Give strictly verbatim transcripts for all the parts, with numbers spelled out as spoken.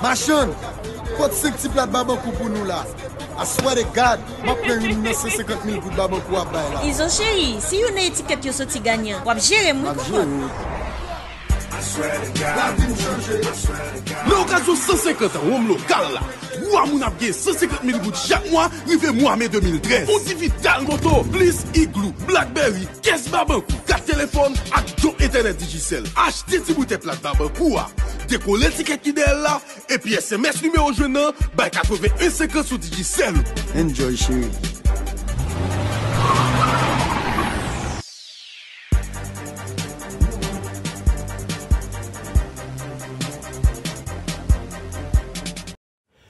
Machann, pot senk ti plat Babankou pou nou la. I swear to God, m ap pran youn nan san senkant mil goud Babankou ap bay la. Izo cheri, si youn nan etikèt yo soti ganyan, w ap jere m, wi, konprann. Nan okazyon san senkant an wonm lokal la, twa moun ap gen san senkant mil goud chak mwa rive mwa me de mil trèz. Yon divital moto, plis Igloo, Blackberry, kès Babankou, kat telefòn ak don entènèt Digicel. Achte ti boutèy plat Babankou a, dekole etikèt ki dèyè l la, epi S M S nimewo jwenn nan bay katreven en senkant sou Digicel ou. Enjoy, cheri.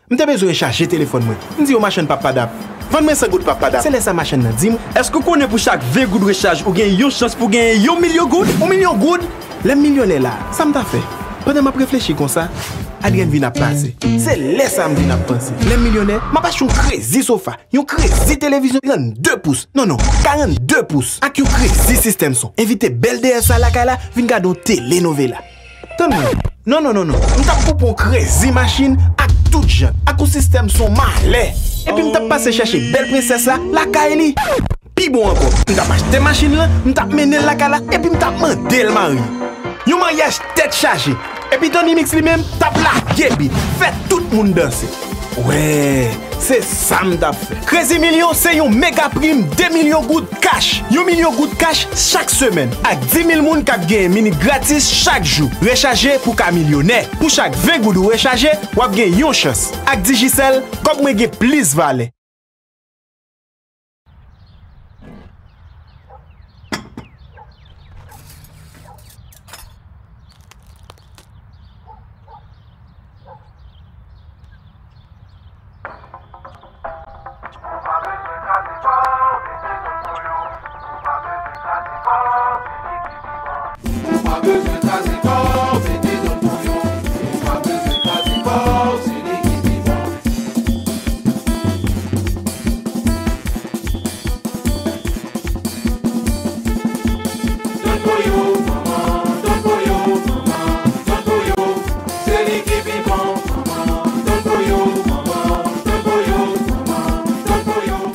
M te bezwen rechaje telefòn mwen. M di yo machann Papadap, vann mwen san goud Papadap. Se lè sa machann nan di m, èske w konnen pou chak ven goud rechaj ou gen yon chans pou genyen yon milyon goud? Yon milyon goud? Lè m milyonè la, sa m ta fè? Pandan m ap reflechi konsa, Adrienne vin ap pase. Se lè sa m vin ap panse. Lè m milyonè, m ap achte yon krezi sofa, yon krezi televizyon trannde pous, non, non, karannde pous, ak yon krezi sistèm son. Envite bèl deyès sa lakay la vin gade yon telenovela. Tann mwen. Non, non, non, non. M t ap koupe yon krezi machin ak tout jan, ak yon sistèm son malè. Epi m t ap pase chèche bèl prensès la lakay li. Pi bon ankò, m t ap achte machin lan, m t ap mennen l lakay la, epi m t ap mande l marye. Yon maryaj tèt chaje. Epi Tony Mix li menm t ap lage bit, fè tout moun danse. Wè, se sa m t ap fè. Krezi Milyon se yon mega prim de milyon goud kach. Yon milyon goud kach chak semèn, ak di mil moun k ap genyen minit gratis chak jou. Rechaje pou w ka milyonè. Pou chak ven goud ou rechaje, w ap gen yon chans. Ak Digicel, kòb mwen gen plis valè.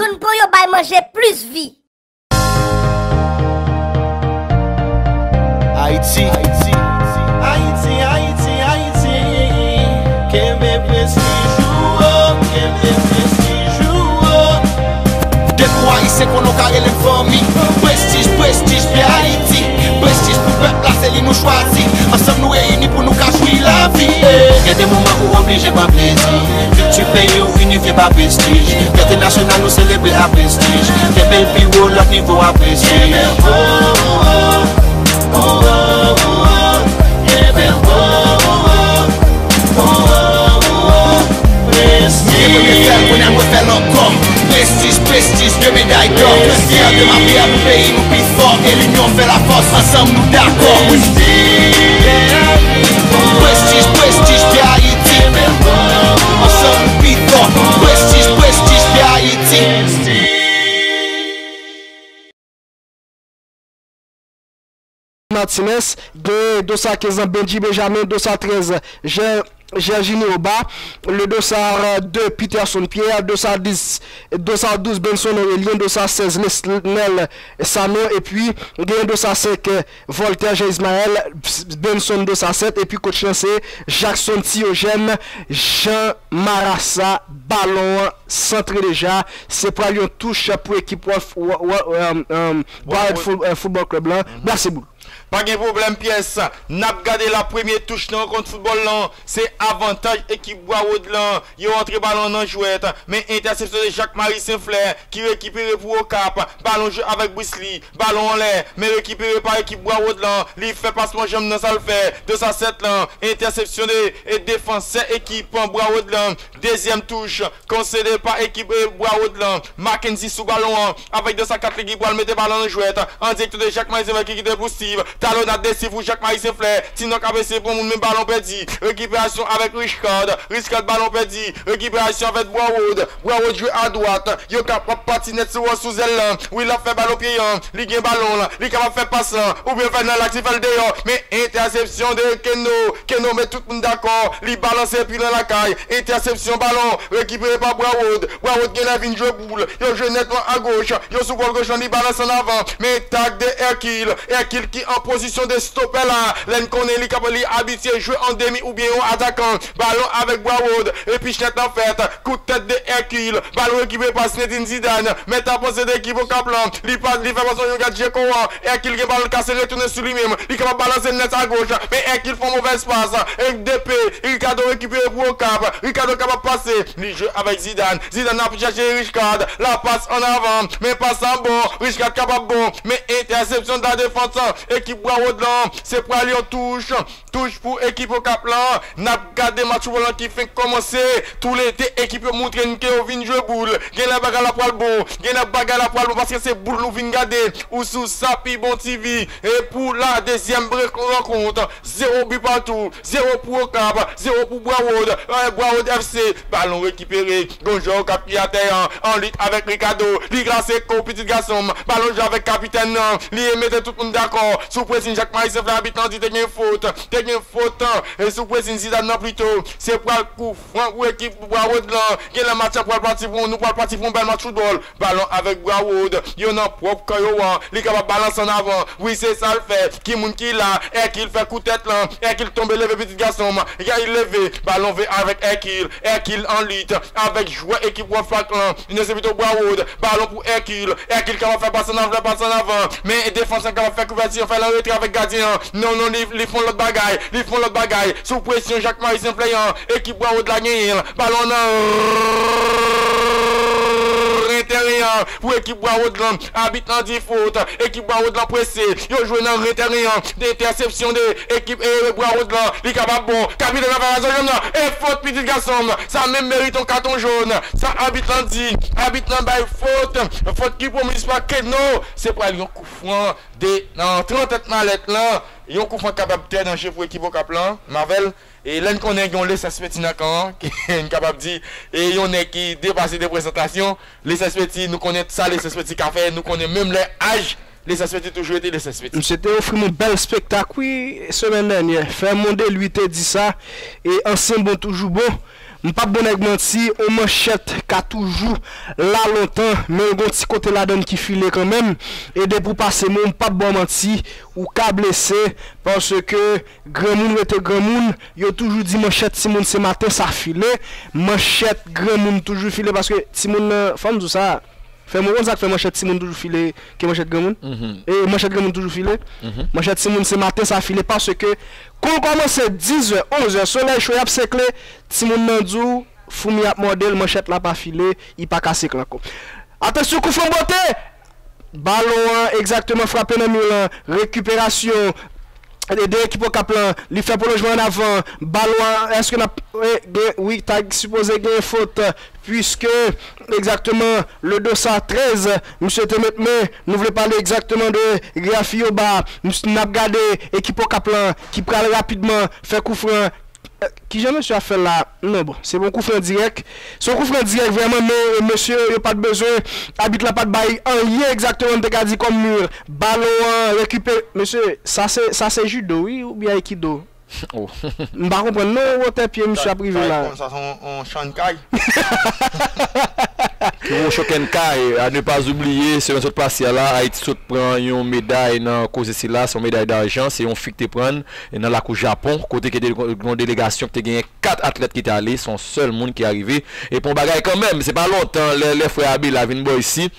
Don Pollo bay manje plis vi. Ayiti, Ayiti, Ayiti, Ayiti, kenbe prestij ou wo, kenbe prestij ou wo. Depi w Ayisyen konnen w ka rele m fanmi. Prestij, prestij, pye Ayiti. Prestij pou pèp la, se li nou chwazi. Ansanm nou reyini pou nou ka jwi lavi. Gen de moman ou oblije pran plezi. Kilti peyi w inifye pa prestij. Fèt nasyonal nou selebre a prestij. Kenbe l pi wo, lòt nivo apresye. Prestij. Mwen gen premye fè l, kounye a mwen fè l ankò. Prestij, prestij, de meday dò. Fyè de ma pè pou peyi nou pi fò. E linyon fè lafòs, ansanm nou dakò. Prestij, prestij, pye Ayiti. Ansanm nou pi fò. Prestij, prestij, pye Ayiti. Martinez, gen dossard kenz lan Benji Benjamin, dossard trèz Jer-, Gerginho Ba, le dossard deux Peterson Pierre, dossard dix, dossard douze Benson Aurélien, dossard seize Lesnel Sanon, epi gen dossard cinq Voltaire Jean Ismaël, Benson dossard sept, epi coach lan se Jackson Thiogène Jean Marassa, balon an santre deja, se pral yon touch pou ekip Wolf, Wo-, Wo-, um, um, Broward Fo-, uh, Football Club lan. Brase boul. Pa gen pwoblèm pyès. N ap gade la, premye touch nan rankont foutbòl lan. Se avantaj ekip Broward lan. Yo antre balon nan jwèt. Men entèsepsyon de Jacques Marie Saint-Fleur ki rekipere pou Okap. Balon jwe avèk Brice Lee. Balon anlè. Men rekipere pa ekip Broward lan. Li fè pasman janm nan sa l fè. Dossard sept lan. Entèsepsyon de, e defansè ekip Broward lan. Dezyèm touch. Konsede pa ekip, e, Broward lan. Mackenzie sou balon an. Avèk dossard kat li ki pral mete balon nan jwèt. An dirèk de Jacques Marie Saint-Fleur ki kite pou Steve. Talonnade desif pou Jacques Marie Saint-Fleur. Ti Nòk ap eseye pran moun, men balon pèdi. Rekiperasyon avèk Richcard. Richcard, balon pèdi. Rekiperasyon avèk Broward. Broward jwe adwat. Yo kapab pati nèt sou, sou zèl lan. Wi, l ap fè balon pye an. Li gen balon lan. Li kapab fè pas lan. Oubyen fè nan laks, li fè l deyò. Men entèsepsyon de Keno. Keno met tout moun dakò. Li balanse epi nan lakay. Entèsepsyon, balon rekipere pa Broward. Broward genlè vin jwe boul. Yo jwe nètman agoch. Yo sou bò goch lan, li balanse an avan. Men tak de Hercule. Hercule ki an pozisyon de stopè la. Lè n konnen li kapab, li abitye jwe an demi oubyen yon atakan. Balon avèk Broward. Epi chnèt lan fèt. Kout tèt de Hercule. Balon rekipere pa Zinedine Zidane. Mèt a panse de ekip Okap lan. Li pa, li fè pas yon gad Djeko an. Hercule gen balon kase retounen sou li menm. Li kapab balanse nèt agoch. Men Hercule fè yon movèz pas. E D P. Ricardo rekipere pou Okap. Ricardo kapab pase. Li jwe avèk Zidane. Zidane ap chache Richcard. La pas an avan. Men pas lan bon. Richcard kapab bon. Men entèsepsyon de la defans. Ekip Broward lan. Se pral yon touch. Touch pou ekip Okap lan. N ap gade match foutbòl lan ki fenk kòmanse. Toulede ekip yo montre n ke yo vin jwe boul. Genlè bagay la pral bon. Genlè bagay la pral bon paske se boul nou vin gade. Ou sou Sa Pi Bon T V. E pou la dezyèm bre-, rankont, zewo bi patou, zewo pou Okap, zewo pou Broward, eh, Broward F C. Balon rekipere. Gon jwè Okap ki atè an, an lit avèk Ricardo. Li klase kò pitit gason m. Balon jwe avèk kapitèn nan. Li mete tout moun dakò. Sou presyon Jacques Marie Saint-Fleur, abit lan di te gen fot. Te gen fot, e sou presyon Zidane nan pito. Se pral kou fran pou ekip Broward lan. Genlè match lan pral pati pou, nou pral pati pou yon bèl match foutbòl. Balon avèk Broward. Yo nan pwòp kan yo an. Li kapab balanse an avan. Wi, se sa l fè. Ki moun ki la? Hercule fè kou tèt lan. Hercule tonbe leve pitit gason m. Hercule leve. Balon ve avèk Hercule. Hercule an lit avèk jwè ekip Wolfpack lan. Li se pito Broward. Balon pou Hercule. Hercule kapab fè pas an avan, fè pas an avan. Men defans lan kapab fè kouvèti, fè l an retre avèk gadyen an. Non, non, li, li fè yon lòt bagay. Li fè yon lòt bagay. Sou presyon Jacques Marie Saint-Fleur an. Ekip Broward la genyen l. Balon nan ren teren an pou ekip Broward lan. Abit lan di fot. Ekip Broward lan prese. Yo jwe nan ren teren an. Entèsepsyon de ekip, e, Broward lan. Li kapab bon. Kapitèn nan fè razo janm nan. E fot pitit gason m. Sa menm merite yon katon jòn. Sa abit lan di. Abit lan bay fot. Fot ki pwomis pa Keno. Se pral yon kou fran de nan trantèt malèt lan. Yon kou fran kapab trè danje pou ekip Okap lan. M avè l. E lè n konnen gen yon Lesens Peti nan kan an, ki n kapab di, e yon nèg ki depase de prezantasyon. Lesens Peti, nou konnen sa Lesens Peti ka fè, nou konnen menm lè aj, Lesens Peti toujou rete Lesens Peti. Misye te ofri m yon bèl spektak, wi, semèn dènyè. Fernand Deluy te di sa, e ansyen bon toujou bon. M p ap bon nèg manti, yon manchèt ka toujou la lontan, men l gon ti kote ladan l ki file kanmenm. E depi w pase men w, m p ap ba w manti, ou ka blese, paske granmoun rete granmoun, yo toujou di manchèt timoun se maten sa file, manchèt granmoun toujou file, paske timoun nan, fò m di w sa, fè mwen konn sa k fè manchèt timoun toujou file ke manchèt granmoun. E manchèt granmoun toujou file. Manchèt timoun se maten sa file, paske kou l kòmanse dizè, onzè, solèy cho y ap sekle, timoun nan di w, foumi ap mòde l, manchèt la pa file, li pa ka sekle ankò. Atansyon, kou fran bote! Balon an egzakteman frape nan mi lan. Rekiperasyon de, de ekip Okap lan. Li fè pwolonjman an avan. Balon an, èske n ap, e, gen, wi, ta sipoze gen fot, puiske egzakteman, le Dosa trèz, misye te met men, nou vle pale egzakteman de Rafi Oba. Misye, n ap gade ekip Okap lan ki pral rapidman fè kou fran. Kijan mesye a fè la? Non, bon, se bon kou fran dirèk. Se yon kou fran dirèk vrèman, men mesye yo pa t bezwen, abit la pa t bay anyen egzakteman, m te ka di kòm mi. Balon an rekipe-, mesye, sa se, sa se jido, wi, oubyen aikido? M pa konprann non, wotè pye misye ap rive la. Sa se yon, yon Shankai. Kiwochoken Kai, à ne pas oublier, semèn sot pase a la, Ayiti sot pran yon meday nan koze sila, se yon meday dajan, se yon fi ki te pran l nan lakou Japon, kote ki te yon delegasyon ki te genyen kat atlèt ki te ale, se yon sèl moun ki arive. E pou yon bagay kanmenm, se pa lontan, lè, lè frè Abela vin bò isi,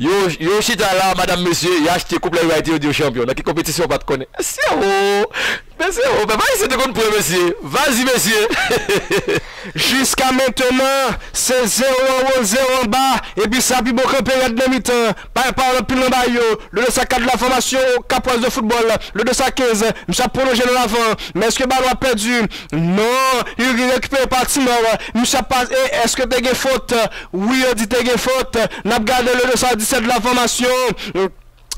yo, yo chita la, madanm mesye, y achte koup la rivalité, yo di yo chanpyon. Nan ki konpetisyon, w pa t konnen? Mesye, o! Mesye, o, pèp ayisyen te konn pran, mesye. Vazi, mesye. Jiska mentenan, se zewo anwo, zewo anba, epi Sa Pi Bon kanpe rèd nan mitan. Pa, pa anpil nan ba yo. Le Dosa kat la fòmasyon, Kapwaz de foutbòl. Le Dosa kenz, misye ap pwolonje nan lavan. Men èske balon ap pèdi? Non. Uri rekipere pa Timor. Misye ap pa, e, èske te gen fot? Wi, yo di te gen fot. N ap gade le Dosa disèt la fòmasyon.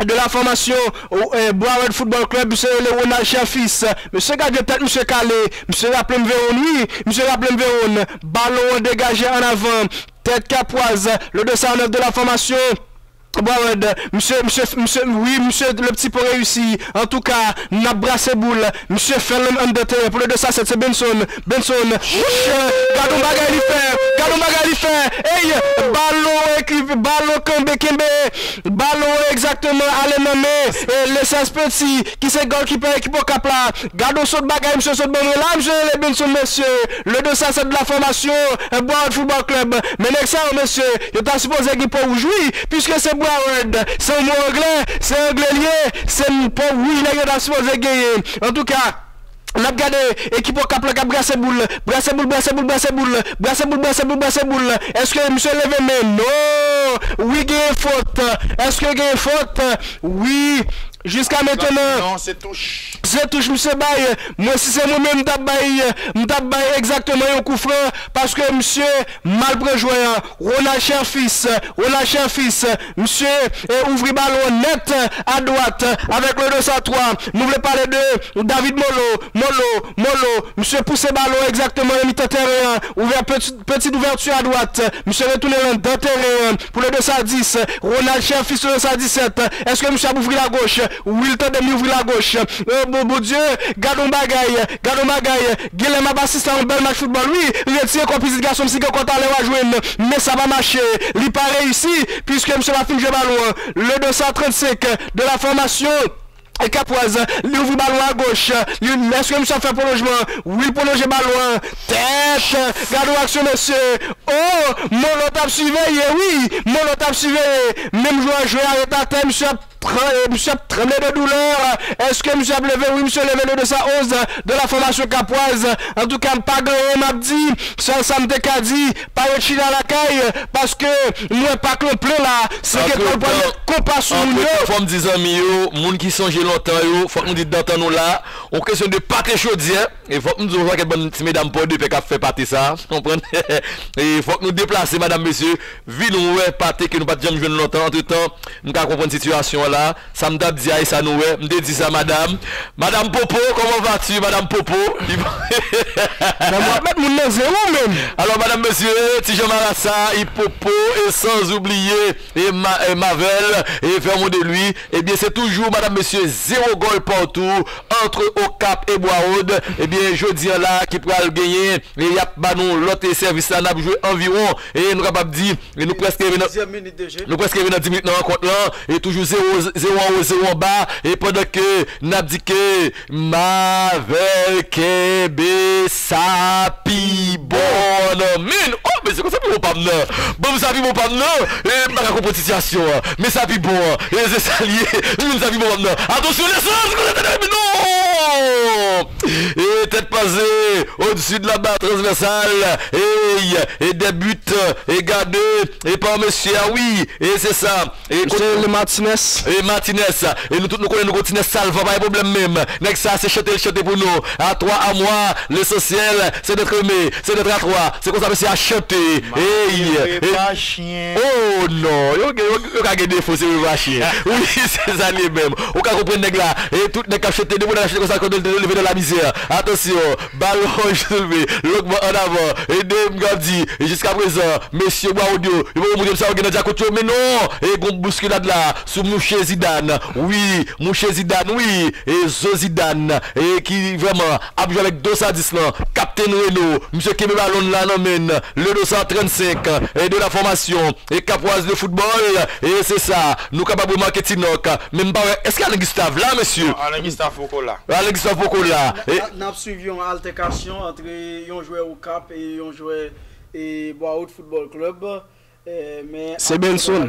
de la formation, euh, Broward Football Club, misye rele Ronald Cherfils. Mesye, gade tèt misye kale. Misye raple m Veron, wi. Misye raple m Veron. Balon an degaje an avan. Tèt Kapwaz. Le deux cent neuf de la formation Broward. Misye, misye, misye, wi, misye, le petit pont réussi. Antouka, n ap brase boul. Misye fè l anndan teren. Pou le deux cent sept, se Benson. Benson. Wouch! Gad on bagay li fè. Gad on bagay li fè. Ey! Balon ekip, balon kanbe, kenbe. Balon egzakteman ale nan men, e, Lessens Petit, ki se golkipa ekip Okap la. Gad on sòt bagay, misye sòt ban mwen la, misye rele Benson, mesye. Le deux cent sept de la formation, e, Broward Football Club. Men nèg sa yo, mesye, yo ta sipoze gen po wouj, wi, piske se Broward, se yon mo anglè, se anglè li ye, se po wouj nèg yo ta sipoze genyen. Antouka, n ap gade ekip Okap la k ap brase boul. Brase boul, brase boul, brase boul. Brase boul, brase boul, brase boul. Èske misye leve men? Non. Wi, genyen fot. Èske genyen fot? Wi. Jiska mentnan, non, se touch. Se touch misye bay. Mwen, si se mwen menm, m t ap bay, m t ap bay egzakteman yon kou fran, paske misye mal pran jwè an. Ronald Cherfils, Ronald Cherfils, misye, e, ouvri balon nèt a dwat avèk le deux cent trois. Nou vle pale de David Molo, Molo, Molo. Misye pouse balon egzakteman nan mitan teren an. Ouvè peti, peti ouvèti a dwat. Misye retounen l anndan teren an pou le deux cent dix. Ronald Cherfils, le deux cent dix-sept. Èske misye ap ouvri lagoch? Wi, l tande m li ouvri lagoch. O, bon, Bondye, gad on bagay, gad on bagay. Genlè m ap asiste a yon bèl match foutbòl, wi. Retire kò pitit gason m, si gen kò talè w a jwenn. Men sa pa mache. Li pa reyisi, piske misye pa fin jwe balon an. Le deux cent trente-cinq de la formation. E Kapwaz, li ouvri balon a goch. Li, èske misye ap fè pwolonjman? Wi, l pwolonje balon an. Tèt! Gade yon aksyon, mesye! Oh! Molo t ap siveye, wi! Molo t ap siveye. Menm jwè a jwe a ret atè, misye ap tran-, eh, misye ap tranble de doulè. Èske misye ap leve? Wi, misye leve, le deux cent onze de la formation Kapwaz. Antouka, m pa gen anyen m ap di. Sèl sa m te ka di, pa ret chita lakay, paske m wè pak lan plen la, se ke pral pran konpa sou moun yo. Antretan, fò m di zanmi yo, moun ki sonje lontan yo, fòk nou di dan tan nou la, on kesyon de pate chodyè, e fòk m di yon pakèt bann ti medam Pòdepè k ap fè pate sa, konprann? E fòk nou deplase, madam, mesye, vin wè pate ke nou pa t janm jwenn lontan. Antretan, m ka konprann sitiyasyon an la. Sa m t ap di a, e sa nou wè. M te di sa, madam. Madam Popo, comment vas-tu, madam Popo? Nan mwen ap met moun nan zen ou menm. Alò, madam, mesye, ti Jan Marasa, Ipopo, e sans oublier, e Ma-, e Mavel, e Vermont de lui. Ebyen, se toujou, madam, mesye, zéro gòl partout entre Okap e Bwawòd. Ebyen, jodi an la, ki pral genyen, e y ap ba nou lòt, e sèvis la, n ap jwe anviwon, e nou kapab di, e nou prèske rive nan, nou prèske rive nan dis minit nan rankont lan, e toujou zéro, zéro anwo, zéro anba, e pandan ke n ap di ke Mavel kenbe sa pi bon nan men. Oh, mesye, konsa pi bon pa m nan. Ban m sa pi bon pa m nan. E m pa ka konprann sitiyasyon an. Men sa pi bon an. E se sa l ye. Men sa pi bon pa m nan. Atansyon, Lessens, konsa tande, men non! E tèt paze, au-dessus de la barre transversale. E, e des buts, e gade, e pa mesye a, wi. E se sa. E kote le Martinez. E Martinez. E nou tout nou konnen nou gon ti nèg salvan, pa gen pwoblèm menm. Nèg sa se chante l chante pou nou. À toi, à moi, l'essentiel, c'est d'être aimé, c'est d'être à trois. Se konsa mesye a chante. Ey, ey. Oh non, yo, yo, yo ka gen defo, se repa chyen. Wi, se sa l ye menm. Ou ka konprann nèg la. E tout nèg k ap chante, depi nèg la chante konsa, kote l te leve nan lamizè. Atansyon, balon soulve, longman an avan. E de m k ap di, e jiskaprezan, mesye Bwawòd yo, yo poko montre m sa yo gen nan djakout yo, men non, e gon bouskilad la sou mouche Zidane. Wi, mouche Zidane, wi, e zo Zidane, e ki vrèman ap jwe avèk dos a dis lan, kaptenn Reno, misye kenbe balon nan men l, le dos a trannsenk, e de la fòmasyon, e Kapwaz de foutbòl, e se sa, nou kapab remake Ti Nòk, men m pa wè, èske Alain Gustave la, mesye? Non, Alain Gustave poko la. Alain Gustave poko la. N a, e n a, n ap swiv yon altèkasyon ant yon jwè Okap e yon jwè, e, Bwawòd Football Club. Eh, men se Benson.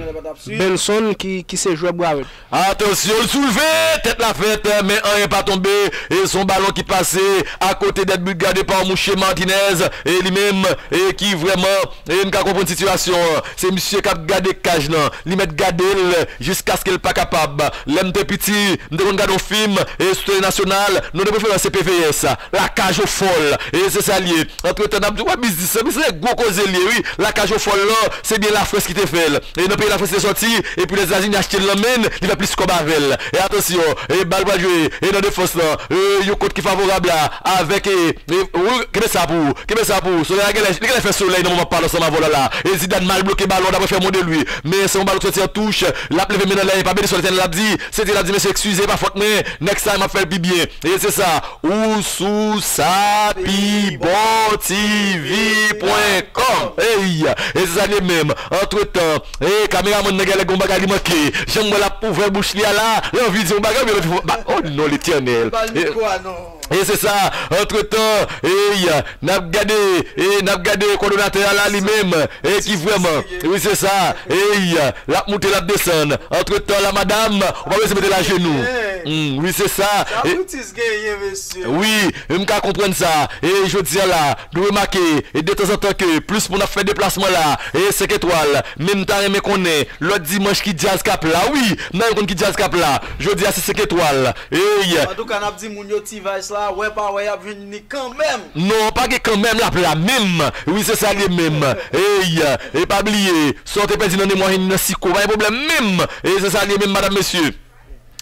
Benson ki, ki se jwè Bwawòd. Atansyon, l soulve, tèt la fèt, men anyen pa tonbe. E se yon balon ki pase akote dèt but gade pa mouche Martinez. E li menm, e ki vrèman, e n ka konprann sitiyasyon an. Se misye k ap gade kaj lan. Li mèt gade l jiskaske l pa kapab. Lè m te piti, m te konn gade yon fim, e sou tele nasyonal, non de preferans se P V S. La cage aux folles. E se sa l ye. Antretan, n ap di, wè biznis lan, biznis lan se gwo koze l ye, wi. La cage aux folles lan, se gen Lafrans ki te fè l. E nan peyi Lafrans li te sòti, epi Lèzetazini achte l nan men l, li fè plis kòb avè l. E atansyon, e bal pral jwe, e nan defans lan, e yon kont ki favorab la, avèk, e, e, ou, kenbe sa pou ou, kenbe sa pou ou. Solèy la genlè, li genlè fè solèy nan moman m ap pale ansanm avè w la la. E Zidane mal bloke balon, daprè Fernand Deluy. Men se yon balon ki sòti an touch, l ap leve men nan lè, e pa beni sou Letènèl, l ap di, Seyè Dye l ap di, mesye, eskize, e pa fòt mwen, next time m ap fè l pi byen. E se sa, ou sou sa pi bon T V pwen kòm. Ey, e se sa li ye menm. Antretan, e kameramann nan genlè gon bagay li manke. Jan m wè l ap ouvè bouch li a la, l anvi di yon bagay, men l anvi fè, ba, oh non, Letènèl. Bal mikwo a non. E se sa, antretan, ey, n ap gade, e n ap gade kowòdonatè a la li menm, e ki vrèman, wi se sa, ey, l ap moute, l ap desann. Antretan la, madam, ou pa bezwen mete l ajenou. Hmm, wi se sa. Sa e, Brutus genyen, mesye. Wi, e m ka konprann sa. E jodi a la, nou remake, e detanzantan ke plis moun ap fè deplasman la, e senk etwal, men m ta renmen konnen, lòt dimanch ki djaz k ap la, wi, m ta renmen konn ki djaz k ap la. Jodi a se senk etwal. Ey. Antouka, n ap di moun yo T-Vice la, wè pa wè, y ap jwenn li kanmenm. Non, pa gen kanmenm, l ap la menm. Wi, se sa l ye menm. Ey, e pa bliye, sa w te pèdi nan nemwa Henny nan siko, pa gen pwoblèm menm. E se sa l ye menm, madam, mesye.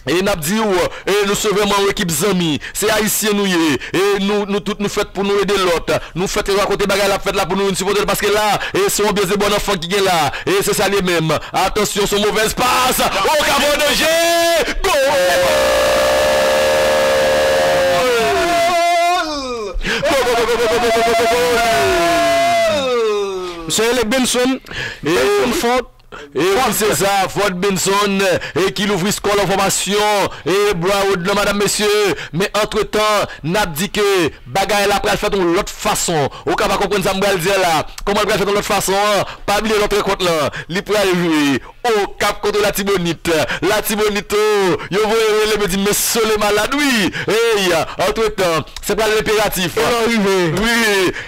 E n ap di w, e nou se vrèman yon ekip zanmi. Se ayisyen nou ye. E nou, nou tout nou fèt pou nou ede lòt. Nou fèt rakonte bagay la ap fèt la pou nou vin sipòte l, paske la, e se yon anbyans de bòn anfan ki gen la. E se sa l ye menm. Atansyon, se yon movèz pas. Okap an danje! Gòl! Gòl, gòl, gòl, gòl, gòl, gòl, gòl, gòl, gòl, gòl! Misye rele Benson. E Benson Ford. E wi, se sa, Ford Benson, e ki louvri skò lan fòmasyon, e Broward lan, madam, mesye. Men antretan, n ap di ke bagay la pral fèt yon lòt fason. Ou ka pa konprann sa m pral di a la. Kòman l pral fèt yon lòt fason an? Pa bliye lòt rankont lan. Li pral jwe Okap kont Latibonit. Latibonit, oh, yo voye rele, yo di, men Sole malad, wi. Ey, antretan, se pral enperatif. E lè w rive? Wi,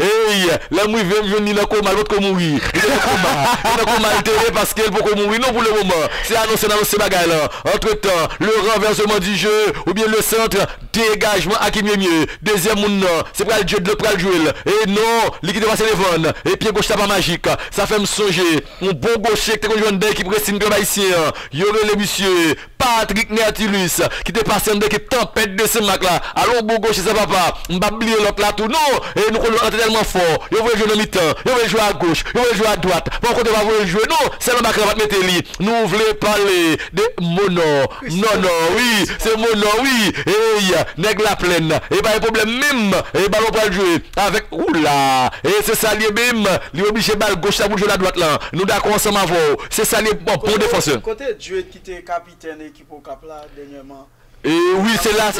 ey, lè m rive, m jwenn li nan koma, l potko mouri. Li te nan koma. Li nan koma, li te ye paske l poko mouri non pou le moman. Se anonse n anonse bagay lan. Antretan, le renversement du jeu, oubyen le centre, degajman Hakim Yemie. Dezyèm moun nan, se pral Dieudonne k pral jwe l. E non, li kite pase devan l. E pye goch la pa majik. Sa fè m sonje yon bon goche ki te konn jwe anndan ekip Racing Club Ayisyen an. Yo rele misye Patrick Nertilus, ki te pase anndan ekip Tempête de Saint-Marc la. Alò, bon goche sa, papa. M p ap bliye lòt la tou, non. E nou konn lòt la te tèlman fò. Yo voye l jwe nan mitan. Yo voye l jwe agoch. Yo voye l jwe adwat. Pa yon kote yo pa voye l jwe, non. Sèl anba kravat mete li. Nou vle pale de Monò. Non, non, wi. Se Monò, wi. Ey, nèg Laplèn. E pa gen pwoblèm menm. E balon pral jwe avèk ou la. E se sa l ye menm. Li oblije ba l goch la pou l jwe l adwat lan. Nou dakò ansanm avè w. Se sa l ye, bon, bon defansè. Kote Djed ki te kapitèn ekip Okap la dènyèman? E wi, se la,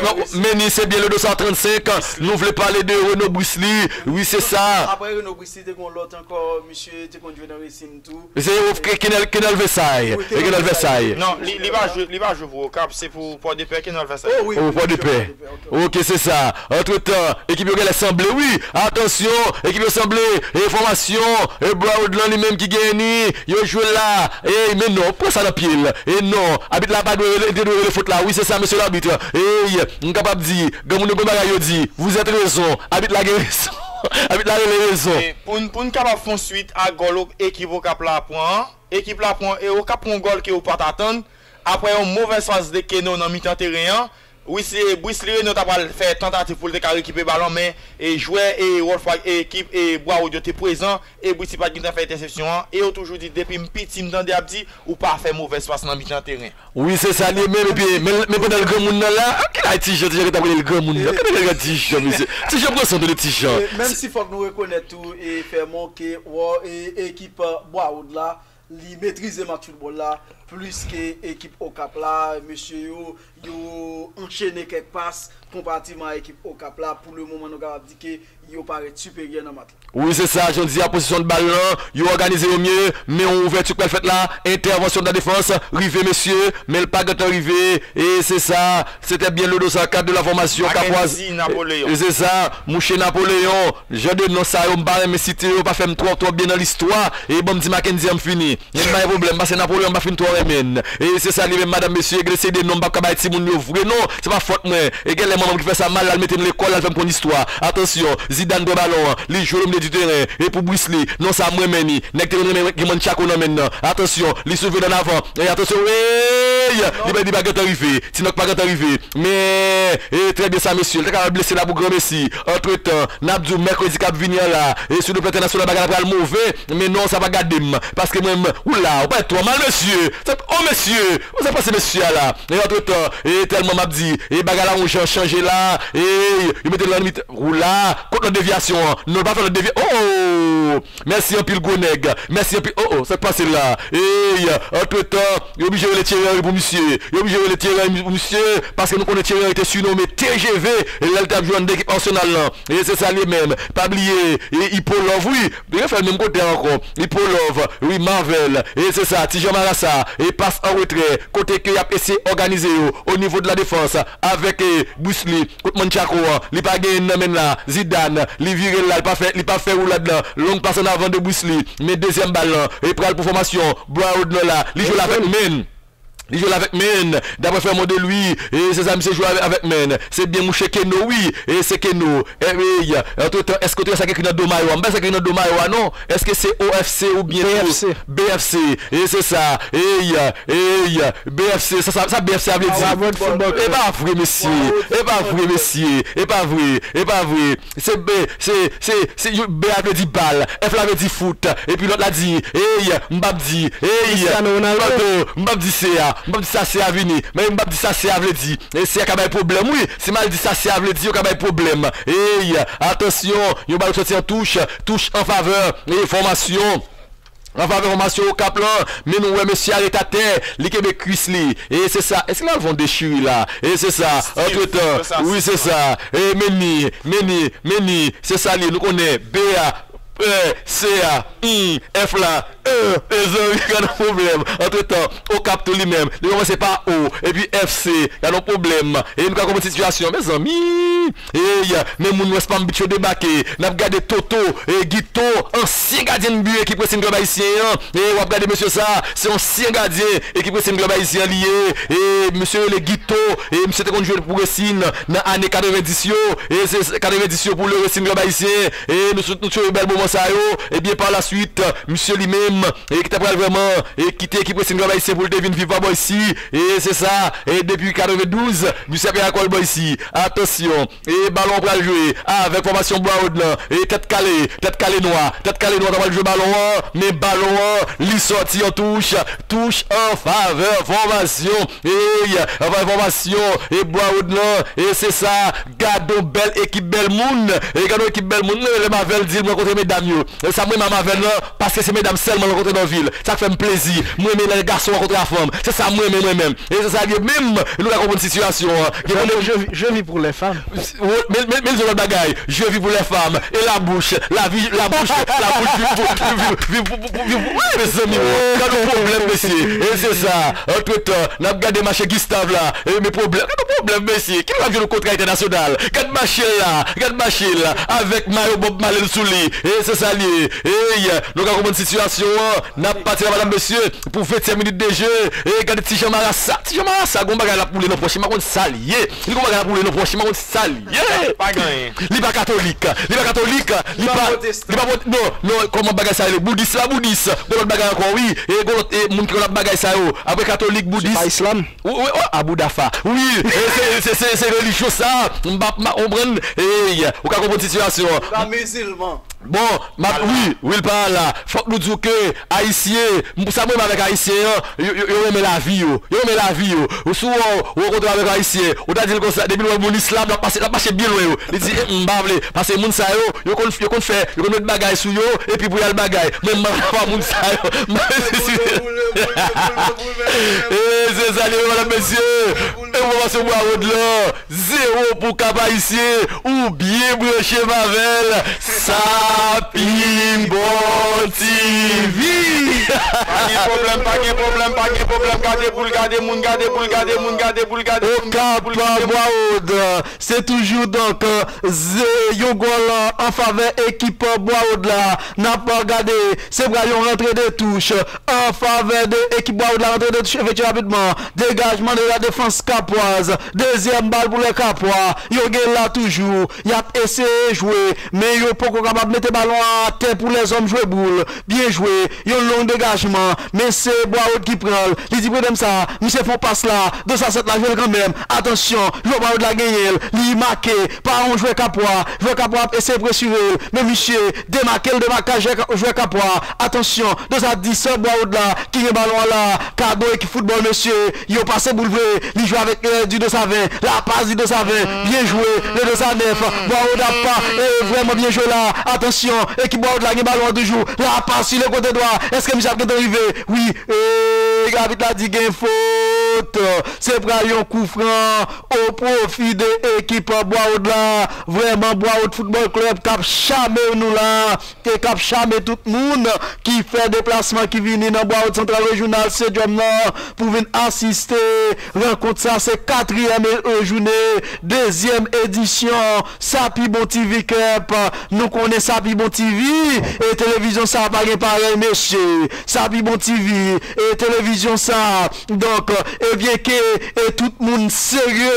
men ni se byen le deux cent trente-cinq. Nou vle pale de Renaud Brisley. Wi, se sa. Apre Renaud Brisley, te gon lòt ankò, misye te konn jwe nan Racing tou. Se Kenel, Kenel Versailles. Wi, Kenel Versailles. Non, li, li pa jwe, li pa jwe pou Okap, se pou Pòdepè, Kenel Versailles. Oh, wi, wi, Pòdepè. Ok, se sa. Antretan, ekip yo genlè sanble, wi. Atansyon, ekip yo sanble. E fòmasyon, e Broward lan li menm ki genyen ni, yo jwe la. Ey, men non, pran sa nan pye l. E non, abit la pa dwe rele, li te dwe rele fot la. Wi, se sa, mesye labit. Ey, m kapab di, granmoun yo gen bagay yo di. Vous êtes raison. Abit la gen rezon. Abit la rele rezon. E pou n, pou n kapab fè yon swit a gòl ekip Okap la pran an, ekip la pran, e Okap pran yon gòl ke ou pa t atann. Apre yon movèz pas de Keno nan mitan teren an, Brisley, Brisley Renaud ta pral fè tantativ pou l te ka rekipere balon, men e jwè e Wolfpack e ekip e Broward yo te prezan, e Brisley pa t gentan fè entèsepsyon an, e yo toujou di, depi m piti m tande y ap di, ou pa fè movèz pas nan mitan teren. Wi, se sa l ye menm, epi, men, men pandan l granmoun nan la, ah, kilè Ti Jan, Ti Jan ki t ap rele l granmoun nan, gade nèg la Ti Jan, mesye. Ti Jan pran san tande Ti Jan. E, menm si fòk nou rekonèt tou, e, Fèmon, ke, wò, e, ekip, eh, Broward la, li metrize match foutbòl la plis ke ekip Okap la. Mesye yo, yo anchene kèk pas konparatiman a ekip Okap la. Pou le moman, nou kapab di ke yo parèt siperyè nan match la. Wi, se sa, jan w di a, posesyon de bal lan, yo òganize yo mye, men yon ouvèti k pral fèt la, entèvansyon de la defans, rive mesye, men l pa gentan rive, e se sa, se te byen Lodo sa, kat de la fòmasyon, Kapwaz, Mackendy Napoléon. E se sa, mouche Napoléon, jan de non sa yo, m pa renmen site yo, pa fè m twòp, twòp byen nan listwa, e ban m di Mackendy an m fini. Men m pa gen pwoblèm, paske Napoléon m pa fin twò Amen. E se sa li menm, madanm, mesye, gen seri de non m p ap ka bay timoun yo vre non. Se pa fòt mwen. E gen lè manman m ki fè sa mal, l al mete m lekòl, l al fè m konn istwa. Atansyon, Zidane pran balon an, li jwe lomye di teren, e pou Brice Lee, non sa m renmen li. Nèg te konn renmen gen Manchako nan men nan. Atansyon, li soulve l ann avan. E atansyon, ey! Li pa, li pa gentan rive. Ti Nòk pa gentan rive. Men, e, trè byen sa, mesye. L ta kapab blese la pou granmesi. Antretan, n ap di w mèkredi k ap vini an la. E sou le plan entènasyonal, bagay la pral move. Men non, sa pa gade m. Paske mwen, m, oula, ou pa twò mal, mesye. Sa, oh, mesye. Ou sa pase, mesye a la. E antretan, e tèlman m ap di, e bagay la yon jan chanje la. E yo mete l nan limit. Oula, kot lòt devyasyon an? Non, l pa fè lòt devya-, oh! Mèsi anpil, gwo nèg. Mèsi anpil. Oh, oh, sa k pase la? Ey, antretan, yo oblije rele Thierry Henry pou misye. Yo oblije rele Thierry Henry pou misye, paske nou konnen Thierry Henry te sinome T G V, e lè l t ap jwe anndan ekip Arsenal lan. E se sa li ye menm. Pa bliye, e Ipo Love, wi. Li refè l menm kote a ankò. Ipo Love, wi, Marvel. E se sa, Ti Jean Marassa. E pas an retrè, kote ke y ap eseye òganize yo o nivo de la defans avèk, e, Bruce Lee. Kot Manchako an, li pa genyen nan men la. Zidane, li vire l la, li pa fè, li pa fè woulad lan. Long pas an avan de Brice Lee. Men dezyèm bal lan, e pral pou fòmasyon Broward nan la. Li jwe l avèk men. Li jwe l avèk men. Daprè Fernand de Louis, e se sa misye jwe avè-, avèk men. Se byen mouche Keno, wi. E se Keno. E, e, antretan, èske w te wè sa k ekri nan do mayo a? M pa wè sa k ekri nan do mayo a, non. Èske se O F C oubyen B F C. B F C. E se sa. Ey, ey, B F C. Sa, sa, sa B F C a vle di? E pa vre, mesye. E pa vre, mesye. E pa vre. E pa vre. Se B, se, se, se, yo, B a vle di bal. F la vle di foot. Epi lòt la di, ey, m p ap di, ey, Cristiano Ronaldo. M p ap di C a. M p ap di sa C a vini. Men m p ap di sa C a vle di. E C a ka bay pwoblèm, wi. Si m al di sa C a vle di, yo ka bay pwoblèm. Ey, atansyon, yon bal soti an touch. Touch an favè, e fòmasyon. An favè fòmasyon Okap lan, men nou wè mesye a ret atè, li kenbe kwis li. E se sa, èske l al fè yon dechire la? E se sa, antretan, wi, se sa. E men ni, men ni, men ni, se sa li ye, nou konnen, B a, e, C a, hmm, F la, e, mezanmi, gad yon pwoblèm. Antretan, Okap tou li menm, li kòmanse pa O, epi F C, gad yon pwoblèm. E nou ka konprann sitiyasyon, mezanmi. Ey, men moun West Palm Beach yo debake. N ap gade Toto, e, Guito, ansyen gadyen N B A ekip Racing Club Ayisyen an. E w ap gade mesye sa, se ansyen gadyen ekip Racing Club Ayisyen an li ye. E mesye rele Guito. E misye te konn jwe pou Racing nan ane katrevendis yo. E se katrevendis yo pou le Racing Club Ayisyen. E nou sou, nou sou bèl moman sa yo. Ebyen, pa la swit, misye li menm, e ki ta pral vrèman, e kite ekip Racing Club Ayisyen pou l te vin viv pa bò isi. E se sa, e depi katrevendouz, misye ap peye akòl bò isi. Atansyon. E balon pral jwe avèk fòmasyon Broward lan. E tèt kale, tèt kale nwa. Tèt kale nwa ta pral jwe balon an. Men balon an, li sòti an touch. Touch an favè fòmasyon. Ey, an favè fòmasyon. E Broward lan. E se sa. Gad yon bèl ekip bèl moun. E gad yon ekip bèl moun. Lè Mavel di l mwen kontre medam yo. E sa m renmen a Mavel lan. Paske se medam sèlman l rankontre nan vi l. Sa k fè m plezi. M renmen lè gason rankontre a fanm. Se sa m renmen mwen menm. E se sa l ye menm. Nou ka konprann sitiyasyon an. Gen moun Jean-Louis, je vis pour les femmes. Wo-, men, men, men, se lòt bagay. Je vis pour les femmes. E la bouche. La vi, la bouche. La bouche, viv pou, viv, viv, viv pou, pou, pou, viv pou. Wi, mezanmi, wo. Gad yon pwoblèm, mesye. E se sa. Antretan, n ap gade mache Gustave la. E men pwoblèm. Gad yon pwoblèm, mesye. Ki l ap jwe nan kontra entènasyonal? Gad mache l la. Gad mache l la. Avèk mayo Bob Marley sou li. E se sa l ye. Ey, nou ka konprann sitiyasyon an. N ap pati la, madanm, mesye, pou ventyèm minit de je. E gade Ti Jean Marassa. Ti Jean Marassa, gon bagay l ap woule nan pòch. M pa konn sa l ye. Li gon bagay l ap woule nan pòch. M pa konn sa l ye. Pa gen anyen. Li pa katolik. Li pa katolik. Li pa, li pa pwot-, non, non, kòman bagay sa rele? Boudis la, boudis. Gon lòt bagay ankò, wi. E gon lòt, e moun ki konn ap bagay sa yo. Apre katolik, boudis. Se pa islam? Wi, wi, oh, Abu Dafa. Wi, e se, se, se, se relijyon sa. M pa, m pa konprann. Ey, ou ka konprann sitiyasyon an. Li pa mizilman. Bon, m ap, wi, wi, l pa la. Fòk nou di w ke Ayisyen, m, sa m renmen avèk Ayisyen an, yo, yo, yo renmen lavi yo. Yo renmen lavi yo. Ou si w rankontre avèk Ayisyen, ou ta di l konsa, depi l wè moun islam, l ap pase, l ap mache byen lwen yo. Li di, "Eh, m pa vle." Paske moun sa yo, yo konn, yo konn fè, yo konn met bagay sou yo, epi pou y al bagay. Mwen, m pa vle pa moun sa yo. E se sa li ye, medam, mesye. Enfòmasyon Broward lan. Zewo pou Kap Ayisyen, ou byen branche Mavel. Sa Happy Bon T V. Pa gen pwoblèm, pa gen pwoblèm, pa gen pwoblèm. Gade boul, gade moun, gade boul, gade moun, gade boul, gade moun. Okap Bwawòd, se toujou donk, euh, ze-, yon gòl, euh, an favè ekip, euh, Bwawòd la. N ap, euh, gade, se pral yon rantre de touch, euh, an favè de ekip Bwawòd la. Rantre de touch efektye rapidman. Degajman de la defans kapwaz. Dezyèm bal pou lè Kapwa. Yo gen la toujou. Y ap eseye jwe, men yo poko kapab mete balon an atè pou lèzòm jwe boul. Byen jwe, yon long degajman, men se Bwawòd ki pran l. Li di Pwedem sa, misye fè yon pas la, Dosasèt la jwe l kanmenm. Atansyon, jwè Bwawòd la genyen l, li make pa yon jwè Kapwa. Jwè Kapwa ap eseye presire l, men misye demake l de makaj jwè Kapwa. Atansyon, Dosa dis, Bwawòd la ki gen balon an la, kado ekip foutbòl mesye, yo pase boul vre, li jwe avèk, euh, Dido Savin, la pas Dido Savin, byen jwe, Ledo Sanèf, Bwawòd ap pa, e vrèman byen jwe la, atansyon, ekip Bwawòd la gen balon an toujou, la pas sou le kote dwa, èske misye ap gentan rive? Wi, e, abit la di gen fot, se pral yon kou fran, o pwofi de ekip Bwawòd la, vrèman Bwawòd Football Club k ap chame nou la, e k ap chame tout moun ki fè deplasman ki vini nan Bwawòd Santral Rejyonal Stadium nan pou vin asiste rankont sa. Se katriyèm e, e, jounen dezyèm edisyon Sa Pi Bon T V Cup. Nou konnen Sa Pi Bon T V e televizyon sa pa gen parèy, mesye. Sa Pi Bon T V e televizyon sa. Donk, ebyen ke, e tout moun serye,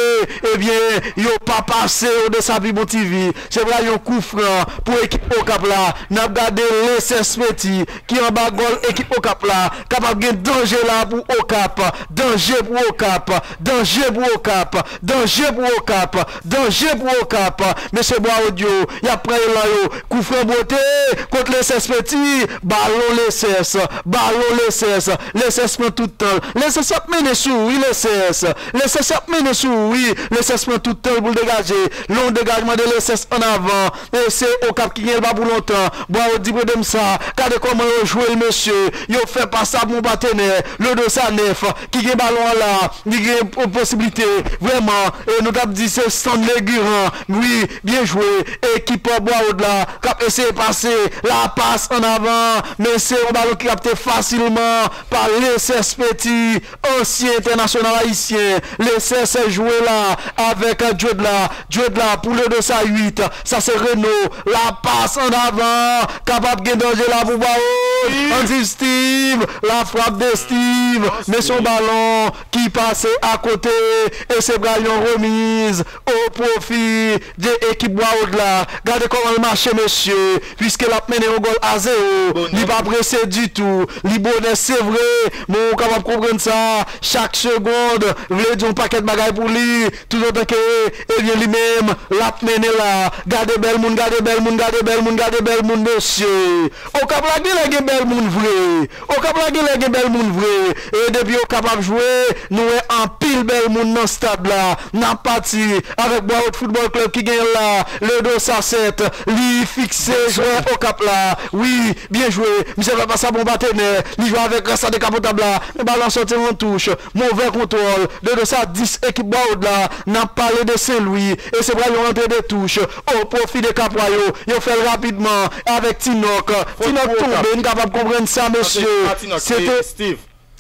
ebyen, yo pa pase yo de Sa Pi Bon T V. Se pral yon kou fran pou ekip Okap la. N ap gade Lesès Peti ki anba gòl ekip Okap la. Kapab gen danje la pou Okap. Danje pou Okap. Danje pou Okap. Danje pou Okap. Danje pou Okap. Mesye Bwawòd yo, y ap pran elan yo. Kou fran bwote kot Lesès Peti. Balon Lesès. Balon Lesès. Lesès pran tout tan l. Lesès ap mennen sou wi Lesès. Lesès ap mennen sou wi. Lesès pran tout tan l pou l degaje. Long degajman de Lesès an avan. E se Okap ki gen l pa pou lontan. Bwawòd di Pwedem sa. Gade kòman yo jwe l, mesye. Yo fè pas la pou yon patenè. Ledo Sanèf ki gen balon an la. Li gen po-, posiblite. Vrèman. E nou t ap di se Stanley Guiran. Wi, byen jwe. Ekip Bwawòd la k ap eseye pase. La pas an avan. Men se yon balon ki kapte fasilman pa Lesès Peti. Ansyen entènasyonal ayisyen, Lesès jwe la avèk Djodla. Djodla pou Ledo sa uit. Sa se Reno. La pas an avan. Kapab gen danje la pou Bwawòd. Andy Steve. La frap de Steve. Men se yon balon ki pase akote. E se pral yon remiz o pwofi de ekip Bwawòd la. Gade kòman l mache, mesye. Piske l ap mennen yon gòl a zewo. Li pa prese ditou. Li bonè, se vre. Men ou kapab konprann sa. Chak segond vle di yon pakèt bagay pou li. Toutotan ke, ebyen, li menm, l ap mennen la. Gade bèl moun, gade bèl moun, gade bèl moun, gade bèl moun, mesye. Okap la genlè gen bèl moun vre. Okap la genlè gen bèl moun vre. E depi Okap ap jwe, nou wè anpil bèl moun nan stad la. N ap pati avèk Bwawòd Football Club ki genyen la. Ledo Sasèt, li fikse jwè Okap la. Wi, byen jwe. Misye fè pas la pou yon patenè. Li jwe avèk rès la dekapotab la. Men balon sòti an touch. Movè kontwòl. Ledo sa dis ekip Bwawòd la. N ap pale de Sen Lwi. E se pral yon rantre de touch. O pwofi de Kapwa yo. Yo fè l rapidman avèk Tinòk. Tinòk tonbe, n kapab konprann sa, mesye. Se te,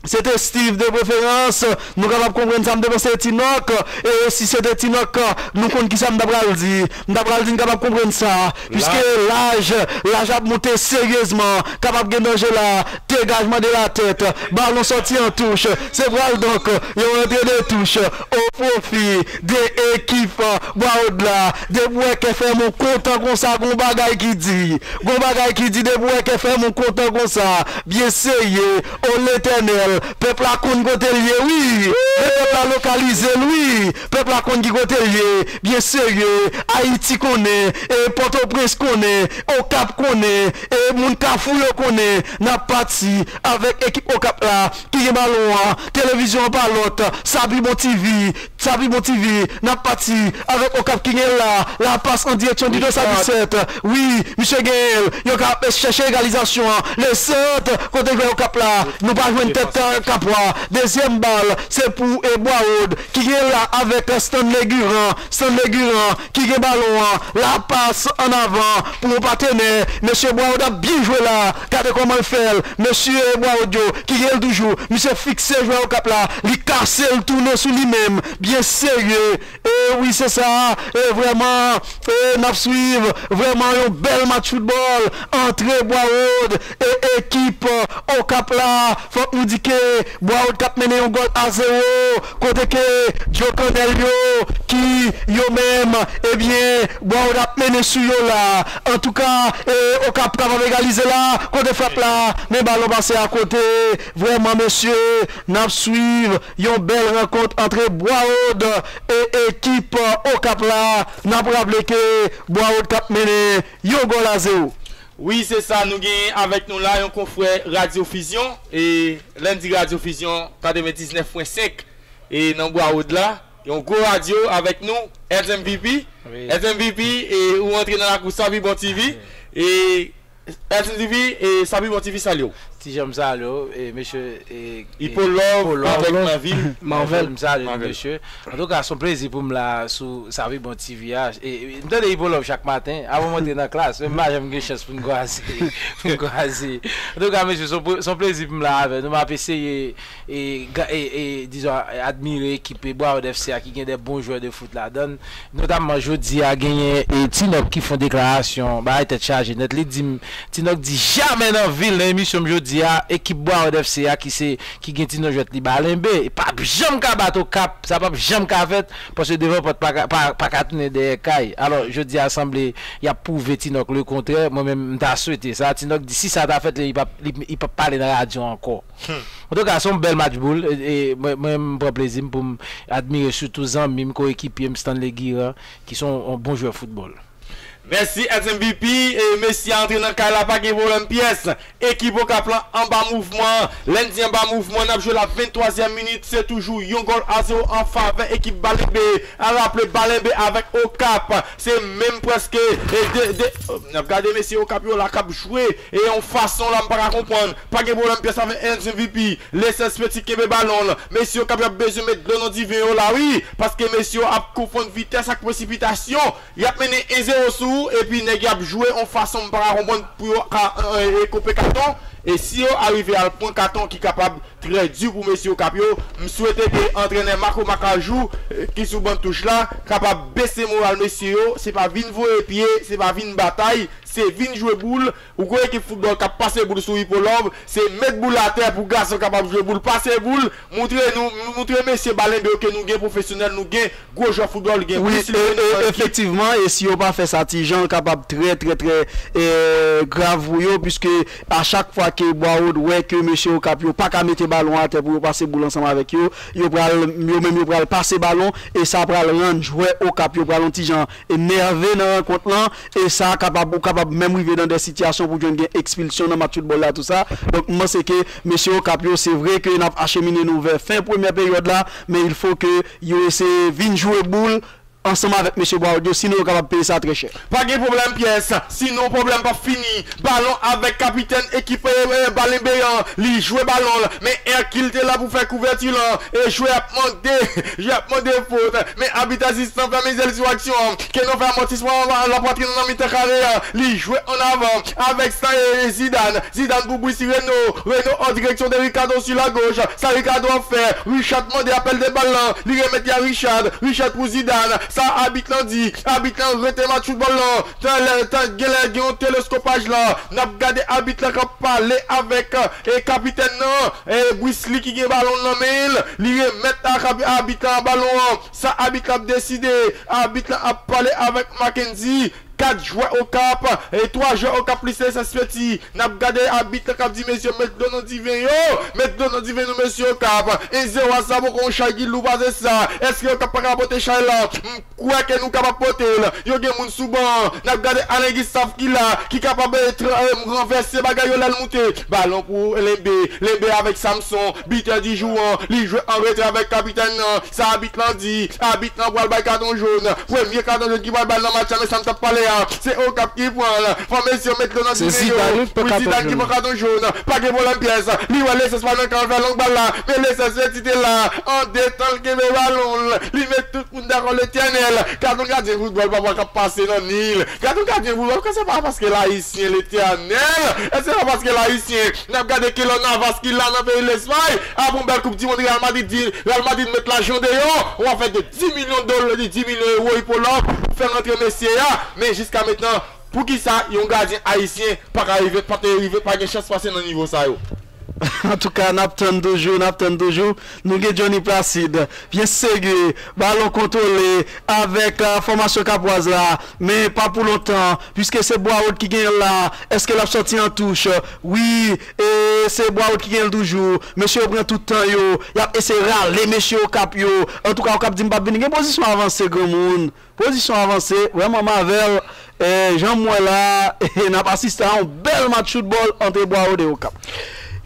se te Steve de preferans. Nou kapab konprann sa, m te panse se Tinòk. E si se te Tinòk, nou konn ki sa m ta pral di. M ta pral di n kapab konprann sa. Piske laj, laj ap monte seryezman. Kapab gen danje la. Degajman de la tèt. Balon sòti an touch. Se pral donk yon rantre de touch o pwofi de ekip Bwawòd la. Depi w wè kè fèmen w kontan konsa, gon bagay ki di. Gon bagay ki di depi w wè kè fèmen w kontan konsa. Byen serye. O Letènèl, pèp la konn kote l ye, wi. Men pèp la lokalize l, wi. Pèp la konn ki kote l ye. Byen serye. Ayiti konnen. E Pòtoprens konnen. Okap konnen. E moun Kafou yo konnen. N ap pati avèk ekip Okap la ki gen balon an. Televizyon an pa lòt. Sa Pi Bon T V. Sa pi bon T V, n ap pati avèk Okap ki gen la, la pas an direksyon di de sa disèt. Wi, misye gen l, yo ka ap chèche egalizasyon an. Le sant, kote jwè Okap la, nou pa jwenn tèt Kapwa. Dezyèm bal, se pou e Bwawod ki gen la avèk Stanley Guran. Stanley Guran ki gen balon an, la pas an avan pou yon patenè. Mesye Bwawod ap byen jwe la, gade kòman l fè l. Mesye Bwawod yo ki gen l toujou, misye fikse jwè Okap la, li kase l tounen sou li menm. Byen serye. E wi, se sa. E vrèman, e n ap swiv vrèman yon bèl match foutbòl antre Bwawod e ekip Okap la. Fòk nou di ke Bwawod k ap mennen yon gòl a zewo, kote ke Djokannèl yo ki yo menm, ebyen, Bwawod ap mennen sou yo la. Antouka, e Okap kapab egalize la, kote frap la, men balon pase akote. Vrèman, mesye, n ap swiv yon bèl rankont antre Bwawod e ekip Okap la. N ap raple ke Bwawod k ap mennen yon gòl a zewo. Wi, se sa, nou genyen avèk nou la yon konfrè Radyo Fizyon, e lè n di Radyo Fizyon, katrevendiznèf pwen senk, e nan Bwawod la, yon gwo radyo avèk nou, S M V P. Wi. S M V P, e ou antre nan lakou Sapi Bon T V, e S M V P, e Sapi Bon T V salye w. Ti Jan m salye w, e mesye, e, e Ipo Love avèk Manvil. Manvil, m salye nou, mesye. Antouka, se yon plezi pou m la sou Sapi Bon T V a. E, e, m tande Ipo Love chak maten, avan m antre nan klas, men m pa janm gen chans pou n kwaze, pou n kwaze. Antouka, mesye, se yon pre-, se yon plezi pou m la avè nou. M ap eseye, e, ga-, e, e, dizon, admire ekip, e, Bwawod F C a ki gen de bon jwè de foot ladan l. Notamman, jodi a, genyen, e, Ti Nòk ki fè yon deklarasyon, bagay tèt chaje nèt. Li di m, Ti Nòk di, jamè nan vi l, nan emisyon m jodi a, ekip Bwawod F C a ki se, ki gen ti non jwèt li Balenbe, e p ap janm ka bat Okap, sa p ap janm ka fèt, paske devan pòt pa ka, pa, pa ka tounen dèyè kay. Alò, jodi a, sanble, y ap pwouve Ti Nòk lekontrè, mwen menm, m ta swete sa. Ti Nòk di, si sa ta fèt, li p ap, li, li p ap pale nan radyo ankò. Antouka, se yon bèl match boul. E, e, mwen, mwen, m pran plezi m pou m admire sitou zanmi m, koekipye m, Stanley Guiran, ki se yon, yon bon jwè foutbòl. Mèsi, S M V P. E, Messi a antre nan kay la, pa gen pwoblèm pyès. Ekip Okap lan anba mouvman. Lè n di anba mouvman, n ap jwe la venntwazyèm minit. Se toujou yon gòl a zewo an favè ekip Balenbe. A raple, Balenbe avèk Okap, se menm prèske, e, de, de, n ap gade mesye Okap yo la k ap jwe. E yon fason la, m pa ka konprann. Pa gen pwoblèm pyès avèk S M V P. Lesans Peti kenbe balon l. Mesye yo kapab bezwen met dlo nan diven yo la, wi. Paske mesye yo ap konfonn vitès ak presipitasyon. Y ap mennen en zewo sou ou, epi nèg y ap jwe yon fason m pa ka konprann pou yo ka, e, e, koupe katon. E si yo arive al pran katon ki kapab trè di pou mesye Okap yo, m swete ke antrènè Marco Macajou, e, ki sou ban touch la, kapab bese moral mesye yo. Se pa vin voye pye, se pa vin batay, se vin jwe boul. Ou kwè ekip foutbòl k ap pase boul sou Hippo Love, se met boul atè pou gason kapab jwe boul, pase boul, moutre nou, moutre mesye Balenbe yo ke nou gen pwofesyonèl, nou gen gwo jwè foutbòl, gen plis lidè nan ekip. Wi, e, e, efektivman, e si yo pa fè sa, Ti Jan, l kapab trè, trè, trè, e, grav pou yo, piske a chak fwa ke Bwawod wè ke mesye Okap yo pa ka mete balon atè pou yo pase boul ansanm avèk yo, yo pral, yo menm yo pral pase balon, e sa pral rann jwè Okap yo pral yon ti jan enève nan rankont lan, e sa kapab, ou kapab menm rive nan de sitiyasyon pou jwenn gen ekspilsyon nan match foutbòl la, tou sa. Donk, m panse ke mesye Okap yo, se vre ke n ap achemine nou vè fen premyè peryòd la, men il faut que yo eseye vin jwe boul ansanm avèk mesye Bwawod yo, sinon yo kapab peye sa trè chè. Pa gen pwoblèm pyès, sinon pwoblèm p ap fini. Balon avèk kapitèn ekip, e, e, Balenbe an, li jwe balon l, men Hercule te la pou fè kouvèti lan, e jwè ap mande, jwè ap mande fot, men abit asistan fèmen zèl sou aksyon an, Kenon fè amòtisman an, la pwatrin nan mitan kare an, li jwe an avan, avèk sa, e, Zidane, Zidane pou Brice Reno, Reno an direksyon de Ricardo sou la goch, sa Ricardo ap fè, Richard mande apèl de bal lan, li remèt li a Richard, Richard pou Zidane, sa abit lan di, abit lan rete match foutbòl lan, Tan lè, tan, genlè gen yon teleskopaj la, n ap gade abit la k ap pale avèk, e, kapitèn nan, e, Brisly ki gen balon nan men l, li remèt a kapi-, abit la balon an. Sa abit la ap deside, abit la ap pale avèk Mackendy, kat jwè Okap, e twa jwè Okap plis Lesens Peti. N ap gade abit la k ap di, mesye, met dlo nan diven yo, met dlo nan diven nou, mesye Okap. En zewo a sa poko yon chay ki lou pase sa. Èske Okap pa ka pote chay la? M kwè ke nou kapab pote l. Yo gen moun sou ban an. N ap gade Alain Gustave ki la, ki kapab, e, tra-, e, ranvèse bagay yo lè l moute. Balon pou Lenbe. Lenbe avèk Samson, bitè di jou an. Li jwe an retrè avèk kapitèn nan. Sa abit lan di. Abit lan pral bay katon jòn. Premye katon jòn ki pral bay nan match la, men sa m t ap pale a. Se Okap ki pran l. Fò mesye yo met dlo nan diven yo. Wi, Zidane ki pran katon jòn. Pa gen pwoblèm pyès. Li wè Lesens pa nan kan, l fè long bal la. Men Lesens rete la. An detan, l kenbe balon l. Li met tout moun dakò, Letènèl. Gad yon gadyen foutbòl, papa, k ap pase nan Nil. Gad yon gadyen foutbòl, se pa paske l ayisyen, Letènèl. Èske se pa paske l ayisyen? N ap gade Keylor Navas ki la nan peyi Lespay. Apre yon bèl Koup di Mond, Real Madrid di, Real Madrid met lajan deyò. Yon afè de dis milyon dola, di dis milyon ewo, Ipolòv, pou fè rantre mesye a. Men jiska mentnan, poukisa yon gadyen ayisyen pa ka rive, pa te rive, pa gen chans pase nan nivo sa yo? Antouka, n ap tann toujou, n ap tann toujou. Nou gen Johnny Placide, byen serye, balon kontwole avèk, a, fòmasyon Kapwaz la, men pa pou lontan, piske se Boisrod ki genyen l la. Èske l ap sòti an touch? Wi, e se Boisrod ki genyen l toujou. Mesye yo pran tout tan yo, y ap eseye rale mesye Okap yo. Antouka, Okap di m p ap vini. Gen pozisyon avanse, granmoun. Pozisyon avanse, vrèman m avè l. E, jan m wè la, n ap asiste a yon bèl match foutbòl ant Boisrod e Okap.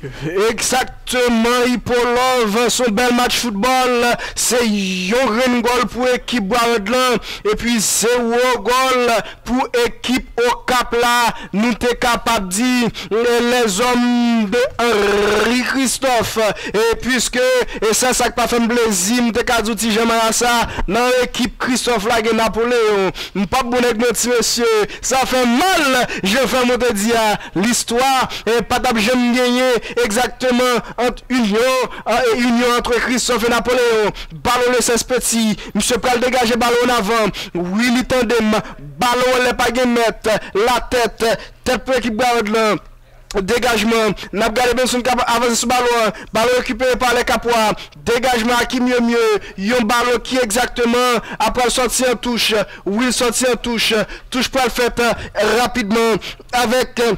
Egzakteman, Ipolòv, se yon bèl match foutbòl. Se yon grenn gòl pou ekip Boisrod lan, epi zewo gòl pou ekip Okap la. Nou te kapab di, e, les hommes de Henri Christophe. E piske, e se sa k pa fè m plezi, m te ka di w Ti Jan Marasa, nan ekip Christophe la gen Napoleon. M p ap bon nèg non, ti mesye. Sa fè mal, jan fè m te di a. Listwa, e, pa t ap janm genyen egzakteman ant Union, e, e Union entre Christophe e Napoleon. Balon Lesens Peti. Misye pral degaje balon an avan. Wi, li tande m. Balon anlè, pa gen mèt. Latèt. Tèt pou ekip Boisrod lan. Degajman. N ap gade Benson k ap avanse sou balon an. Balon rekipere pa lè Kapwa. Degajman Akim Yemye. Yon balon ki egzakteman ap pral sòti an touch. Wi, l sòti an touch. Touch pral fèt, e, rapidman avèk, e,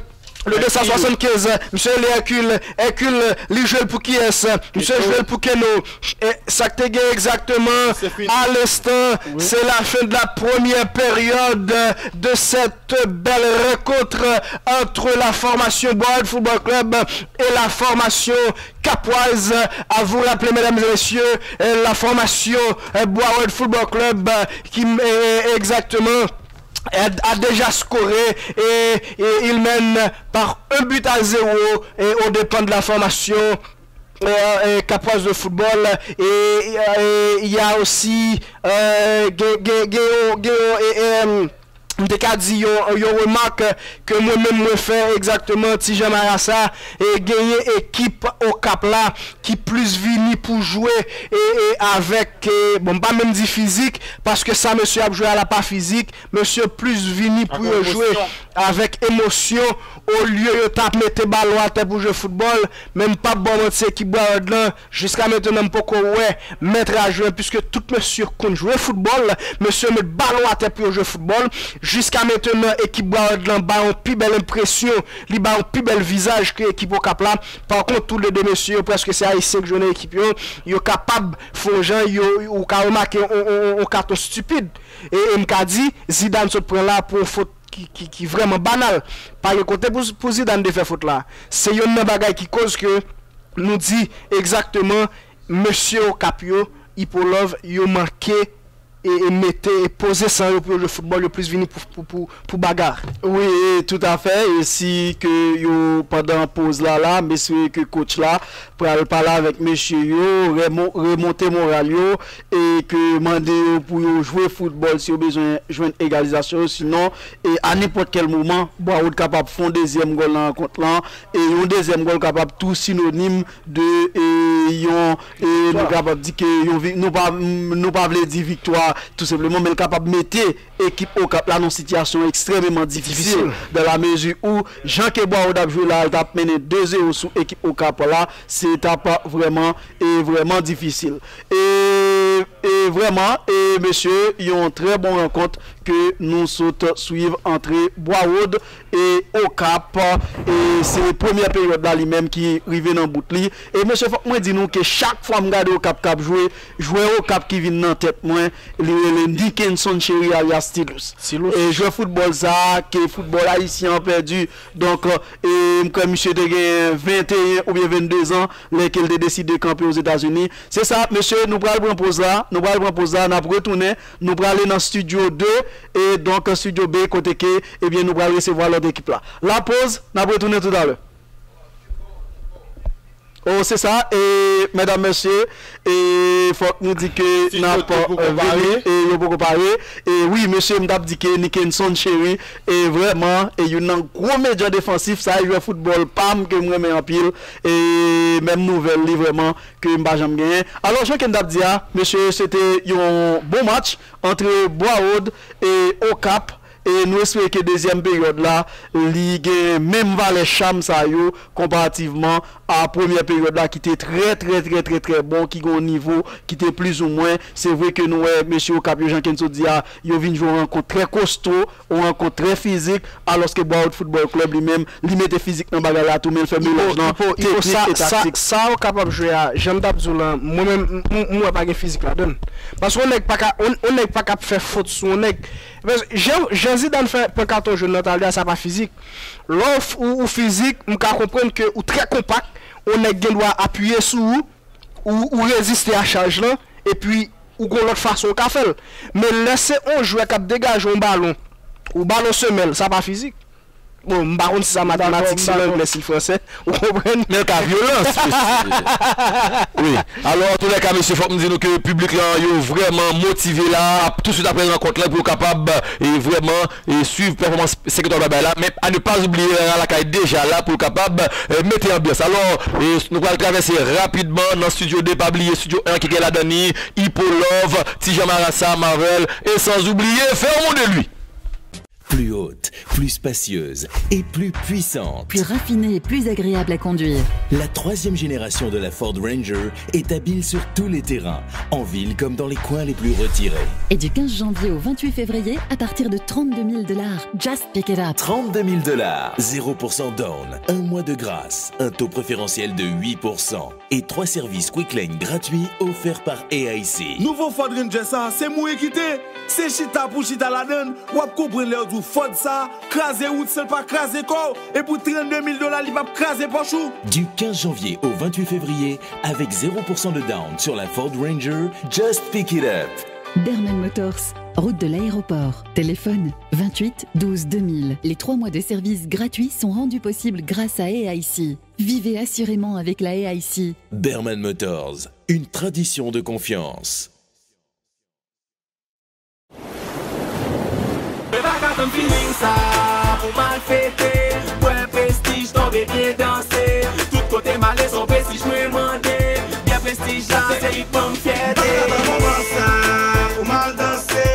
le de san swasannkenz. Misye rele Hercule. Hercule, li jwe l pou kiyès? Misye jwe l pou Keno. E sa k te gen egzakteman a lenstan, se la fen de la première période de cette belle rencontre entre la formation Boisrod Football Club et la formation Capoise. À vous rappeler, mesdames et messieurs, euh, la formation, euh, Boisrod Football Club, euh, qui, euh, exactement, a, a déjà scoré et, et il mène par un but à zéro et aux dépens de la formation euh, euh, Capoise de football. Et, euh, il y a aussi, euh, gen, gen, gen, gen, gen, euh, euh, m te ka di yon, yon remak ke mwen menm mwen fè egzakteman, Ti Jan Marasa, e genyen ekip Okap la ki plis vini pou jwe e, e avèk, e, bon, m pa menm di fizik, paske sa mesye ap jwe a la pa fizik, mesye plis vini pou yo jwe avèk emosyon, olye yo t ap mete balon atè pou jwe foutbòl, men m p ap ba w manti, ekip Boisrod lan, jiska mentnan m poko wè mèt a jwe, piske tout mesye konn jwe foutbòl, mesye met balon atè pou yo jwe foutbòl. Jiska mentnan, ekip Boisrod lan ba yon pi bèl enpresyon, li ba yon pi bèl vizaj ke ekip Okap la. Pa kont, toulede mesye yo, prèske se Ayisyen ki jwe nan ekip yo, yo kapab fè yon jan, yo, ou ka remake yon, yon, yon, yon katon stipid. E, e m ka di, Zidane sot pran la pou yon fot ki, ki, ki vrèman banal. Pa gen kote pou, pou Zidane te fè fot la. Se yonn nan bagay ki koz ke nou di egzakteman, mesye Okap yo, Ipolòv, yo manke e, e mete, e poze san yo pou yo jwe foutbòl, yo plis vini pou, pou, pou, pou bagar. Wi, e toutafè, e si ke yo, pandan poz la la, m espere ke coach la pral pale avèk mesye yo, remo-, remonte moral yo, e ke mande yo pou yo jwe foutbòl si yo bezwen jwenn egalizasyon yo, sinon, e a nenpòt kèl moman, Boisrod kapab fè yon dezyèm gòl nan rankont lan, e yon dezyèm gòl kapab tou sinonim de, e, yon, e, nou kapab di ke yon vi-, nou pa, nou pa vle di viktwa tou senpleman, men l kapab mete ekip Okap la nan yon sitiyasyon ekstrèmeman difisil, dans la mesure où, jan ke Boisrod ap jwe la, l t ap mennen de zewo sou ekip Okap la, se t ap vrèman, e vrèman difisil. E, e E vrèman, e mesye, yon trè bon rankont ke nou sot swiv antre Bwa Wòd e Okap. E se premyè peryòd la li menm ki rive nan bout li. E mesye, fòk mwen di nou ke chak fwa m gade Okap k ap jwe, jwè Okap ki vin nan tèt mwen, li rele Nickenson Chéry alyas Tilous. Tilous. E jwè foutbòl sa a, ke foutbòl ayisyen an pèdi. Donk, e m kwè misye te gen venteyen oubyen vennde zan, lè ke l te deside kanpe Ozetazini. Se sa, mesye, nou pral pran poz la, nou pral pran poz la, n ap retounen, nou prale nan Studio de, e donk Studio B, kote ke, ebyen, nou pral resevwa lòt ekip la. La poz, n ap retounen toutalè. Oh, se sa, e medam, mesye, e fòk nou di ke n ap, e, vini, e yo poko pare. E wi, mesye, m t ap di ke Nickenson Chéry, e vrèman, e youn nan gwo medyan defansif, sa e jwè foutbòl pa m ke m renmen anpil, e menm nouvèl li vrèman ke m pa janm genyen. Alò, jan ke n t ap di a, mesye, se te yon bon match antre Bwa Wòd e Okap, e nou espere ke dezyèm peryòd la, li gen menm valè cham sa yo konparativman a premyè peryòd la ki te trè, trè, trè, trè, trè bon, ki gen yon nivo ki te plizoumwen. Se vre ke nou wè mesye Okap yo, jan Kenso di a, yo vin jwe yon rankont trè kosto, yon rankont trè fizik, alòske Bwa Wòd Football Club li menm, li mete fizik nan bagay la tou, men l fè melanj nan teknik e taktik. Sa, sa Okap ap jwe a, jan m t ap di w lan, mwen menm, m, m, m wè pa gen fizik ladan l. Paske yon nèg pa ka, yon, yon nèg pa ka ap fè fot sou yon nèg. Jan, jan Zidane fè pran katon jòn nan talè a, sa pa fizik. Lè w f-, ou, ou fizik, m ka konprann ke ou trè konpak, yon nèg gen dwa apiye sou ou, ou, ou reziste a chaj lan, epi ou gon lòt fason ou ka fè l. Men lè se yon jwè k ap degaje yon balon, ou balon semèl, sa pa fizik. Bon, m pa konn si sa matematik, si l anglè, si l fransè, ou konprann? Men l ka vyolans, mesye. Wi. Alò, antoulèka, mesye, fòk m di nou ke piblik lan, yo vrèman motive la, ap, toutswit apre rankont lan, pou yo kapab, e, vrèman, e, swiv pèfòmans senk etwal Babay la. Men, à ne pas oublier, Rara Lakay deja la pou l kapab, e, mete anbyans. Alò, e, nou pral travèse rapidman nan Studio de, pa bliye Studio en ki gen ladan ni Hippo Love, Ti Jean Marassa, Marvel, e sans oublier Fermons de lui. Plus haute, plus spacieuse et plus puissante. Plus raffinée et plus agréable à conduire. La troisième génération de la Ford Ranger est habile sur tous les terrains, en ville comme dans les coins les plus retirés. Et du quinze janvier au vingt-huit février, à partir de trente-deux mille dollars, just pick it up. Trente-deux mille dollars, zéro pour cent down, un mois de grâce, un taux préférentiel de huit pour cent. Et trois services Quick Lane gratuits offerts par A I C. Nouvo Ford Ranger sa, se mouri kite. Se chita pou chita ladan l. W ap konprann lè yo di w Ford sa kraze wout san l pa kraze kò w. E pou trannde mil dola, li p ap kraze pòch ou. Du quinze janvier au vingt-huit février, avec zéro pour cent de down sur la Ford Ranger, just pick it up. Berman Motors, route de l'aéroport. Téléphone vingt-huit douze deux mille. Les trois mois de service gratuit sont rendus possibles grâce à A I C. Vivez assurément avec la A I C. Berman Motors, une tradition de confiance. Mwen pa ka tann feeling sa pou m al fete. Bwè Prestige, tonbe byen danse. Tout kote m ale se yon Prestige mwen mande. Bwè Prestige la se ritm fyète. M pa ka tann moman sa pou m al danse.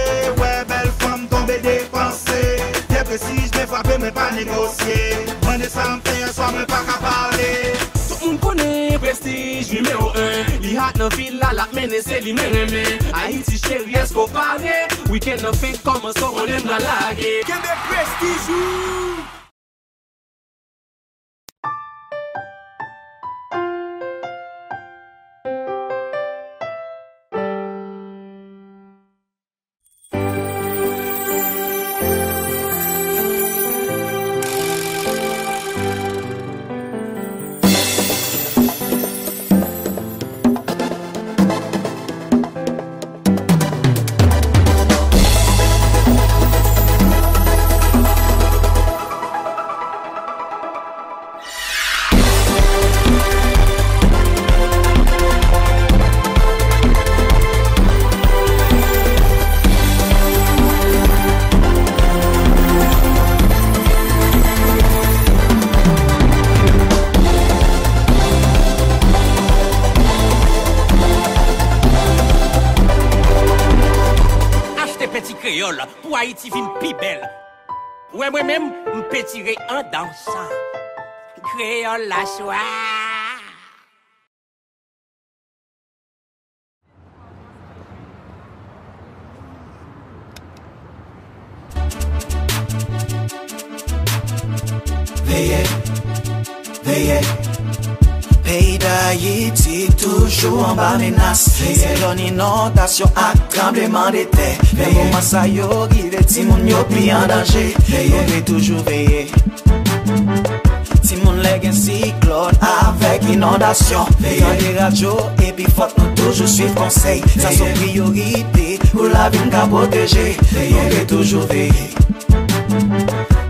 Wè bèl fanm tonbe depanse. Bwè Prestige, men frape, men pa negosye. Mande sa m fè yè swa, mwen pa ka pale. Tout moun konnen Prestige nimewo en. Li hot nan vil la, l ap mennen, se li mwen renmen. Ayiti cheri, èske w pare? Wikenn nan fenk kòmanse, w konnen m pral lage. Kenbe Prestige ou! Achte Penti Kreyòl pou Ayiti vin pi bèl. Ou wè mwen menm, m pentire an dansan. Kreyòl la swa. Veye, veye. Peyi Dayiti toujou anba menas. Siklòn, inondasyon ak tranbleman de tè. Lè moman sa yo rive, timoun yo pi an danje. Nou dwe toujou veye. Timoun, lè gen siklòn avèk inondasyon, tande radyo epi fòk nou toujou swiv konsèy. Sa se yon priyorite pou lavi n ka pwoteje. Nou dwe toujou veye.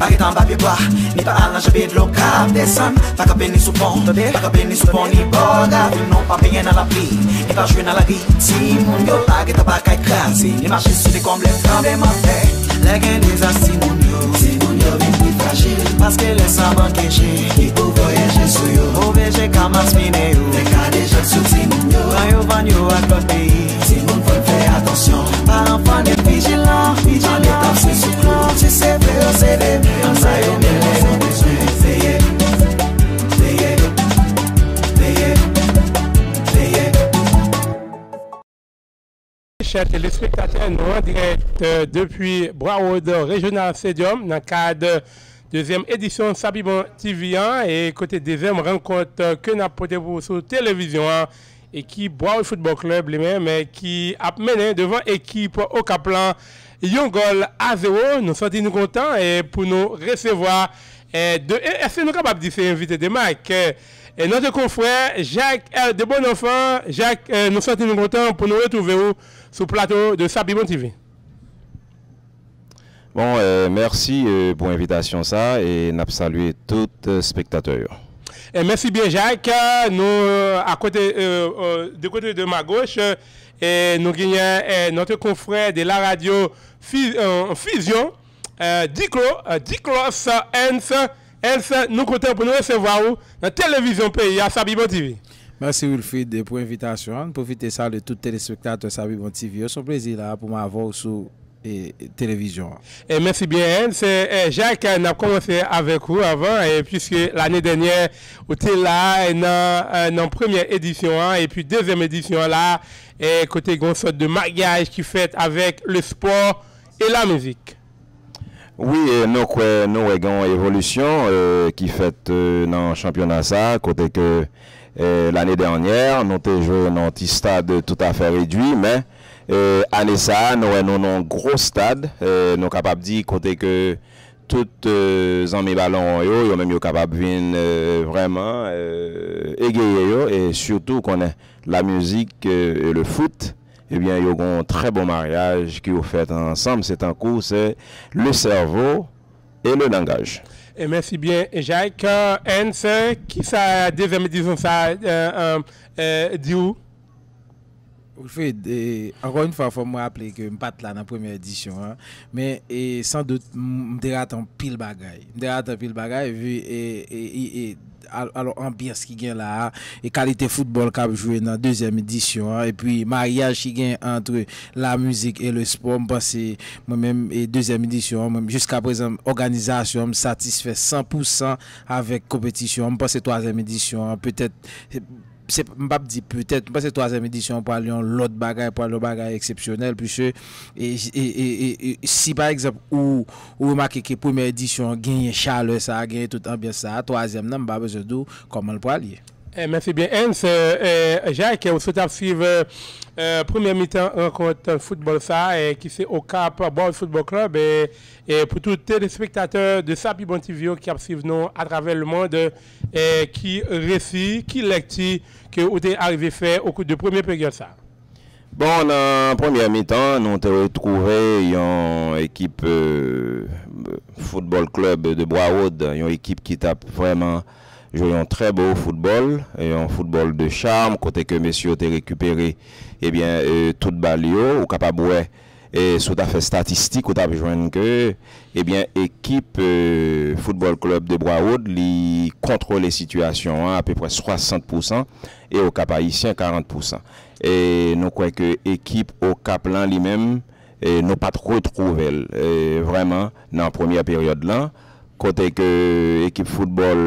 Pa rete anba pye bwa, ni pa al nan janbe dlo k ap desann. Pa kanpe ni sou pon, pa kanpe ni sou pon, ni bò ravin. Non, pa benyen nan lapli, ni pa jwe nan lari. Timoun yo pa rete anba kay kraze, ni mache sou dekonb lè tranblemanntè. Lè gen dezas, timoun yo, timoun yo vin pi frajil. Paske lè sa manke je, ki pou voye je sou yo. Move je ka maspinen yo, fè ka deja sou timoun yo. Pran yo, vann yo ak lòt peyi. Timoun, fò n fè atansyon. Paran, fò n ret vijilan, vijilan. Ann ret ap swiv sou klou, si se vre yo se demen, ann sa yo mele yo bezwen veye, veye, veye, veye. Chè telespektatè, nou an dirèk, euh, depi Broward Regional Stadium nan kad dezyèm edisyon Sa Pi Bon T V an, e kote dezyèm rankont, euh, ke n ap pote pou ou sou televizyon an, ekip Broward Football Club li menm, eh, ki ap mennen devan ekip Okap lan yon gòl a zewo. Nou santi nou kontan, eh, pou nou resevwa, eh, de, eh, èske nou kapab di se envite de mak, eh, eh, notre confrère Jacques L de Bonenfant. Jacques, eh, nou santi nou kontan pou nou retwouve ou sou plato de Sa Pi Bon T V. Bon, eh, mèsi, eh, pou envitasyon sa, e n ap salye tout, eh, espektatè yo. E mèsi byen, Jacques. Nou, eh, akote, eh, eh, de kote de ma goch, eh, nou genyen, eh, notre confrère de la radio Fi-, eh, Fusion, eh, Diclo, eh, Diclos, eh, Hans. Hans, nou kontan pou nou resevwa ou nan televizyon peyi a, Sa Pi Bon T V. Mèsi, Wilfrid, pou envitasyon an. Pwofite salye tout telespektatè Sa Pi Bon T V yo. Se yon plezi la pou m avè w sou e, televizyon an. E mèsi byen, Hans. E, Jacques, n ap kòmanse avèk ou avan, e, piske lane dènyè, ou te la, e, nan, e, nan premyè edisyon an, epi dezyèm edisyon an la, e, kote gen yon sòt de maryaj ki fèt avèk le sport et la musique. Wi, e, nou kwè, nou wè gen yon evolisyon, e, ki fèt, e, nan chanpyona sa, kote ke, e, lane dènyè, nou te jwe nan yon ti stad toutafè redwi, men, e, ane sa a, nou wè nou nan yon gwo stad, e, nou kapab di kote ke tout, e, zanmi balon yo, yo menm yo kapab vin, e, vrèman, e, egeye yo, e sitou konnen la mizik, e, e le foot, ebyen, yo gen yon trè bon maryaj ke yo fèt ansanm, se tankou se le cerveau et le langage. E mèsi byen, Jacques. Hans, kisa dezyèm edisyon sa, e, e, e, di w? Wilfred, e, ankò yon fwa, fò m raple ke m pa t la nan premyè edisyon an, men, e, san dout, m, m te rate anpil bagay. M te rate anpil bagay, vi, e, e, e, e, al-, alò, anbyans ki gen la a, e kalite foutbòl k ap jwe nan dezyèm edisyon an, epi maryaj ki gen ant la mizik e le spò, m panse, mwen menm, e dezyèm edisyon an, mwen, jiska prezan, òganizasyon an, m satisfè san pou san avèk konpetisyon an. M panse twazyèm edisyon an, petèt, se, m p ap di petèt, m panse twazyèm edisyon an pral yon lòt bagay, pral yon bagay eksepsyonèl, piske, e, e, e, e, e, si pa egzanp, ou, ou remake ke premyè edisyon an genyen chalè sa a, genyen tout anbyans sa a, twazyèm nan, m pa bezwen di w kòman l pral ye. E, mèsi byen, Hans. E, e, Jacques, ou sot ap swiv, e, e, premyè mitan rankont foutbòl sa a, e, ki se Okap Broward Football Club, e, e, pou tout telespektatè de Sa Pi Bon T V yo ki ap swiv nou atravè lemond, e, ki resi, ki lèkti ke ou te arive fè okou de premye peryòd sa a? Bon, nan premyè mitan, nou te retwouve yon ekip, e, football club de Broward, yon ekip ki t ap vrèman jwe yon trè bo foutbòl, yon foutbòl de charm, kote ke mesye yo te rekipere, ebyen, e, tout bal yo. Ou kapab wè, e, si w ta fè statistik, ou t ap jwenn ke, ebyen, ekip, e, football club de Broward, li kontwole sitiyasyon an apeprè swasant pou san, e Okap Ayisyen, karant pou san. E nou kwè ke ekip Okap lan li menm, e nou pa t retwouve l, e, vrèman nan premyè peryòd lan. kote ke ekip foutbòl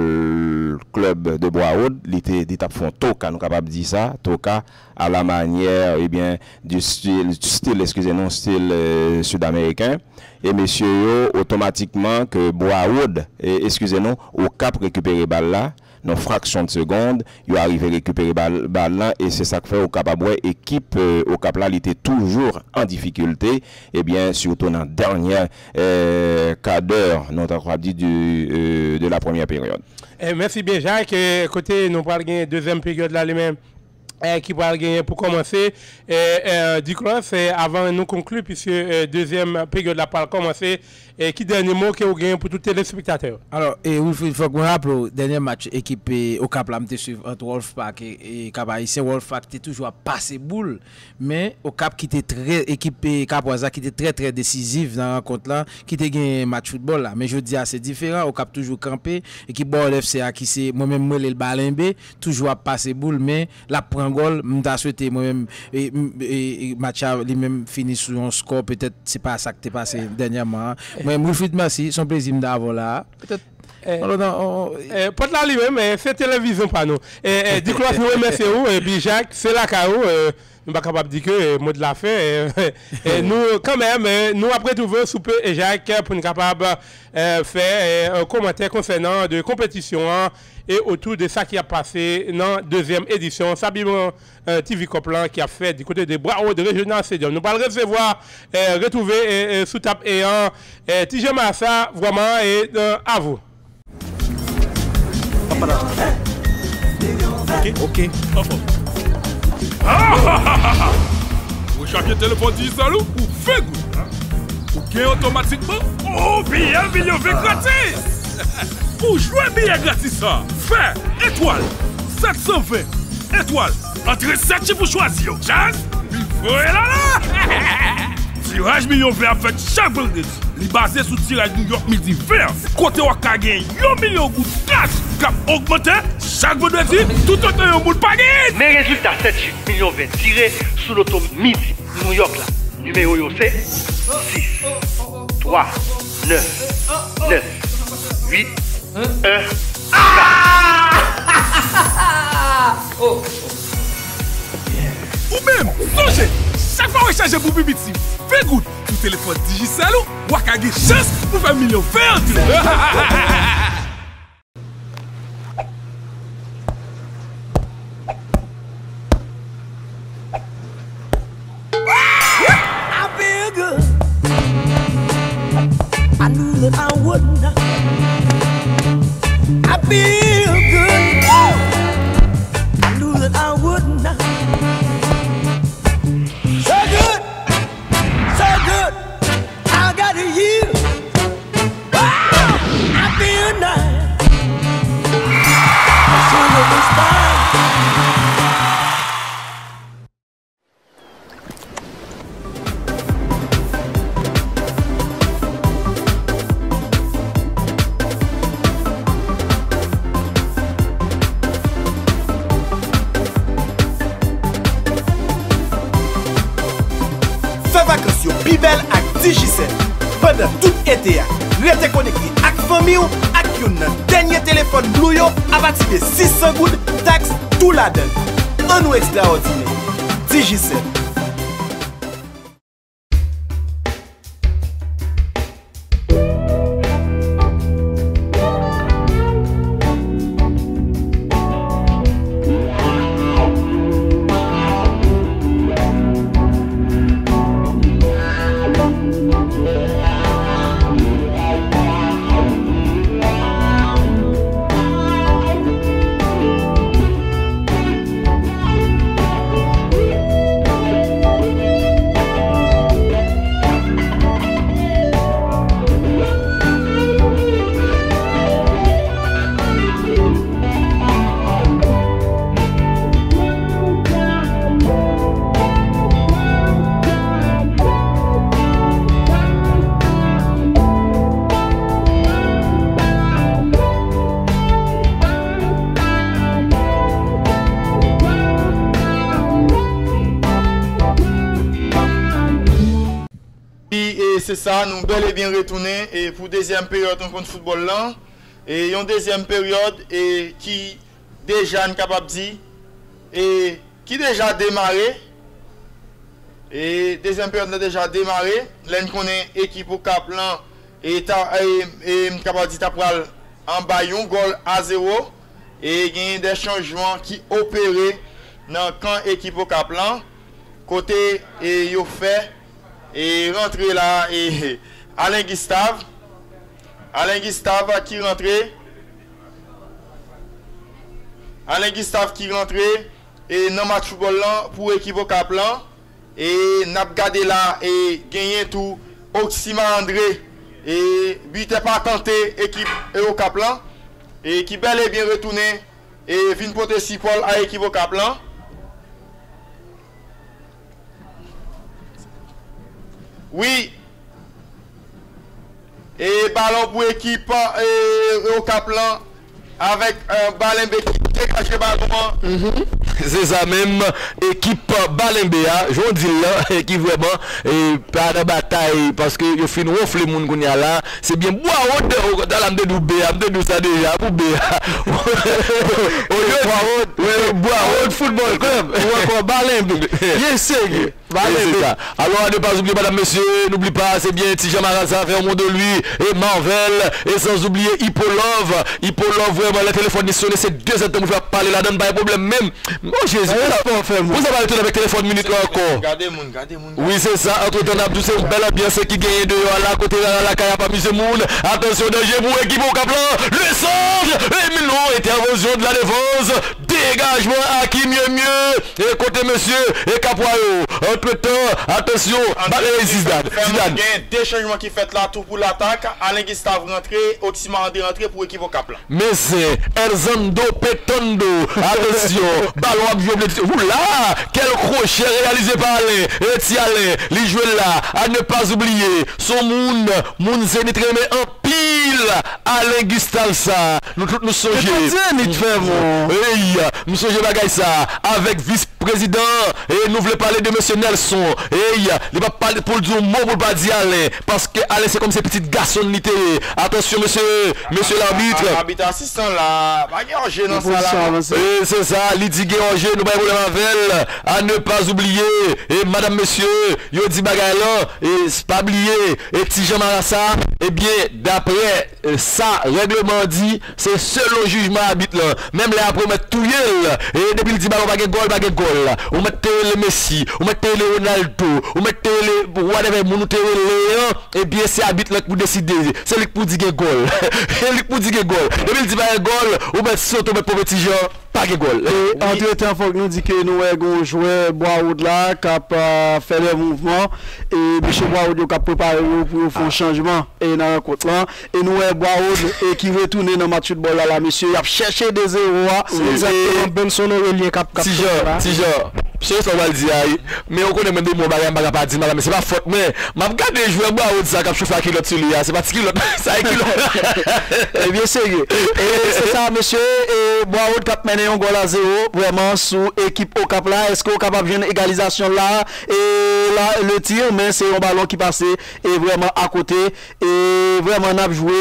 Club de Bois Rôde, li te, li t ap fè yon toka, nou kapab di sa, toka à la manière, ebyen, du style, du style, eskize nou, stil, euh, sid-ameriken. E mesye yo, otomatikman, ke Bois Rôde, e, eskize nou, Okap rekipere bal la, nan fraksyon de segonn, yo arive rekipere bal, bal lan, e se sa k fè ou kapab wè ekip, euh, Okap la, li te toujou an difikilte, ebyen, sitou nan dènyè, euh, kadè, nou ta kapab di, du, euh, de la première période. Eh, mèsi byen, Jacques. Eh, kote nou pral gen dezyèm peryòd la, li menm, eh, ki pral genyen pou kòmanse. Eh, eh, Diklos, eh, avan nou konkli, piske, eh, dezyèm peryòd la pral kòmanse, eh, ki dènye mo ke ou genyen pou tout telespektatè yo? Alò, eh, Wilfried, fòk mwen raple w, dènye match ekip, eh, Okap la, m te swiv ant Wolfpack e, e Cap Haïtien. Wolfpack te toujou ap pase boul, men Okap ki te trè, ekip, eh, Kapwaz la ki te trè, trè desiziv nan rankont lan, ki te gen match foutbòl la. Men jodi a, se diferan. Okap toujou kanpe. Ekip Bawòd F C a ki se, mwen menm, mwen rele l Balenbe, toujou ap pase boul, men l ap pran gòl. M ta swete, mwen menm, e, m, e, e, match la, li menm fini sou yon skò, petèt se pa sa k te pase dènyèman an. Mwen, Wilfried, mèsi, se yon plezi m t avè w la a. Petèt, eh, yon lòt, on, on, eh, pòt la li menm, eh, se televizyon pa nou. Eh, eh, Diklos, nou remèsye w, epi Jacques, se lakay ou, eh, nou pa kapab di ke, eh, mo de la fen, eh, eh, nou, kanmenm, eh, nou ap retwouve w sou pe, eh, Jacques, pou n kapab, eh, fè, eh, kòmantè konsènan de konpetisyon an e otou de sa ki ap pase nan dezyèm edisyon Sabibon, eh, T V Cup lan ki ap fèt di kote de Broward Regional Stadium. Nou pral resevwa, eh, retwouve, eh, eh, sou tab e an, eh, Ti Jean Marsa, vrèman, e, eh, avou. Ok. Ok. Anfòm. Ou chache telefòn dijisèl ou, ou fè goud. Ou gen otomatikman on V L milyon ven gratis. Pou jwe biyè gratis sa, fè etwal sèt san ven etwal. Antre sèt chif ou chwazi yo. Chans, li voye la la. Tiraj milyon ven ap fèt chak vandredi. Li baze sou tiraj Nouyòk Midi ven an, kote w ap ka gen yon milyon goud kach k ap ogmante chak vandredi, toutotan yon moun pa genyen. Men rezilta sèt chif milyon ven tire sou loto Midi Nouyòk la. Nimewo yo se sis, twa, nèf, nèf, uit, en, kat. Ou menm, sonje, chak fwa w rechaje pou pi piti ven goud sou telefòn Digicel ou, w a ka gen chans pou fè milyon ven antre. I feel good. I knew that I would not. I feel good. I knew that I would not. So good, so good. I got you. Wow, I feel nice. I should have been fine. Fè vakans yo pi bèl ak Digicel. Pandan tout ete a, rete konekte ak fanmi w ak youn nan dènye telefòn Blue yo apati de sis san goud, taks tou ladan l. Ann ou ekstraòdinè! Digicel. Sa, nou bèl e byen retounen e pou dezyèm peryòd rankont foutbòl lan. E yon dezyèm peryòd e ki deja n kapab di e ki deja demare. E dezyèm peryòd lan deja demare. Lè n konnen ekip Okap lan e ta, e, e m kapab di ta pral anba yon gòl a zewo. E genyen de chanjman ki opere nan kan ekip Okap lan. Kote e yo fè e rantre la e Alain Gustave. Alain Gustave ki rantre. Alain Gustave ki rantre e nan match foutbòl lan pou ekip Okap lan. E n ap gade la e genyen tou Oxima André e bitè patante ekip e Okap lan e ki bèl e byen retounen e vin pote sipò l a ekip Okap lan. Wi. E balon pou ekip e, Okap lan avèk e, Balenbe ki degaje balon an. Se sa menm, ekip Balenbe a, jan w di l lan, ki vrèman e, pa nan batay, paske yo fin wonfle moun kounye a la. Se byen Bwa Wod, o, ta la m te di w B A, m te di w sa deja, pou B A. Olye Bwa Wod, Bwa Wod Football Club, ou ankò Balenbe. Byen serye. E se sa. Alò, à ne pas oublier, madame, messieurs, n'oublie pas, c'est bien, Ti Jean Marasa fait un mot de lui, et Marvel, et sans oublier Hippo Love. Hippo Love, vrèman, lè telefòn li sonnen, se de zèdtan pou fè ap pale ladan, pa gen pwoblèm menm. O Jezi, pou sa pa retounen avèk telefòn minit lan ankò. Gade moun, gade moun. Wi, se sa. Antretan, n ap di w se yon bèl anbyans ki genyen deyò a la, kote Rara Lakay ap amize moun. Atansyon, danje pou ekip Okap lan. Le Sanj, Emilon, entèvansyon de la defans. Degajman Aki Myemye. E kote mesye e Kapwa yo? Antretan, atansyon, Zidane. Zidane. Gen de chanjman ki fèt la tou pou latak. Alain Gustave rantre, Oxima André rantre pou ekip Okap lan. Mezyen, Elzando Petando. Atansyon, balon ap jwe. Oula! Quel crochet réalisé par Alain. E ti Alain, li jwe la. À ne pas oublier, son moun, moun Zenit renmen anpil. Alain Gustave sa. Nou tout nou sonje. Ey, m sonje bagay sa. Avèk vis prezidan, e nou vle pale de mesye Nelson. Ey, li p ap pale pou l di yon mo pou l pa di Alain. Paske Alain se kòm se pitit gason l li te ye. Atansyon, mesye, mesye labit. Abit asistan la, pa gen anje nan sa la. E se sa, li di gen anje, nou pa gen pwoblèm avè l. À ne pas oublier, e madam, mesye, yo di bagay lan, e pa bliye, e Ti Jan Marasa, ebyen, daprè e sa règleman an di, se selon jijman abit lan. Menm lè apre ou mèt touye l, e depi l di balon pa gen gòl, pa gen gòl. Ou mèt te rele Messi, ou mèt te rele Ronaldo, ou mèt te rele whatever moun ou te rele an, ebyen se abit lan ki pou deside. Se li ki pou di gen gòl. Se li ki pou di gen gòl. Depi l di pa gen gòl, ou mèt sote, ou mèt ponpe Ti Jan, pa gen gòl. E antretan, fòk nou di ke nou wè gen yon jwè Bwa Wod la k ap, a, fè lè mouvman. E mesye Bwa Wod yo k ap prepare yo pou yo fè yon chanjman e nan rankont lan. E nou wè Bwa Wod e ki retounen nan match foutbòl la, la, mesye, y ap chèche de zewo a. Se egzakteman Benson Aurelien k ap, k ap Ti Jan, la. Ti Jan, cheri, sa w pral di a, men ou konnen mwen de mo bagay m pa ka pa di, madam, men se pa fòt mwen. M ap gade jwè Bwa Wod sa k ap chofe ak kilòt sou li a, se pa ti kilòt, sa e kilòt. Ebyen serye. E se sa, mesye, e Bwa Wod k ap mennen yon gòl a zewo, vrèman, sou ekip Okap la. Èske Okap ap jwenn egalizasyon la? E la, le tir, men se yon balon ki pase, e vrèman akote. E vrèman, n ap jwe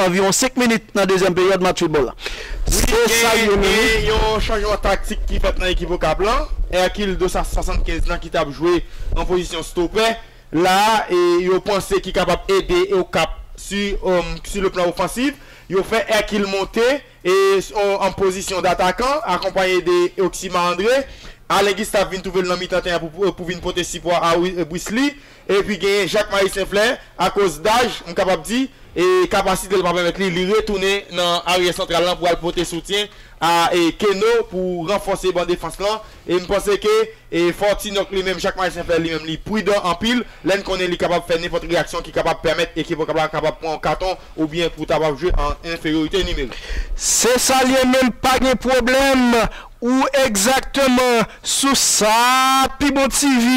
anviwon senk minit nan dezyèm peryòd match foutbòl la. Wi, gen, gen yon chanjman taktik ki fèt nan ekip Okap lan. Hercule Dos Santos swasann kenz lan ki t ap jwe an pozisyon stopè. La, e yo panse ki kapab ede Okap si, um, si le plan ofansif. Yo fè Hercule monte e, o, an pozisyon datakan, akonpaye de Oxima André. Alain Gustave vin twouve l nan mitan teren pou, pou, pou vin pote sipò a Wi-, Brisly. Epi genyen Jacques Marie Saint-Fleur, akoz daj, m kapab di, e kapasite l pa pèmèt li, li retounen nan aryè santral lan pou al pote soutyen a, e, Keno pou ranfòse ban defans lan. E m panse ke, e, Fortinok li menm, Jacques Marie Saint-Fleur li menm, li pridan anpil. Lè n konnen li kapab fè nenpòt reyaksyon ki kapab pèmèt ekip Okap la kapab pran yon katon oubyen pou ta pap jwe an enferyorite nimerik. Se sa l ye menm, pa gen pwoblèm. Ou egzakteman sou sa, Pi Bon T V,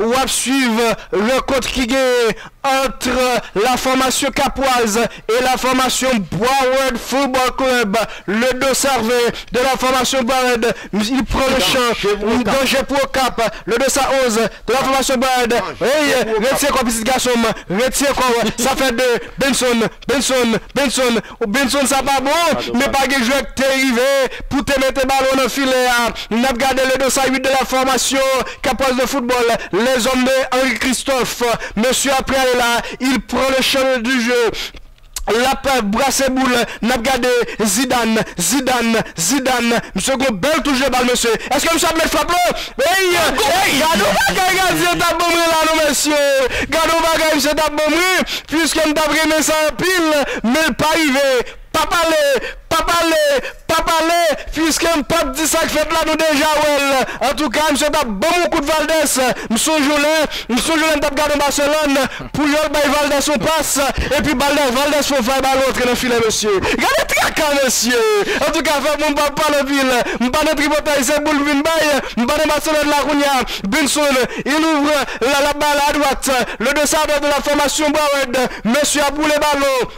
w ap swiv rankont ki genyen entre la formation Capoise et la formation Broward Football Club. Le dos servé de la formation Broward, il prend le champ. Danger pour Cap. Le dos à onze de la formation Broward. Hey, retire kò pitit gason m. Retire kò. Ça fait deux. Benson, Benson, Benson. Ou Benson sa pa bon, men pa gen jwè k te rive pou te mete balon nan filè a. N ap gade le dos à huit de la formation Capoise de football, les hommes de Henri Christophe. Mesye a prale la, il prend le champ du jeu. L ap brase boul, n ap gade Zidane, Zidane, Zidane. Misye gon bèl touch de bal, mesye. Èske misye ap met frap la? Ey, ey, gade yon bagay gadyen t ap ban m ri la non, mesye. Gade yon bagay misye t ap ban m ri, piske m t ap renmen sa anpil, men l pa rive. Pa pale, pa pale, pa pale, piske m p ap di sa k fèt la, nou deja wè l. Antouka, misye t ap ban m yon kout Valdès. M sonje w lè, m sonje w lè m t ap gade yon Barcelone, Puyol bay Valdès yon pas, epi Valdès, Valdès fè yon fay, balon antre nan filè, mesye. Gade traka, mesye! Antouka, fè bon, m p ap pale anpil. M pa nan tripotay, se boul m vin bay. M pa nan Barcelone la kounye a. Benson, il ouvre la, la balle à droite. Le dos à deux de la formation Broward. Mesye ap boule balon.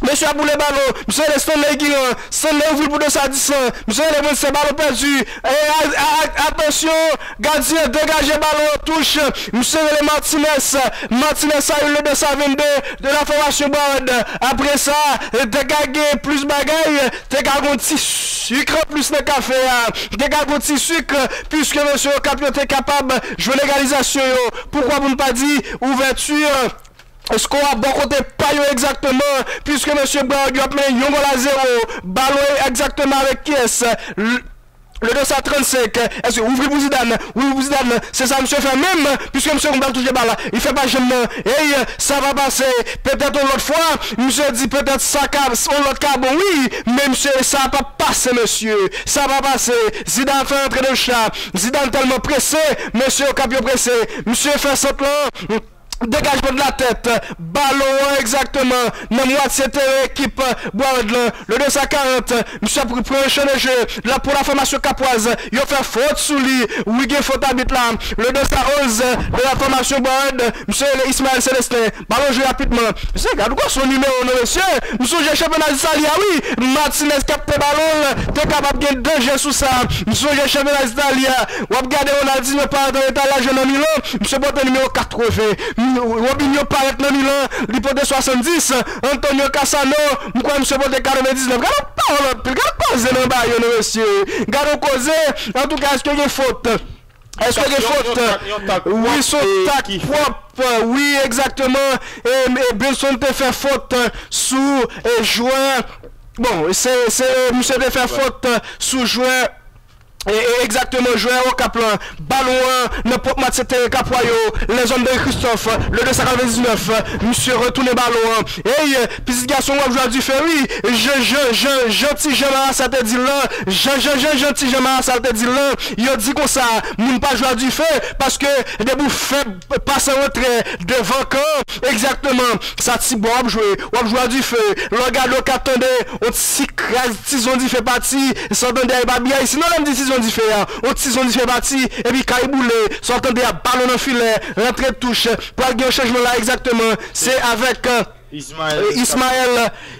Mesye ap boule balon. Misye rele Stanley Guiran. Stanley ouvri l pou dos à dix lan. Misye rele Winston, balon pèdi. E, a, a, a, atansyon, gadyen degaje balon an, touch. Misye rele Martinez. Martinez sa rele le dos à vingt-deux de la formation Broward. Apre sa, te ka gen plis bagay, te ka gon ti sik anplis nan kafe a. Te ka gon ti sik, piske mesye Okap yo te kapab jwenn egalizasyon yo. Poukwa pou n pa di ouvèti, Skò a bò kote pa yo egzakteman, piske mesye Broward yo ap mennen yon gòl a zewo. Balon egzakteman avèk kiyès? L-, le dos à trannsenk. Èske ouvri pou Zidane? Ouvri pou Zidane. Se sa misye fè menm, piske misye konn bal touche bal la. Li fè pa janm nan. Ey, sa va pase. Petèt yon lòt fwa. Misye di petèt sa ka, yon lòt ka bon, wi. Men misye, sa pa pase, mesye. Sa pa pase. Zidane fè antre nan cha. Zidane tèlman prese. Mesye Okap yo prese. Misye fè sant lan. Dégagement de la tête. Balon an egzakteman nan mwatye teren ekip Broward lan. Le dos à quarante. Misye ap pran chan de je. La pou la fòmasyon Kapwaz. Yo fè fot sou li. Wi, gen fot abit la. Le dos à onze de la fòmasyon Broward. Misye rele Ismaël Célestin. Balon jwe rapidman. Mesye, gad ou gwo son nimewo non, mesye. M sonje chanpyona Itali a, wi. Martinez kapte balon l. Te kapab gen danje sou sa. M sonje chanpyona Itali a. W ap gade Ronaldinho parèt an etalaj nan Milan. Misye pote nimewo katreven. Robinho parèt nan Milan, li pote swasanndis. Antonio Cassano, m kwè misye pote katrevendiznèf. Gade yon pawòl anpil, gade koze nan ba yo non, mesye. Gade yon koze. Antouka, èske gen fot? Èske gen fot? Wi, se yon tak pwòp. Wi, egzakteman. E, e Benson te fè fot sou, e, jwè. Bon, se, se, misye te fè fot sou jwè. E, e, egzakteman, jwè Okap lan. Balon an nan pwòp mwatye teren Kapwa yo. Les hommes de Christophe, le dos à quatre-vingt-dix-neuf. Misye retounen balon an. Ey, pitit gason w ap jwe a dife, wi. Jan, Jan, Jan, Jan Ti Jan Marasa te di l lan. Jan, Jan, Jan, Jan Ti Jan Marasa te di l lan. Yo di konsa, moun pa jwe a dife, paske depi w fè pas an retrè devan kan, egzakteman, sa ti bò w ap jwe, w ap jwe a dife. Lè w gade w ka tande yon ti kras, ti zon dife pati, san tande a, e pa biyay. Sinon, lè m di ti zon dife a, yon ti zon dife pati, epi kay boule, sa w tande a, balon nan filè, rantre touch, pral gen yon chanjman la egzakteman. Se avèk, e, Ismaël,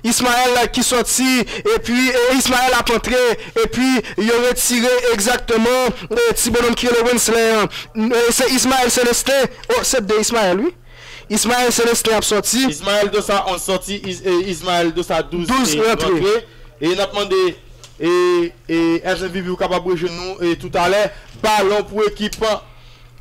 Ismaël ki sòti, epi, e, Ismaël ap antre, epi yo retire egzakteman, e, ti bonòm ki rele Wensley an. E, se Ismaël Célestin. Oh, se de Ismaël, wi. Ismaël Célestin ap sòti. Ismaël Dossa onz sòti, Is-, e, Ismaël Dossa douz, douz e, rantre. Rantre. E n ap mande, e, e, S M V P ou kapab rejwenn nou, e, toutalè. Balon pou ekip.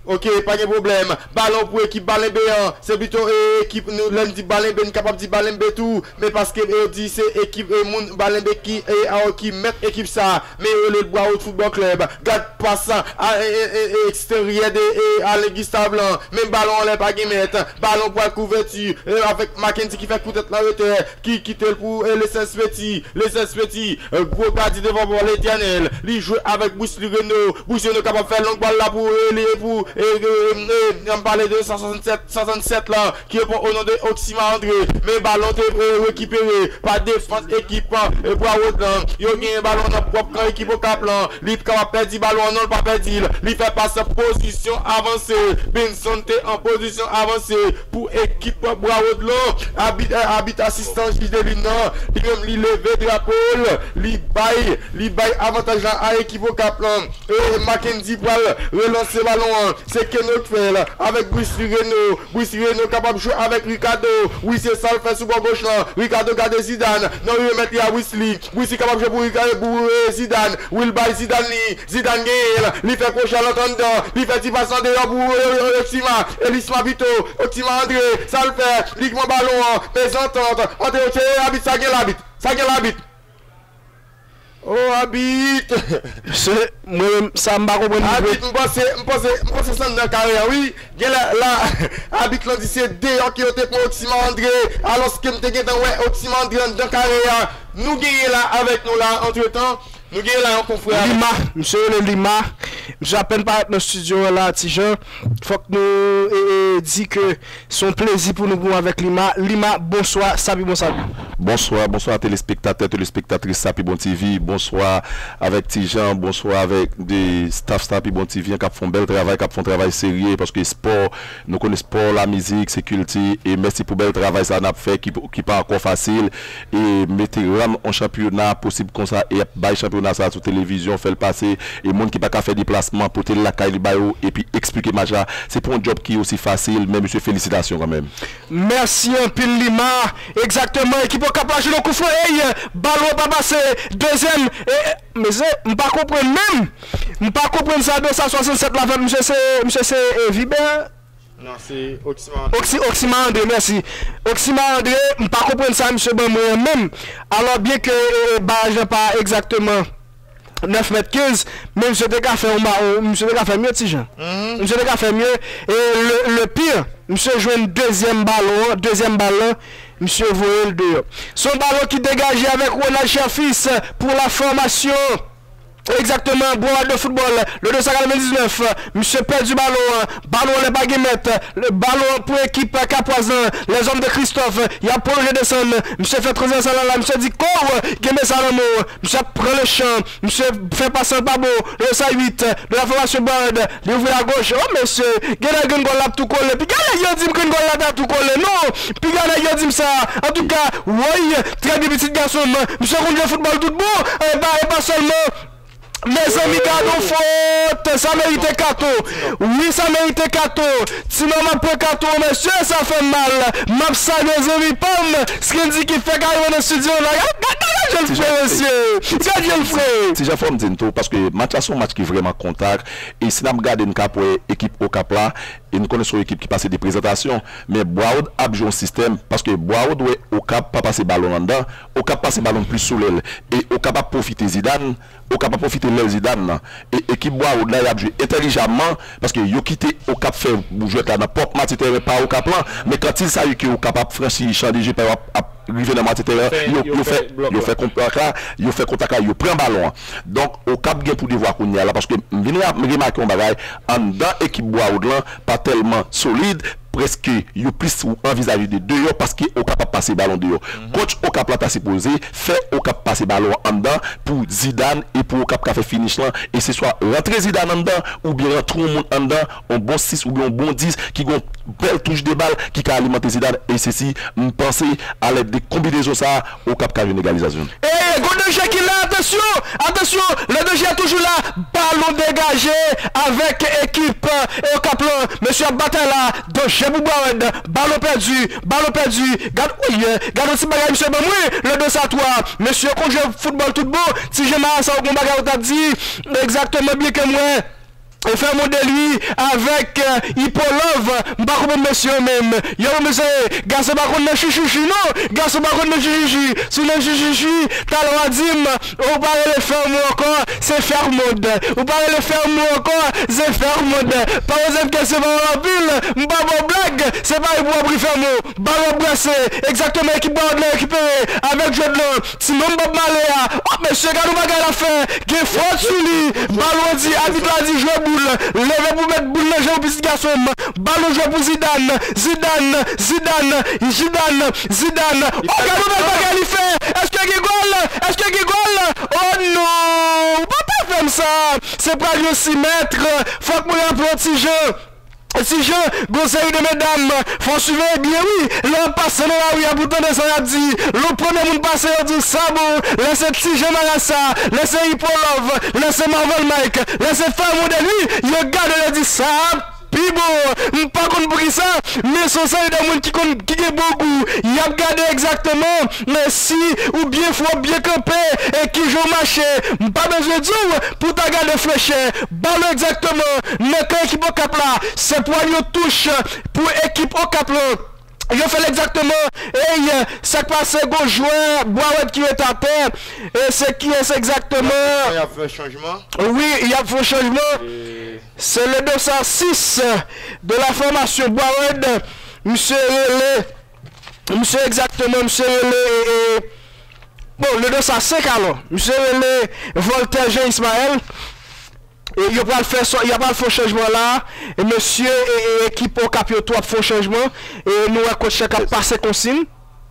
Ok, pa gen pwoblèm. Balon pou ekip Balenbe an. Se pito, e, ekip nou, lè n di Balenbe, n kapab di Balenbe tou. Men paske, e, yo di se ekip, e, moun Balenbe ki, e, a, ki mèt ekip sa. Men yo rele l Broward Football Club. Gad pas a, e, e, e, e, eksteryè de, e, Alain Gustave lan. Men balon anlè, pa gen mèt. Balon pral kouvèti, e, avèk Mackendy ki fè koutèt lan retè, ki kite l pou, e, Lesens Petit. Lesens Petit, e, gwo gadi devan bò Letènèl. Li jwe avèk Brisly Renaud. Brisly Renaud kapab fè long bal la pou, e, li, pou E, e, e, e, m pale de san swasannsèt, san swasannsèt la, ki reponn o non de Oxima André. Men balon te, e, rekipere pa defans ekip, e, Broward lan. Yo genyen balon nan pwòp kan ekip Okap lan. Li kapab pèdi balon an, non, li pa pèdi l. Li fè pas pozisyon avanse. Benson te an pozisyon avanse pou ekip Broward lan. Abit, e, abit asistan jij de lim nan, li menm li leve drapo l. Li bay, li bay avantaj la a ekip Okap lan. E Mackendy pral relanse balon an. Se Keno k fè l avèk Brisley Reno. Brisley Reno kapab jwe avèk Ricardo. Wi, se sa l fè sou bò goch lan. Ricardo gade Zidane. Non, li remèt li a Brisley. Brisley kapab jwe pou Ricardo, pou, e, Zidane. Wi, l bay Zidane li. Zidane genyen l. Li fè kwoche al antre anndan. Li fè ti pas andeyò pou, e, e, Oxima. Elisma pito. Oxima André. Sa l fè. Li pran balon an. Mezantant. Antre Oxima. E, abit, sa gen labit. Sa gen labit. Oh, abit! Se, mwen menm, sa m pa konprann li vre. Abit, m panse, m panse, m panse se anndan kare a, wi. Gen la, la, abit lan di se deyò ke yo te pran Oxima André, alòske m te gentan wè Oxima André anndan kare a. Nou genyen la avèk nou la, antretan, nou genyen la yon konfrè avèk Lima, misye rele Lima. Misye apèn parèt nan estidyo an la, Ti Jan. Fòk nou, e, e, di ke se yon plezi pou nou pou avèk Lima. Lima, bonswa, sa pi bon, sa pi bon. Bonswa, bonswa telespektatè, telespektatris Sa Pi Bon T V. Bonswa avèk Ti Jan, bonswa avèk de staff Sa Pi Bon T V an k ap fè yon bèl travay, k ap fè yon travay serye, paske spò, nou konnen spò, lamizik, se kilti, e mèsi pou bèl travay sa n ap fè ki, ki pa ankò fasil, e mete rann yon chanpyona posib konsa, e ap bay chanpyona sa sou televizyon, fè l pase, e moun ki pa ka fè deplasman, pote l lakay li ba yo, epi eksplike match la, se pa yon djòb ki osi fasil, men mesye, felisitasyon kanmenm. Mèsi anpil, Lima. Egzakteman, ekip Okap la jwe nan kou fre. Ey, balon pa pase. Dezyèm. E, e, mesye, m pa konprann menm. M pa konprann sa de san swasannsèt la fè. Misye se, misye se, e, Viber? Non, se Oxima André. Oxi-, Oxima André, mèsi. Oxima André, m pa konprann sa misye ban mwen an menm. Alò, byen ke, e, e, baraj lan pa egzakteman nèf mèt kenz, men misye te ka fè yon ba-, yon, misye te ka fè mye, Ti Jan. Misye te ka fè mye. E le, le pire, misye jwenn dezyèm balon an, dezyèm bal lan, misye voye l deyò. Se yon balon ki degaje avèk Ronald Cherfils pou la fòmasyon. Egzakteman, Broward de foutbòl, le de san katrevendiznèf, misye pèdi balon an, balon an lè pa gen mèt, le balon an pou ekip Kapwaz lan, les hommes de Christophe, y ap pwolonje desann, misye fè tranzisyon la, la, misye di, kow, kenbe sa nan men w. Misye ap pran le chan. Misye fè pas lan pa bon. Le sa uit de la fòmasyon Broward. Li ouvri agoch. O mesye, gen nèg grenn gòl la ap tou kole. Piga nèg yo di m grenn gòl la ta tou kole. Non. Piga nèg yo di m sa. Antouka, woy, trè byen pitit gason m. Misye konn jwe foutbòl tout bon. E pa, e pa sèlman. Mezanmi, gad yon fot. Sa merite kato. Wi, sa merite kato. Ti manman pran kato, mesye, sa fè m mal. M ap salye zanmi pa m, Skindy ki fèk arive nan estidyo la. Gad, gad, gad, gad jan l fre, mesye. Gad jan l fre. Ti Jan, fò m di n tou, paske match la se yon match ki vrèman kontak. E si n ap gade, n ka wè ekip Okap la, e n konnen se yon ekip ki pase de prezantasyon. Men Broward ap jwe yon sistèm, paske Broward wè Okap pa pase balon anndan, Okap pase balon plis sou lèl. E Okap ap pwofite Zidane, Okap ap pwofite lèl Zidane nan. E ekip Broward la, y ap jwe entèlijamman, paske yo kite Okap fè jwèt la nan pwòp matye tèren pa Okap lan. Men kantil sa yo ke Okap ap franchi chan de je pa yo, ap, ap rive nan matye tèren, yo, yo fè, yo fè kontak la, yo fè kontak la, yo pran balon an. Donk, Okap gen pou devwa kounye a la, paske m vin ra-, remake yon bagay, anndan ekip Broward lan pa tèlman solid, prèske yo plis anvizaje de deyò paske Okap ap pase balon deyò. Coach Okap la ta sipoze fè Okap pase balon anndan pou Zidane e pou Okap ka fè finish lan. E se swa rantre Zidane anndan oubyen rantre yon moun anndan, yon bon sis oubyen yon bon dis ki gon bèl touch de bal ki ka alimante Zidane. E se si m panse a lèd de konbinezon sa a, Okap ka jwenn egalizasyon. E gwo danje ki la, atansyon, atansyon, le danje toujou la, balon degaje avèk ekip, e, Okap lan. Mesye ap batay la, danje pou Broward, balon pèdi, balon pèdi, gad, woy, gad yon ti bagay misye ban mwen, le de sa twa, mesye konn jwe foutbòl tout bon, Ti Jan Marasa ou gon bagay ou t ap di, egzakteman byen ke mwen. E fè mond de li avèk, e, Hippo Love. M pa konprann mesye yo menm. Yo, mesye, gason pa konn nan chichichi, non. Gason pa konn nan chichichi. Si w nan chichichi, talè w a di m, ou pa rele fè mwen ankò. Se Fermond. Ou pa rele Fermo ankò, se Fermond. Pa poze m kesyon, pa anpil. M pa ba w blag. Se pa pou w ap ri Fermo. Balon ap brase. Egzakteman, ekip Bwawòd lan rekipere avèk jwèt lan. Ti nonm Bob Marley a. Oh, mesye, gade yon bagay l ap fè. Gen fòt sou li. Balon di, abit la di jwe boul. Leve pou met boul nan je w, pitit gason m. Balon jwe pou Zidane. Zidane, Zidane, Zidane, Zidane. Oh, gade yon bèl bagay li fè. Èske gen gòl? Èske gen gòl? Oh non! Ou pa pa fè m sa! Se pral yon sis mèt. Fòk mwen raple w ti jan. Ti jan, gon seri de medam, fò siveye byen wi, lè w ap pase nan lari a pou tande sa y ap di. Lè w premye moun pase, yo di w sa bon, lè se Ti Jan Marasa, lè se Hippo Love, lè se Marvel Mike, lè se Fire Model wi, yo gade yo di sa pi bon. M pa konn poukisa, men se yon seri de moun ki konn, ki gen bon gou, y ap gade egzakteman, men si ou byen fò, byen kanpe, e kijan w mache. M pa bezwen di w pou w ta gade flechè. Balon egzakteman nan kan ekip Okap la. Se pou al yon touch pou ekip Okap lan. Yo fè l egzakteman. Ey, sa k pase, gon jwè Bwawòd ki ret atè. E se kiyès egzakteman? Y ap fè chanjman. Wi, y ap fè yon chanjman. Se le deux cent six de la formation Bwawòd. Misye rele, misye egzakteman, misye rele, e, e, bon, le deux cent cinq alò. Misye rele Voltaire Jean Ismaël. E yo pral fè, yo pral fè yon chanjman la. E mesye, e, e, ekip Okap yo tou ap fè yon chanjman. E nou wè kotch la k ap pase konsiy.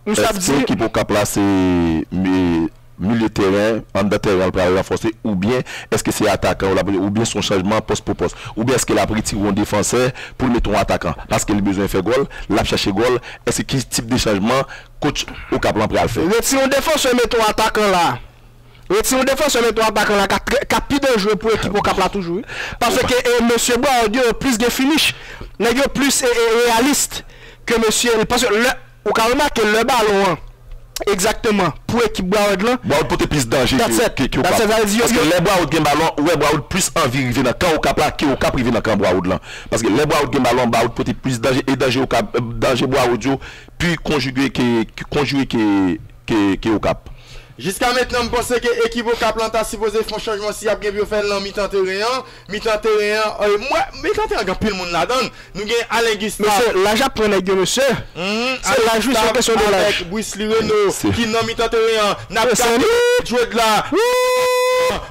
Misye ap di, èske ekip Okap la se mi-, milye tèren, anndan tèren an l pral ranfòse, oubyen èske se atakan yo l ap, oubyen se yon chanjman pòs pou pòs, oubyen èske l ap retire yon defansè pou l mete yon atakan? Paske li bezwen fè gòl, l ap chache gòl. Èske ki tip de chanjman kotch Okap lan pral fè? Retire yon defansè, mete yon atakan la. Retire yon defansè, mete yon atakan la, k ap trè, k ap pi danjere pou ekip Okap la toujou, wi. Paske, e, mesye Bwawòd yo, yo plis gen finish. Nèg yo plis, e, e, reyalis ke mesye, paske lè, ou ka remake lè balon an, egzakteman, pou ekip Bwawòd lan. Bwawòd pote plis danje ke, ke, ke Okap. Paske lè Bwawòd gen balon, ou wè Bwawòd plis anvi rive nan kan Okap la ke Okap rive nan kan Bwawòd lan. Paske lè Bwawòd gen balon, Bwawòd pote plis danje, e danje Okap, danje Bwawòd yo pi konjige ke, ke konjige ke, ke, ke Okap. Jiska mentnan, m panse ke ekip Okap lan ta sipoze fè yon chanjman si y ap gen pou yo fè l nan mitan teren an. Mitan teren an, e, mwen, mitan teren an gen anpil moun ladan l. Nou gen Alain Gustave. Mesye, laj ap pran nèg yo, mesye. Se laj, wi, se yon kesyon de laj. Avèk Brisley Renaud ki nan mitan teren an. N ap gade jwèt la.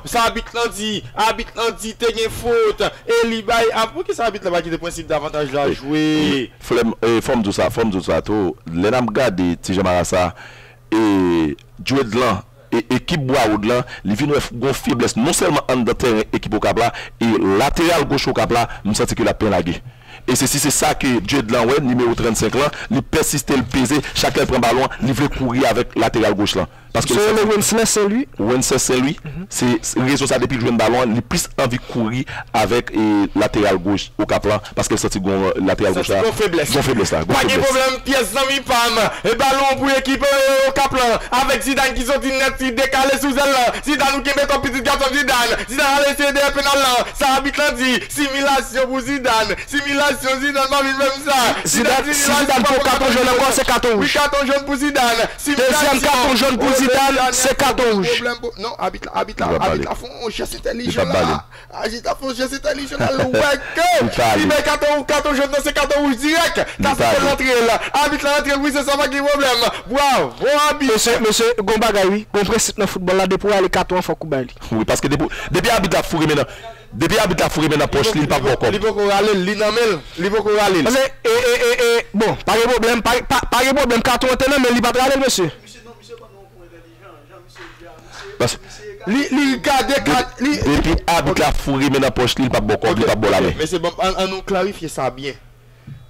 Sa abit lan di, abit lan di te gen fot. E li bay, a, poukisa abit la pa kite prensip davantaj la jwe? Flè m, e, fò m di w sa, fò m di w sa tou. Lè n ap gade Ti Jan Marasa, e, Djwed lan, e, ekip Bwawòd lan, li vin wè f-, gon feblès non sèlman anndan tèren ekip Okap la, e lateral goch Okap la, m santi ke l ap byen lage. E se si se sa ke Djwed lan wè, nimewo trannsenk lan, li pèsiste, l peze, chak lè l pran balon an, li vle kouri avèk lateral goch lan. Paske l santi Wensley Saint Louis. Wensley Saint Louis, se, se rezon sa, depi l jwenn balon an, li plis anvi kouri avèk, e, lateral goch Okap lan, paske l santi gon, e, lateral goch la, gon feblès la, gon feblès. Pa gen pwoblèm, pyès zanmi pa m. E balon pou ekip, e, Okap lan, avèk Zidane ki soti nèt, ki dekale sou zèl lan. Zidane, ou kenbe kò, pitit gason Zidane. Zidane al eseye dèyè penal lan. Sa abit lan di, similasyon pou Zidane. Similasyon, Zidane pa vin fè m sa. Zidane, si Zidane pran katon jòn ankò, se katon wouj. Wi, katon jòn pou Zidane. Dezyèm katon jòn pou Zidane, se katon wouj. Non, abit la, abit la, abit la fè yon jès entèlijan la. Abit la fè yon jès entèlijan la, l wè ke li bay katon, katon jòn nan, se katon wouj dirèk. Sa se pou l rantre la. Abit la rantre, wi, se sa, pa gen pwoblèm. Bravo, abit. Mesye, mesye, gon bagay, wi. Gon prensip nan foutbòl la, depi w ale katon an, fòk ou bay li. Wi, paske depi, depi abit la foure men nan, depi abit la foure men nan pòch li, li p ap ba w kòb. Li poko rale l, li nan men l, li poko rale l. Paske, e, e, e, e, bon, pa gen pwoblèm, pa, pa, pa gen pwoblèm, katon an te nan men l, li pa t rale l, mesye. Paske li, li gade kat, li. Depi abit la foure men nan pòch li, li p ap ba w kòb, li p ap ba w lamen. Mesye, bon, an, an nou klarifye sa byen.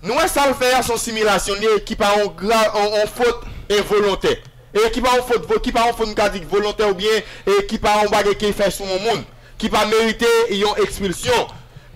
Nou wè sa l fè a, se yon similasyon li ye, ki pa yon gra-, yon, yon fot envolontè. E ki pa yon fot vo-, ki pa yon fot, m ka di, volontè oubyen, e ki pa yon bagay ke l fè sou yon moun, ki pa merite yon ekspilsyon.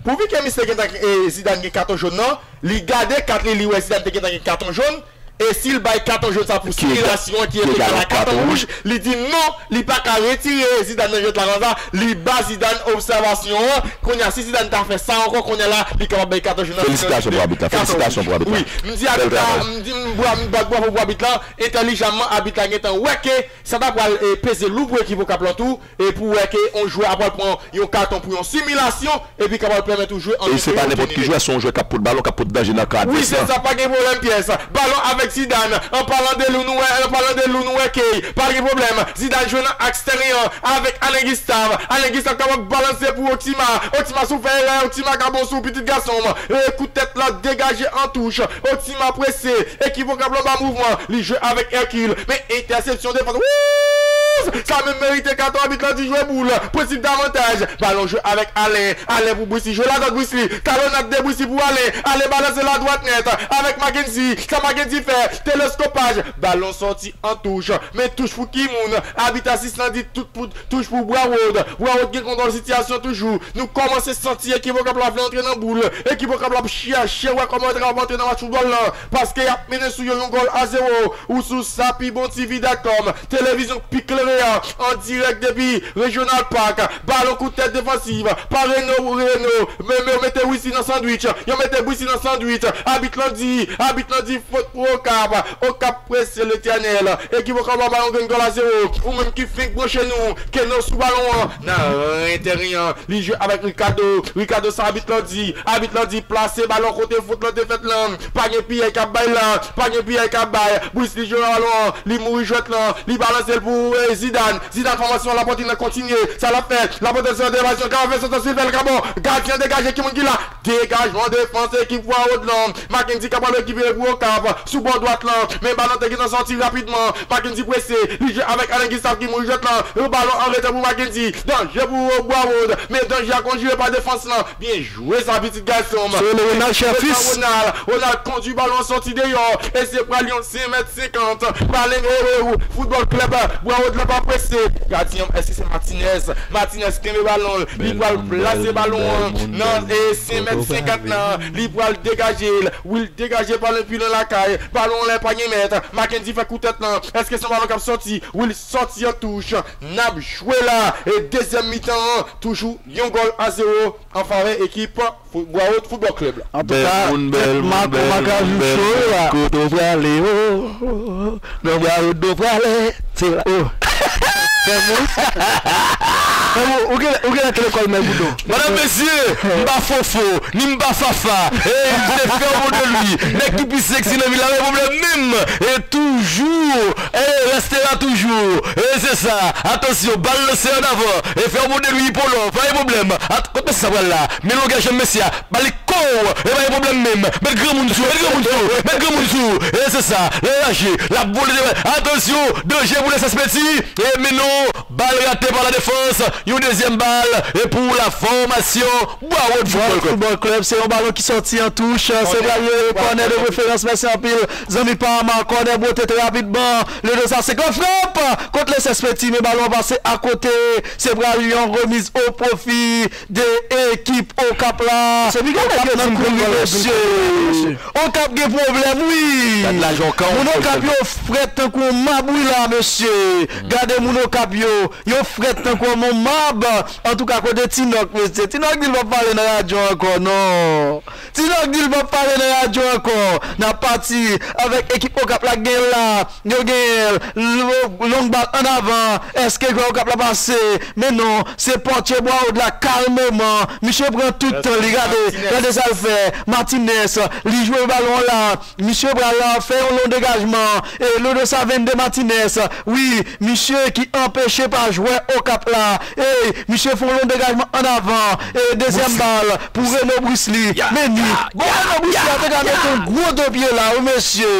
Pouvi ke misye gentan, e, Zidane gen katon jòn nan, li gade kat li, li wè Zidane te gentan gen katon jòn, E si l bay katon jòn sa pou similasyon an ki egal a katon wouj, li di non, li pa ka retire Zidane nan jwèt la konsa, li ba Zidane obsèvasyon an. Kounye a, si Zidane ta fè sa ankò, kounye a la, li kapab bay katon jòn nan. Felisitasyon pou abit la, felisitasyon pou abit la. Wi, m di abit la, m di m bra- m bat bravo pou abit la, entèlijamman, abit la gentan wè ke sa ta pral eh, peze lou pou ekip Okap lan tou, e pou wè ke yon jwè ap pran yon katon pou yon similasyon, epi kapab pèmèt ou jwe an enterè. E se pa nenpòt ki jwè, se yon jwè k ap pot balon, k ap pot danje nan ka advès lan. Wi, se sa, pa gen pwoblèm pyès. Balon avèk Zidane. An palan de lou nou wè, an palan de lou nou wè Key. Pa gen pwoblèm. Zidane jwe nan aks teren an avèk Alain Gustave. Alain Gustave kapab balanse pou Otima. Otima si w fè erè, Otima ka bon sou pitit gason m. E kout tèt la degaje an touch. Otima prese. Ekip Okap lan ba mouvman. Li jwe avèk Hercule. Men entèsepsyon defans. Wouuuch! Sa menm merite katon, abit lan di jwe boul. Prensip davantaj. Balon jwe avèk Alain. Alain pou Brisley. Jwe la dòt Brisley. Talonnade de Brisley pou Alain. Alain balanse la dwat nèt. Avèk Mackendy. Sa Mackendy fè. Teleskopaj. Balon sòti an touch. Men touch pou ki moun? Abit asistan di tout pou, touch pou Brarod. Brarod gen kontwòl sitiyasyon toujou. Nou kòmanse santi ekip Okap la vle antre nan boul. Ekip Okap la ap chèche wè kòman yo ta kapab antre nan match foutbòl lan. Paske y ap mennen sou yo yon gòl a zewo. Ou sou sa pi bon T V dot com. Televizyon pi klere a. An dirèk depi Regional Park. Balon kout tèt defansiv. Pa Reno, Reno. Men, men yo mete Brisley nan sandwich. Yo mete Brisley nan sandwich. Abit lan di, abit lan di fot pou Okap. Okap prese Letènèl. Ekip Okap ba yon grenn gòl a zewo. Ou menm ki fenk branche nou, ke nou sou balon an. Nan ren teren an. Li jwe avèk Ricardo. Ricardo sa abit lan di. Abit lan di plase balon kote fot lan te fèt lan. Pa gen piyay k ap bay la. Pa gen piyay k ap bay. Brisley jwe balon an. Li mouri jwèt lan. Li balanse l pou eh, Zidane. Zidane fòmasyon Laportine nan kontinye. Sa l ap fè. Laportine se yon devasyon. Ka fè sòtan si l fè l ka bon. Gadyen degaje ki moun ki la. Degajman defans ekip Brarod lan. Mackendy k ap al rekipere pou Okap. Sou bò dwat lan. Men balon te gentan sòti rapidman. Mackendy prese. Li jwe avèk Alain Gustave ki mouri jwèt lan. Yon balon an rete pou Mackendy. Danje pou Brarod. Men danje a kondire pa defans lan. Byen jwe sa, pitit gason m. Se le Ronald Cherfils. Ronald, Ronald kondwi balon sòti deyò. E se pral yon senk mèt senkant. Pale, eh, eh, Football Club. Brarod lan pa prese. Gadyen, èske se Martinez? Martinez kenbe balon. Li pral plase balon an nan eh, senk mèt senkant lan. Li pral degaje l. Wi, l degaje pa l epi nan lakay. Balon an lè pa gen mèt. Mackendy fè kou tèt lan. Èske se yon balon k ap sòti? Wi, l sòti an touch. N ap jwe la. E dezyèm mitan an, toujou yon gòl a zewo an favè ekip Fo- Brarod Football Club la. Antouka, tèt mak ou makajou cho yo la. Kote w prale, oh, oh, oh. Nan Brarod nou prale. Se la. Oh. Fèm ou. Fèm ou, ou gen, ou gen lè te lekòl men boudon. Madanm, mesye, m pa fofo, ni m pa fafa. E, m se fè w bon de lwi. Nèg ki pi seksi nan vil la, pa gen pwoblèm menm. E toujou, e reste la toujou. E se sa. Atansyon, bal lanse an avan. E fè w bon de lwi, Polo, pa gen pwoblèm. At, kot mesye sa pral la? Men longè janm mesye a. Ba li kou, e pa gen pwoblèm menm. Met granmoun sou, met granmoun sou, met granmoun sou. E se sa, lè raje, l ap vole devan. Atansyon, danje pou Lè Sès Peti. E men non, bal rate pa la defans. Yon dezyèm bal, e pou la fòmasyon Brarod Football Club. Football Club, se yon balon ki sòti an touch. Se pral yon kònè de preferans. Mèsi anpil, zanmi pa m. Kònè bwote trè rapidman. Le do sa, se yon frap kont Lè Sès Peti, men balon pase akote. Se pral yon remiz o pwofi de ekip Okap la. Se piga nèg yo di m pran gòl la, mesye. Okap gen pwoblèm, wi. Gad lajan Okap. Moun Okap yo frèt tankou yon mab, wi, la, mesye. Gade moun Okap yo, yo frèt tankou yon mab. Antouka, kote Tinòk, mesye? Tinòk di l p ap pale nan radyo ankò, non. Tinòk di l p ap pale nan radyo ankò. N ap pati avèk ekip Okap la k gen la. Yo genyen l, lo- long bal an avan. Èske jwè Okap la pase? Men non, se pòtye Brarod la kalmeman. Misye pran tout tan li, gade, gade sa l fè. Martinez, li jwe balon la. Misye pral fè yon long degajman. E Lodo sa vennde Martinez. Wi, misye ki anpeche pa jwè Okap la. E misye fè yon long degajman an avan. E dezyèm bal pou Reno Brisley. Men ni. Bon, Reno Brisley a te ka mete yon gwo do pye la, wi, mesye.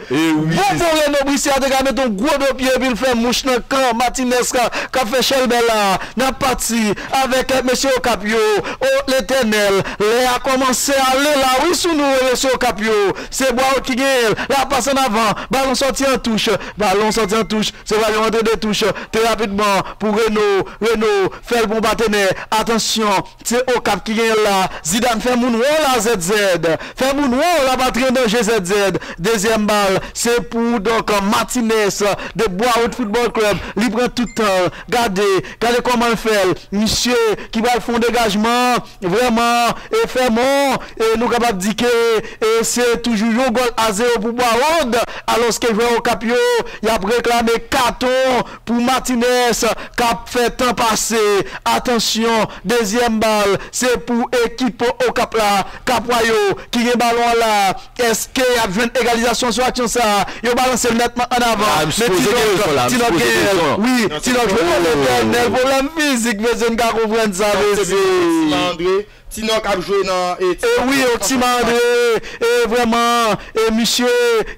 E wi. Bon, bon, Reno Brisley a te ka mete yon gwo do pye epi l fè mouch nan kan Martinez ka, k ap fè chèlbè la. N ap pati avèk, eh, mesye Okap yo. O Letènèl, lè a kòmanse ale la, wi, sou nou, wi, mesye Okap yo. Se Brarod ki genyen l. L ap pase an avan. Balon sòti an touch. Balon sòti an touch. Se pral yon antre de touch. Te rapid. Bon, pou Reno, Reno, fè l bon patenè. Atansyon, se Okap ki genyen l la. Zidane fè moun wè w la, Z Z. Fè moun wè w la, patri an danje, Z Z. Dezyèm bal, se pou, donk, Martinez de Boisrod Football Club. Li pran tout tan l. Gade, gade kòman l fè l. Misye ki pral fè yon degajman. Vrèman, e Fèmon, e nou kapab di ke, e se toujou yon gòl a zewo pou Boisrod, alòske jwè Okap yo, y ap reklame katon pou Martinez k ap fè tan pase. Atansyon, dezyèm bal, se pou ekip Okap la, Kapwa yo ki gen balon an la. Èske y ap jwenn egalizasyon sou aksyon sa a? Yo balanse l nètman ann avan. Men Tinòk, Tinòk genyen l. Wi, Tinòk jwe nan Letènèl. Pwoblèm fizik, mesye, n ka konprann sa, mesye. Tinòk ap jwe nan, e, e wi, Octimar André, e vrèman, e misye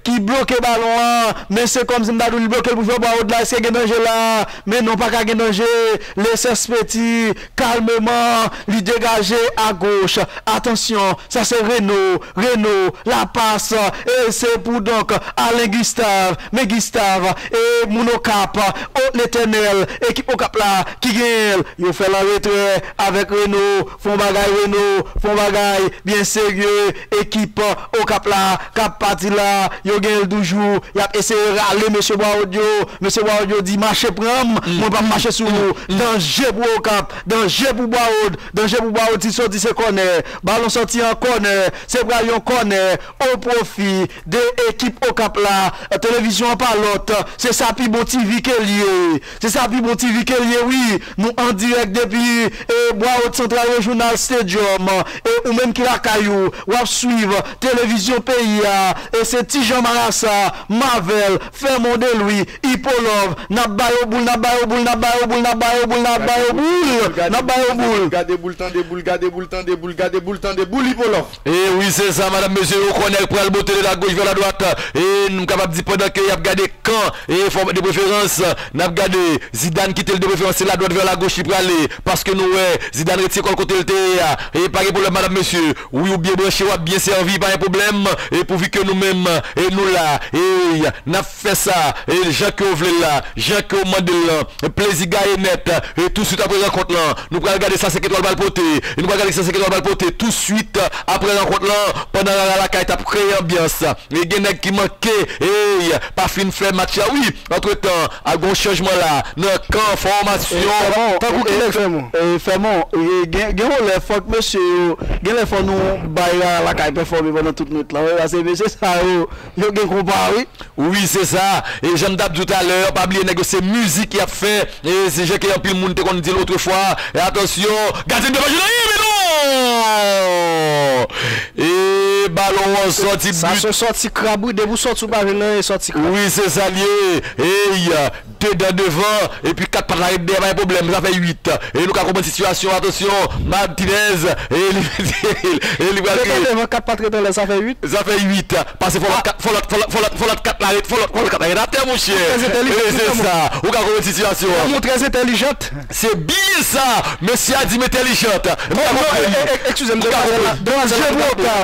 ki bloke balon an, men se kòmsi m ta di w li bloke l pou jwè Boisrod la, èske gen danje la? Men non, pa ka gen danje. Leses Petit, kalmeman, li degaje agoch. Atansyon, sa se Reno, Reno, lapas, e se pou donk Alain Gustave, men Gustave, e moun Okap, o Letènèl, ekip Okap la ki genyen l, yo fè l an retrè avèk Reno, fè yon bagay Reno, fè yon bagay byen serye, ekip Okap la k ap pati la, yo genyen l toujou, y ap eseye rale mesye Boisrod yo, mesye Boisrod yo di mache pran m, mwen p ap mache sou ou, danje pou Okap, danje pou Boisrod, danje pou Boisrod, ti soti se kònè, balon soti an kònè, se pral yon kònè o pwofi de ekip Okap la. Televizyon an pa lòt, se Sa Pi Bon T V ke l ye. Se Sa Pi Bon T V ke l ye, wi. Nou an dirèk depi, e, Boisrod Central Regional Stadium. E ou menm ki lakay ou, w ap swiv televizyon peyi a. E se Ti Jan Marasa, Mavel, Fèmon Delwi, Ipolòv, n ap ba yo boul, n ap ba yo boul, n ap ba yo boul, n ap ba yo boul, n ap ba yo boul, n ap ba yo boul. Gade boul, tande boul, gade boul, tande boul, gade boul, tande boul, Ipolòv. E wi, se sa, madam, mesye, yo konnen pral bote de la gauche vers la droite. E nou kapab di pandan ke y ap gade kan, e fò, de preferans, n ap gade Zidane kite l de preferans, se la droite vers la gauche li prale. Paske nou wè, Zidane retire kò l kote l te ye a. E pa gen pwoblèm, madam, mesye. Wi, ou byen branche, w ap byen sèvi, pa gen pwoblèm. E pouvi ke nou menm, e nou la, e n ap fè sa, e jan ke w vle l la, jan ke w mande l lan, plezi gaye nèt. E touswit apre rankont lan, nou pral gade sa senk etwal pral pote. E nou pral gade sa senk etwal pral pote touswit apre rankont lan, pandan Rara Lakay t ap kreye anbyans. E gen nèg ki manke, ey, pa fin fè match la, wi. Antretan, ap gen yon chanjman la nan kan fòmasyon. Tankou kilè k fè mou? E, Fèmon, e, gen, gen yon lè fòk mesye yo, gen lè fò nou bay Rara Lakay pèfòme pandan tout nwit lan, wi, paske mesye sa yo, yo gen konpa, wi. Wi, se sa. E jan m t ap di w talè, pa bliye nèg yo se mizik y ap fè. E se jan ke anpil moun te konn di l otrefwa. E atansyon, gadyen de pa jwenn anyen, men non! E balon an sòti. Sa se yon sòti krab, wi. Depi w sòti, w pa jwenn anyen, sòti krab. Wi, se sa l ye. Ey, de dan devan, epi kat pat la ret dèyè, pa gen pwoblèm, sa fè uit. E nou ka konprann sitiyasyon, atansyon, Martinez, e li, e li pral kreye. De dan devan, kat pat ret anlè, sa fè uit. Sa fè uit. Pase fò lòt kat, fò lòt, fò lòt, fò lòt, fò lòt kat la ret, fò lòt, fò lòt kat la ret atè, monchè. E se sa. Ou ka konprann sitiyasyon an. Yon moun trè entèlijant. Se byen sa. Mesye a di m entèlijant. M pa konprann li. Eskize m, demwazèl la, demwazèl la.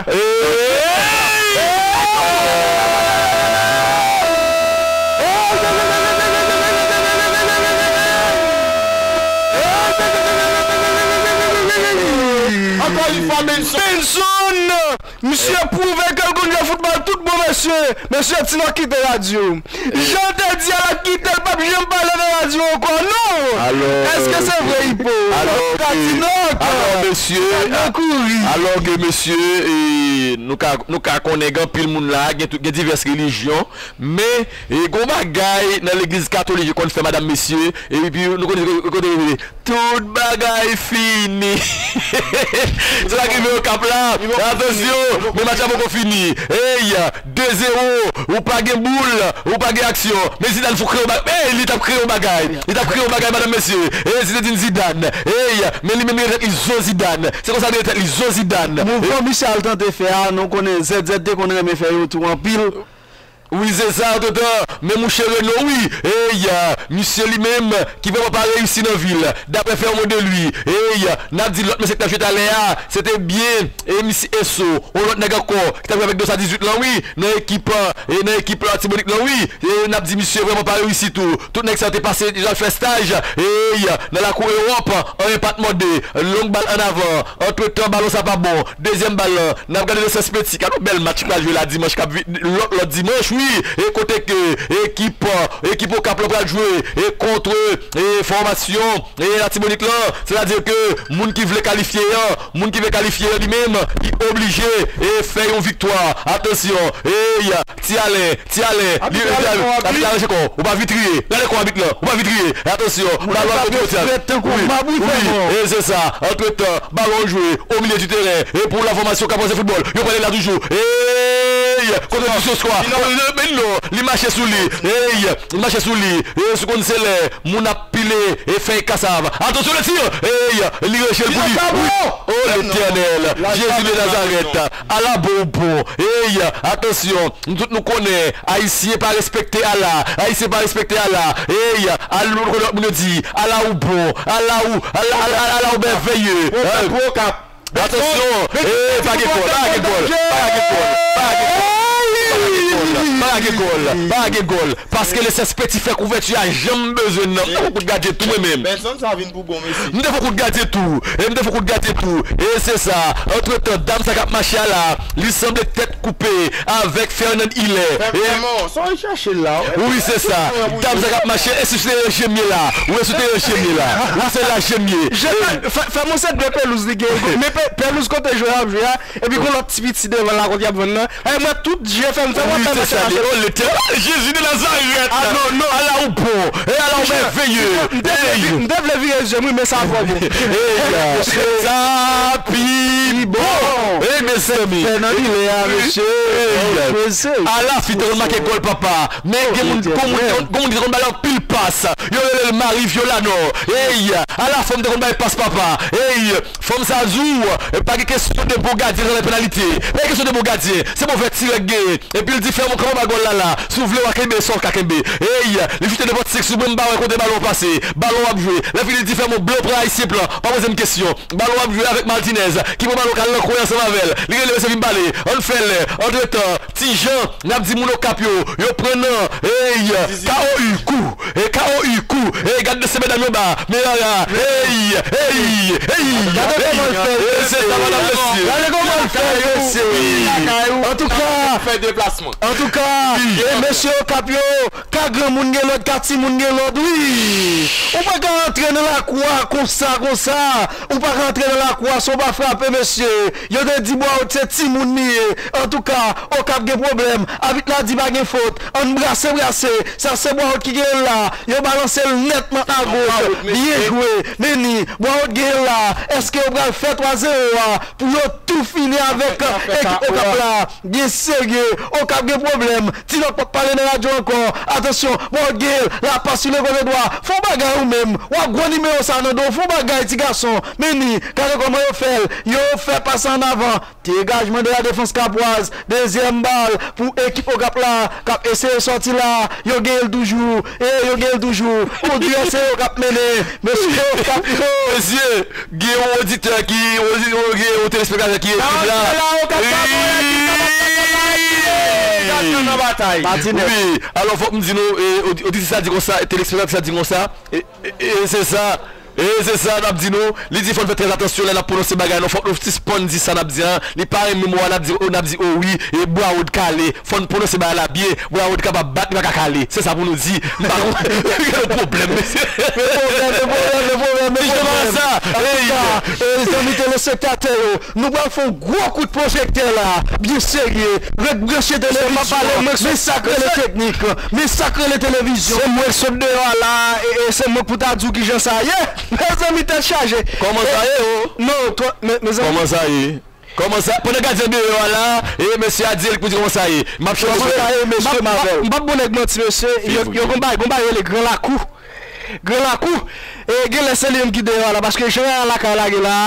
Ankò yon fwa, Benson. Benson! Misye pwouve ke l konn jwe foutbòl tout bon, mesye. Mesye, Tinòk kite radyo. Jan l te di a, l ap kite, l p ap janm pale nan radyo ankò, non. Èske se vre, Ipo? Alò ke, Tinòk, alò, mesye, alò ke, mesye, e, nou ka, nou ka konnen gen anpil moun la, gen tout, gen divès relijyon, men, e, gen yon bagay nan legliz katolik yo konn fè, madam, mesye, epi nou konn kote, kote, tout bagay fini. Se sa k rive Okap la. Atansyon, men match la poko fini. Ey, de zewo, ou pa gen boul, ou pa gen aksyon. Men Zidane fou kreye yon bagay. Ey, li t ap kreye yon bagay. Li t ap kreye yon bagay, madam, mesye. Ey, Zinedine Zidane. Ey, men li menm li rele tèt li Zo Zidane. Se konsa li rele tèt li Zo Zidane. Mouvman Michel tante fè a, nou konnen Z Z te konn renmen fè yo tou anpil. Wi, se sa, antretan, men mouche Reno, wi, ey, misye li menm, ki vrèman pa reyisi nan vil, d'après Fernand Deluy, ey, n ap di lòt mesye k t ap jwe talè a, se te byen, e misye Eso, yon lòt nèg ankò, ki t ap jwe avèk Dosa dizuit lan, wi, nan ekip, e nan ekip Latibonit lan, wi, e n ap di misye vrèman pa reyisi tou, tout nèg sa yo te pase, yo al fè staj, ey, nan lakou Ewòp, anyen pa t mande, long bal ann avan, antretan, balon sa pa bon, dezyèm bal lan, n ap gade nan sans Peti, gade yon bèl match k pral jwe la dimanch k ap vin, lòt, lòt dimanch, wi, e kote ke ekip, ekip Okap lan pral jwe, e kont, e fòmasyon, e Latibonit lan, sètadi ke moun ki vle kalifye an, moun ki vle kalifye an li menm, li oblije, e fè yon viktwa, atansyon, ey, Ti Alen, Ti Alen, li, li, li, li, li, ou pa vitriye, gade kò abit lan, ou pa vitriye, atansyon, balon an kote Ti Alen. Wi, wi, e se sa, antretan, balon jwe, o milye di teren, e pou la fòmasyon k ap panse foutbòl, yo pale la toujou, ey, kote Dusoswa, men non, li mache sou li, ey, li mache sou li, e sou konn se lè, moun ap pile, e fèy kasav, atansyon le tir, ey, li reche l pou li, wi, o Letènèl, Jezi de Nazarèt, ala bon ou bon, ey, atansyon, nou tout nou konnen, Ayisyen pa respekte ala, Ayisyen pa respekte ala, ey, al nou konnen lòt moun yo di, ala ou bon, ala ou, ala, ala, ala, ala ou mèveye, Atansyon! Ey, pa gen gòl, pa gen gòl, pa gen gòl, pa gen gòl, pa gen gòl, pa gen gòl, pa gen gòl. Paske le sèspeti fè kouvèti a janm bezwen nan. M te fè kout gadye tou mwen menm. Benson sa vin pou bon mesye. M te fè kout gadye tou. E m te fè kout gadye tou. E se sa. Antretan, dam sa k ap mache a la, li sanble tèt koupe avèk Fernand Hilaire. E Fèman, sa w chache la? Wi, se sa. Dam sa k ap mache, e si w te Jemye la. Wi, si w te Jemye la. Wi, se la Jemye. Fè, fè mwen se de pelouz li gen. Men pe-, pelouz kote jwe ap jwe a. Epi gon lòt ti piti devan la kote y ap vann nan. E mwen tout je fè m fè mwen fè mwen chache. Oh, Letènèl, Jezi de Nazarèt. Ah, non, non. Ala ou bon. E ala ou mèveye. M te vle vi-, m te vle vire je m, wi, men sa twò bon. Ey, sa pi bon. Ey, mezanmi. Fè nan li le a, mesye. Ala fi te konn make gòl, papa. Men gen moun, gen moun, gen moun ki te konn ba l anpil pas. Yo rele l Marie Violanor. Ey, ala fanm te konn bay pas, papa. Ey, fanm sa di w, pa gen kesyon de bon gadyen nan penalite. Pa gen kesyon de bon gadyen. Se move tirè k genyen. Epi l di, fè yon kanpe ba gòl la la. Si w vle, w a kenbe sa w ka kenbe. Ey, li choute nenpòt senk sou mwen, m pa wè kote balon pase. Balon ap jwe. Lè fini, li di, fè yon blan pran ayisyen plan. Pa poze m kesyon. Balon ap jwe avèk Martinez, ki pran balon k al nan kwen ansanm avè l. Li rele mesye vin pale. Ann fè l. Antretan, Ti Jan, n ap di moun Okap yo, yo pran nan, ey, K O U, kou, e K O U, kou, e gad de se medam yo ba, men ara, ey, ey, ey, gade kòman l fè, e se sa, madam, mesye. Gade kòman l fè, mesye. Antouka, fè deplasman. Antouka, e mesye Okap yo, ka granmoun gen lòd, ka timoun gen lòd, wi. Ou pa ka antre nan lakou a konsa, konsa. Ou pa ka antre nan lakou a san w pa frape, mesye. Yo te di Bwawot se timoun li ye. Antouka, Okap gen pwoblèm. Abit la di pa gen fot. Ann brase, brase. Sa se Bwawot ki genyen l la. Yo balanse l nètman agoch. Byen jwe. Men ni, Bwawot genyen l la. Èske yo pral fè twa zewo a pou yo tou fini avèk ekip Okap la? Byen serye. Okap gen pwoblèm. Ti lòt p ap pale nan radyo ankò. Atansyon, Bwawot genyen l. La pas sou le kote dwa. Fè yon bagay ou menm. W a gwo nimewo sa nan do w. Fè yon bagay, ti gason. Men ni, gade kòman yo fè l. Yo fè pas ann avan. Degajman de la defans kapwaz. Dezyèm bal pou ekip Okap la k ap eseye sòti la. Yo genyen l toujou. E yo genyen l toujou. Pou di se yo k ap mennen. Mesye Okap yo. Mesye, gen yon oditè ki, gen yon telespektatè ki ekri la. Wi. Wi. Alò, fòk m di nou, e, odi-, oditè sa di konsa, telespektatè sa di konsa. E, e, e se sa. E se sa n ap di nou. Li di fò n fè trè atansyon lè n ap pwononse bagay nou. Fòk nou sispann di sa n ap di an. Li pa renmen mo a, n ap di, o, n ap di, o wi, e Bwawot kale. Fò n pwononse bagay la byen. Bwawot kapab bat, li pa ka kale. Se sa pou nou di. M pa konn. Gen yon pwoblèm, mesye. Gen pwoblèm, gen pwoblèm, gen pwoblèm, gen pwoblèm. Antouka, e, zanmi telespektatè yo, nou pral fè yon gwo kout pwojektè la. Byen serye. Ret branche televizyon an. Men sa k rele teknik. Men sa k rele televizyon. Se mwen k sot deyò a la, e, e se mwen k pou ta di w kijan sa ye. Mezanmi, tèt chaje. Kòman sa ye, o? Non, twò, me, mezanmi. Kòman sa ye? Kòman sa? Pandan gadyen deyò a la, e mesye a di l pou di kòman sa ye. M ap chante. Kòman sa ye, mesye Mavel? M p ap, m p ap bon nèg manti, mesye. Yo, yo gon bagay, gon bagay rele Gran Lakou. Gran Lakou. E genlè se li menm ki deyò a la, paske jan lakay la gen la,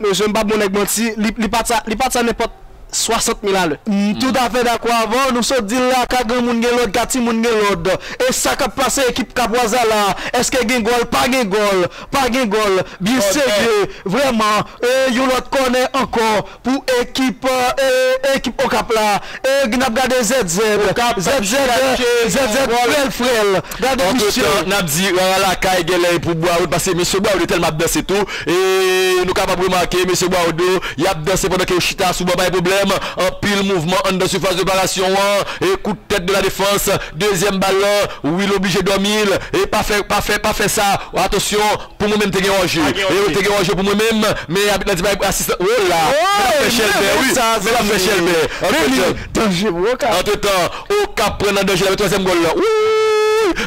mesye, m p ap bon nèg manti, li, li pa t sa, li pa t sa nenpòt swasant mil alè. M toutafè dakò avè w, nou sot di l la, ka granmoun gen lòd, ka timoun gen lòd. E sa k ap pase ekip Kapwaz la la, èske gen gòl, pa gen gòl, pa gen gòl, byen serye, vrèman, e yon lòt kònè ankò pou ekip, e, ekip Okap la. E n ap gade Z Z, Z Z, Z Z frèl frèl, gade misye. Antretan, n ap di, rara lakay genlè e pou Bwa Wod, paske mesye Bwa Wod yo tèlman ap danse tou, e nou kapab remake, mesye Bwa Wod yo, y ap danse pandan ke yo chita sou ban, pa gen pwoblèm. Anpil mouvman anndan sifas reparasyon an. E kout tèt de la defans. Dezyèm bal lan, Will oblije dòmi l. E pa fè, pa fè, pa fè sa. Atansyon, pou mwen menm te gen òje. E te gen òje pou mwen menm, men abit lan di bay asistan. Oh la! Men l ap fè chèlbè, wi. Men l ap fè chèlbè. Antretan, Okap pran nan danje la, men twazyèm gòl lan. Wi!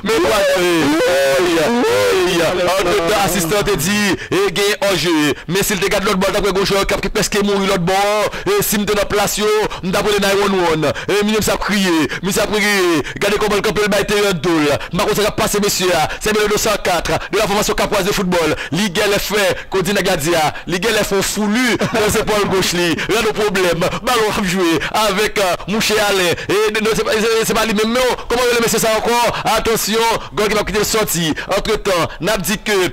Men twazyèm. Antretan, asistan te di, e gen òje. Men si l te gad lòt bò, l t ap wè gon jwè Okap ki prèske mouri lòt bò an. E si m te nan plas yo, m t ap rele nine one one. E misye ap kriye, misye ap kriye. Gade kòman l kanpe, l bay teren do l. M pa konn sa k ap pase mesye a. Se Belo de san kat, de la fòmasyon Kapwaz de foutbòl. Li genlè fè, kon di nèg la di a, li genlè fè yon fouli nan zepòl goch li. Rann yon pwoblèm. Balon ap jwe avèk, e, mouche Alen. E, non, se pa, se, se pa li menm, non. Kòman rele mesye sa ankò? Atansyon, gòl ki p ap kite l sòti. Antretan, n ap di ke, e,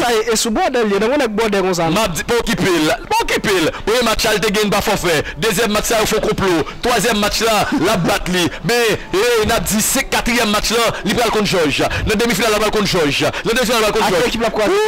sa e, e sou bòdè l ye, nan yon nèg bòdè konsa. M ap di, pa okipe l, pa okipe l. Premye match la, li te gen pa fòfè. Dezyèm match la, yo fè yon konplo. Twazyèm match la, l ap bat li. Men, e, n ap di, se katriyèm match lan, li pral konn jòj. Nan demi final la, l pral konn jòj. Nan demi final la, l pral konn jòj. Ak ekip l ap kwaze. Ouy!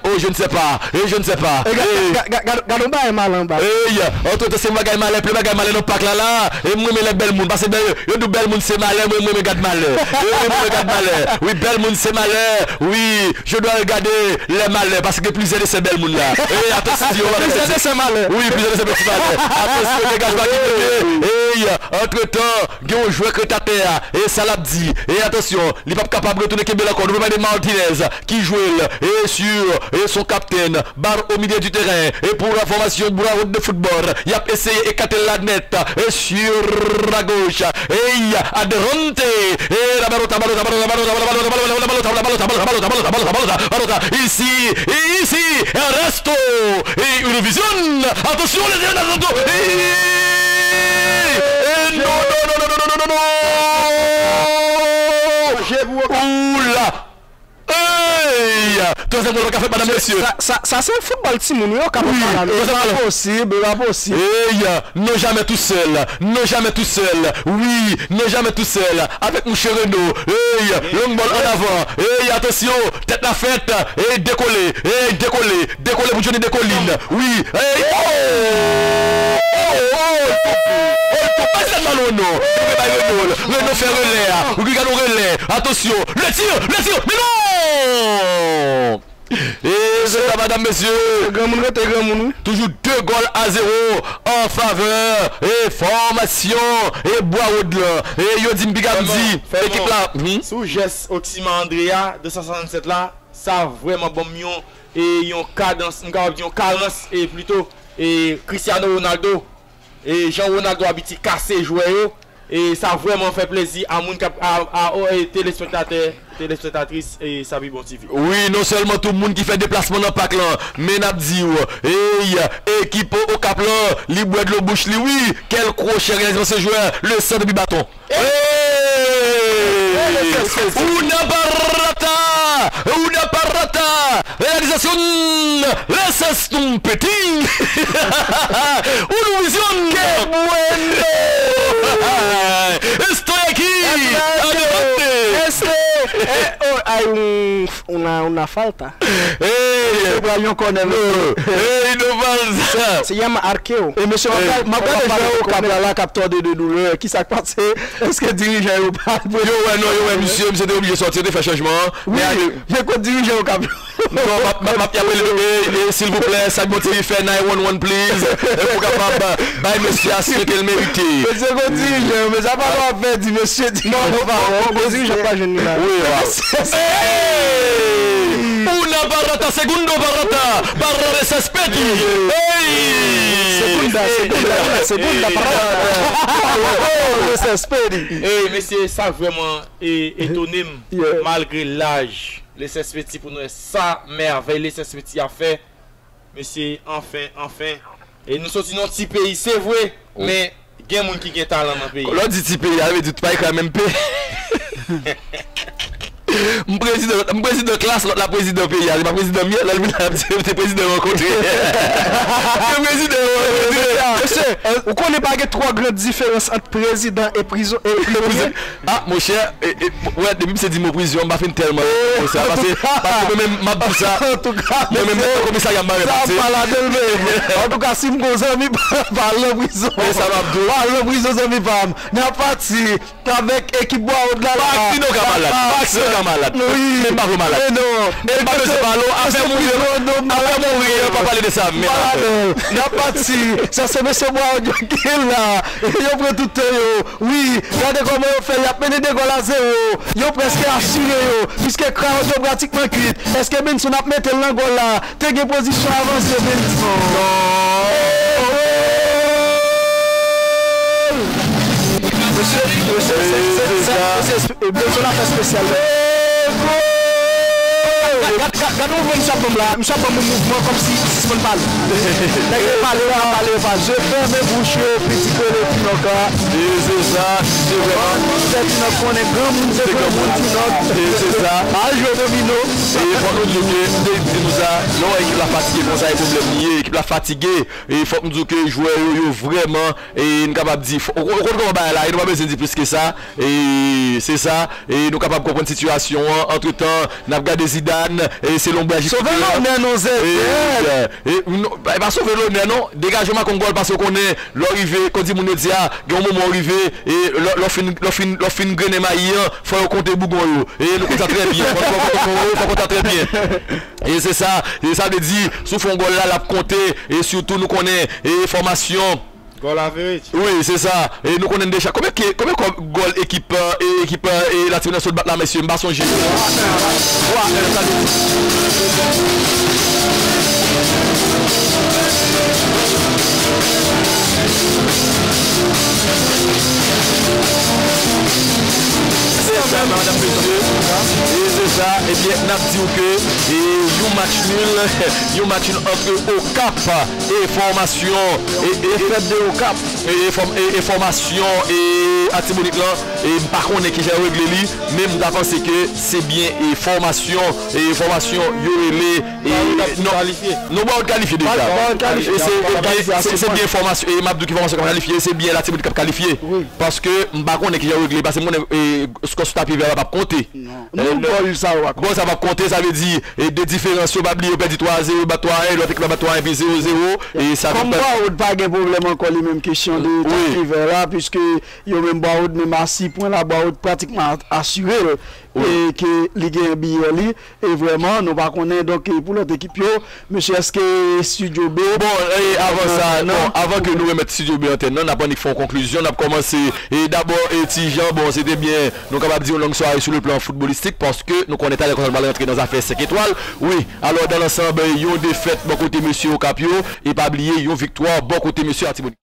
Oh, je ne sais pas. E je ne sais pas. E, ga-, ga-, ga-, ga-, gade yon bagay malè anba. Ey, antretan se bagay malè, plen bagay malè nan pak la la. E m renmen lè bèl moun, paske bèl, yo di w bèl moun se malè, mwen, mwen, mwen gad malè. E mwen, mwen gad malè. Wi, bèl moun se malè. Wi, je dois regarder les malheurs, paske plizyè de se bèl moun la. E atansyon, plizyè de se malè. Wi, plizyè de se peti malè. Atansyon, degajman ki mete. Ey, antretan, gen yon jwè k ret atè a. E sa l ap di. E atansyon, li p ap kapab retounen kenbe l ankò. Nou pale de Martinez ki jwe l. E sur, e son kaptèn. Bal o milye di teren. E pou la fòmasyon Bwa Wod de foutbòl. Y ap eseye ekate l la nèt. E sur la goch. Ey, adelante. E la balota, balota, balota, balota, balota, balota, isi, e isi, Ernesto. E Univision. Atansyon, les Ernesto. E, e, non, non, non. Oula. Ey! Twazyèm gòl pa ka fèt, madam, mesye. Sa, sa, sa se foutbòl timoun, wi, yo ka fè la. E pa posib, e pa posib. Ey! Non jamè tou sèl, non jamè tou sèl. Wi, non jamè tou sèl. Avèk mouche Reno. Ey! Long ball an avan. Ey, atansyon! Tèt la fèt. Ey, dekole. Ey, dekole. Dekole pou Johnny Dekolin. Wi. Ey, oh! Oh, oh, oh, oh, oh, pa sèl balon, non. Li bay Reno. Reno fè relè a. Wi, gade yon relè. Atansyon. Le tir, le tir. Men non! E se sa, madam, mesye. Granmoun rete granmoun, wi. Toujou de gòl a zewo an favè e fòmasyon e Bwa Wod lan. E yo di m piga m di ekip la. Si w jès Oxima Andrea de san swasannsèt la, sa vrèman ban m yon, e yon kadans, m kapab di yon karans, e plito, e Cristiano Ronaldo, e jan Ronaldo abitye kase jwè yo, e sa vrèman fè plezi a moun k ap, a, a, o, e telespektatè, telespektatris, e Sa Pi Bon T V. Wi, non sèlman tou moun ki fè deplasman nan pak lan, men n ap di w, ey, ekip Okap lan, li bwè dlo bouch li, wi, kèl kwochè reyalizasyon se jwè, le sant epi baton. Ey! Una parata! Una parata! Realizasyon Leses Tumpeti! Univision! Qué bueno! Estoy aquí! Adelante! Este, eh, oh, hay un, una, una falta. Ey! Se pral yon kònè, mesye. Ey, nou pral sa. Se yama arqueo. E mesye, m ap gade, m ap gade jwè Okap la la k ap tòde de doulè. Kisa k pase? Èske dirijan yo pa... Yo wè, non, yo wè misye, misye te oblije sòti, yo te fè chanjman an. Wi, men kote dirijan Okap la? Non, m ap, m ap, m ap, y ap rele, e, e, silvouplè, Sa Pi Bon T V fè nine one one, please. E pou kapab bay mesye a swen ke l merite. Mesye, kote dirijan yo? Mesye, apa w ap fè di mesye di... Non, non, non, non, dirijan pa jwenn li la. Wi, wi. Ey! Una parata, segundo parata, para Reses Peti. Ey! Segunda, segunda, una segunda parata. Reses Peti. Ey, mesye, sa vrèman, e, etone m, malgre laj Leses Peti, pou nou wè sa mèvèy Leses Peti ap fè. Mesye, anfen, anfen, E nou soti nan yon ti peyi, se vre, men gen moun ki gen talan nan peyi. Lè w di ti peyi a, vle di tout pa ekri a menm pe. M prezidan, m prezidan klas, lòt la prezidan peyi a. Se pa prezidan m ye, lè l vin la, l ap di, se prezidan rankontre. Se prezidan rankontre. Mesye, ou konnen pa gen twò gran diferans ant prezidan e prizon, e prizonye. Ah, monchè, e, e, wè, depi misye di mo prizon, m pa fin tèlman renmen sa, paske, paske mwen menm, m ap di sa, mwen menm, nan komisarya m pa renmen pase. Sa pa ladan l menm. Antouka, si m gon zanmi, pa al nan prizon. Men sa m ap di w. Pa al nan prizon, zanmi pa m. N ap pati avèk ekip Bwawòd la. Pa ak Pino ka malad. Pa ak Pino ka malad. Wi. Men m pa vle malad. Men non. E m pa bezwen pale w. Afè mouri an, afè mouri an, pa pale de sa. Men n ap pati. Sa se mesye Bwawòd yo ki la. Yo pran tout tan yo. Wi, gade kòman yo fè, y ap mennen de gòl a zewo. Yo prèske asire yo, piske Crowd yo pratikman kwit. Èske Benson ap mete l nan gòl la? Te gen pozisyon avanse, Benson. Gòl! Mesye, mesye, se, se, se, se, se, Benson ap fè espesyal. Gad, gad, gad, gad mouvman misye ap ban m la. Misye ap ban m mouvman kòmsi sispann pale. Nèg yo pale, yo pale, yo pale. Je ferme bouche yo, pitit rele Pinoka. E se sa, se vrèman. Moun fè Pinòk konnen granmoun se granmoun Pinòk. E se sa. Al jwe domino. E fòk nou di ke, m te di nou sa, lè w wè ekip la fatige konsa, e pwoblèm li ye, ekip la fatige. E fòk m di ke jwè yo, yo vrèman, e n kapab di, fò, ou, ou konn kòman bagay la, e nou pa bezwen di plis ke sa. E se sa, e nou kapab konprann sitiyasyon an. Antretan, n ap gade Zidane, e se lonbraj. Sove lonè non, Zèzè. E, e, non, e pa sove lonè non. Degaje w, makongòl, paske w konnen, lè w rive, kòm di moun yo di a, gen yon moman w rive, e lè, lè w fin, lè w fin, lè w fin grennen mayi an, fò yo konte bougon yo. E nou konn sa trè byen. Fò, fò, fò, fò, fò konn sa trè byen. E se sa, e sa vle di, si w fè yon gòl la, l ap konte, e sitou nou konnen, e fòmasyon. Gòl average. Wi, se sa. E nou konnen deja. Konbyen ke, konbyen kò-, gòl ekip, e, ekip, e, Latibonit sot bat la, mesye? M pa sonje. Twa a en, sa vle di. Se sa, medam, mesye. E se sa. Ebyen, n ap di w ke, e, yon match nul, yon match nul ant Okap e fòmasyon, e, e, e, fèt de Okap. E, e, fòm-, e, e fòmasyon, e, Latibonit lan, e, m pa konnen kijan yo regle li, men m ta panse ke se byen, e, fòmasyon, e, fòmasyon yo rele, e, non, non, Bwawòd kalifye deja. Bwawòd kalifye. E se, e byen, se, se byen fòmasyon, e, m ap di w ki fòmasyon k ap kalifye, se byen Latibonit k ap kalifye. Paske m pa konnen kijan yo regle, paske m konnen, e, skò sou tapi vè a p ap konte. Non, gòl sa yo pa konte. Gòl sa p ap konte, sa vle di, e, de diferans yo, pa bliye, yo pèdi twa a zewo, yo bat twa a en, lòt ekip la bat twa a en, epi zewo zewo, e sa vin bat. Kòm Bwawòd pa gen pwoblèm ankò li menm kesyon de tapi vè la, piske yo menm Bwawòd menm a sis pwen la, Bwawòd pratikman asire l, e ke li gen biyè li, e vrèman, nou pa konnen, donk, e pou lòt ekip yo, mesye, èske Studio B. Bon, e avan sa, non, avan ke nou remèt Studio B antèn nan, n ap annik fè yon konklizyon, n ap kòmanse, e dabò, e Ti Jan, bon, se te byen, nou kapab di yon long sware sou le plan foutbolistik, paske nou konnen talè konsa nou pral rantre nan zafè senk etwal. Wi, alò, dans l'ensemble, yon defèt bò kote mesye Okap yo, e pa bliye, yon viktwa bò kote mesye Latibonit.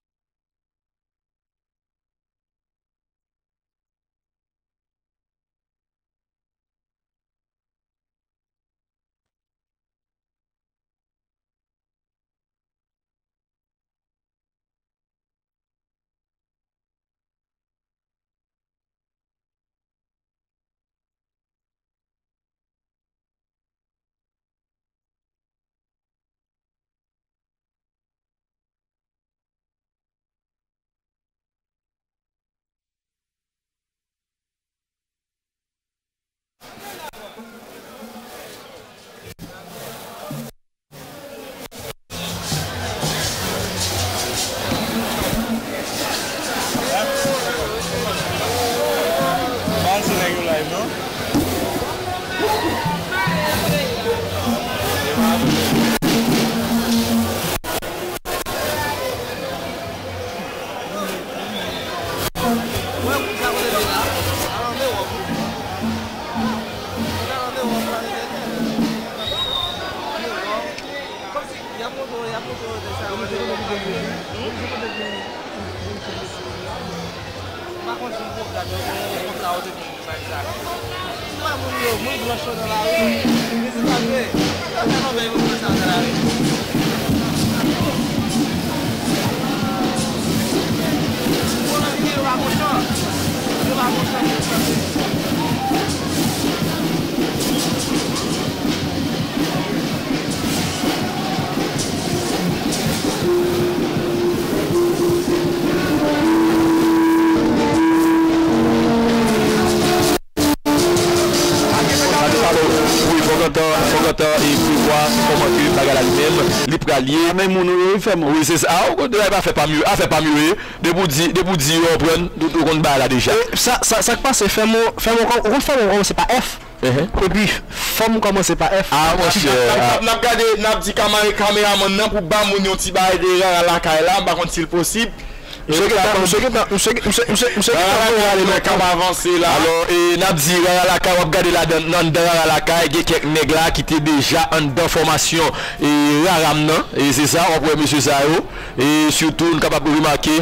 e prevwa kòman ke bagay la li menm, li pral ye. A, men moun ou yo, wi, fè mwen. Wi, se sa. A, ou konn, bagay pa fè pa m yo, afè pa m yo ye. Depi w di, depi w di yo konprann, ou, ou konn bagay la deja. E, sa, sa, sa k pase, fè mwen, fè mwen, ou konn fè mwen kòmanse pa F. Epi, fò m kòmanse pa F. A, monchè. N ap, n ap, n ap gade, n ap di kamera-, kameramann nan pou ba moun yon ti bagay de Rara Lakay la, m pa konn si l posib. Misye gentan, misye gentan, misye, misye, misye, misye gentan voye ale lontan. K ap avanse la. Alò, e, n ap di Rara Lakay, w ap gade ladan, nan, nan Rara Lakay, gen kèk nèg la ki te deja anndan fòmasyon, e, Rara m nan, e se sa, w ap wè mesye sa yo, e sitou, n kapab remake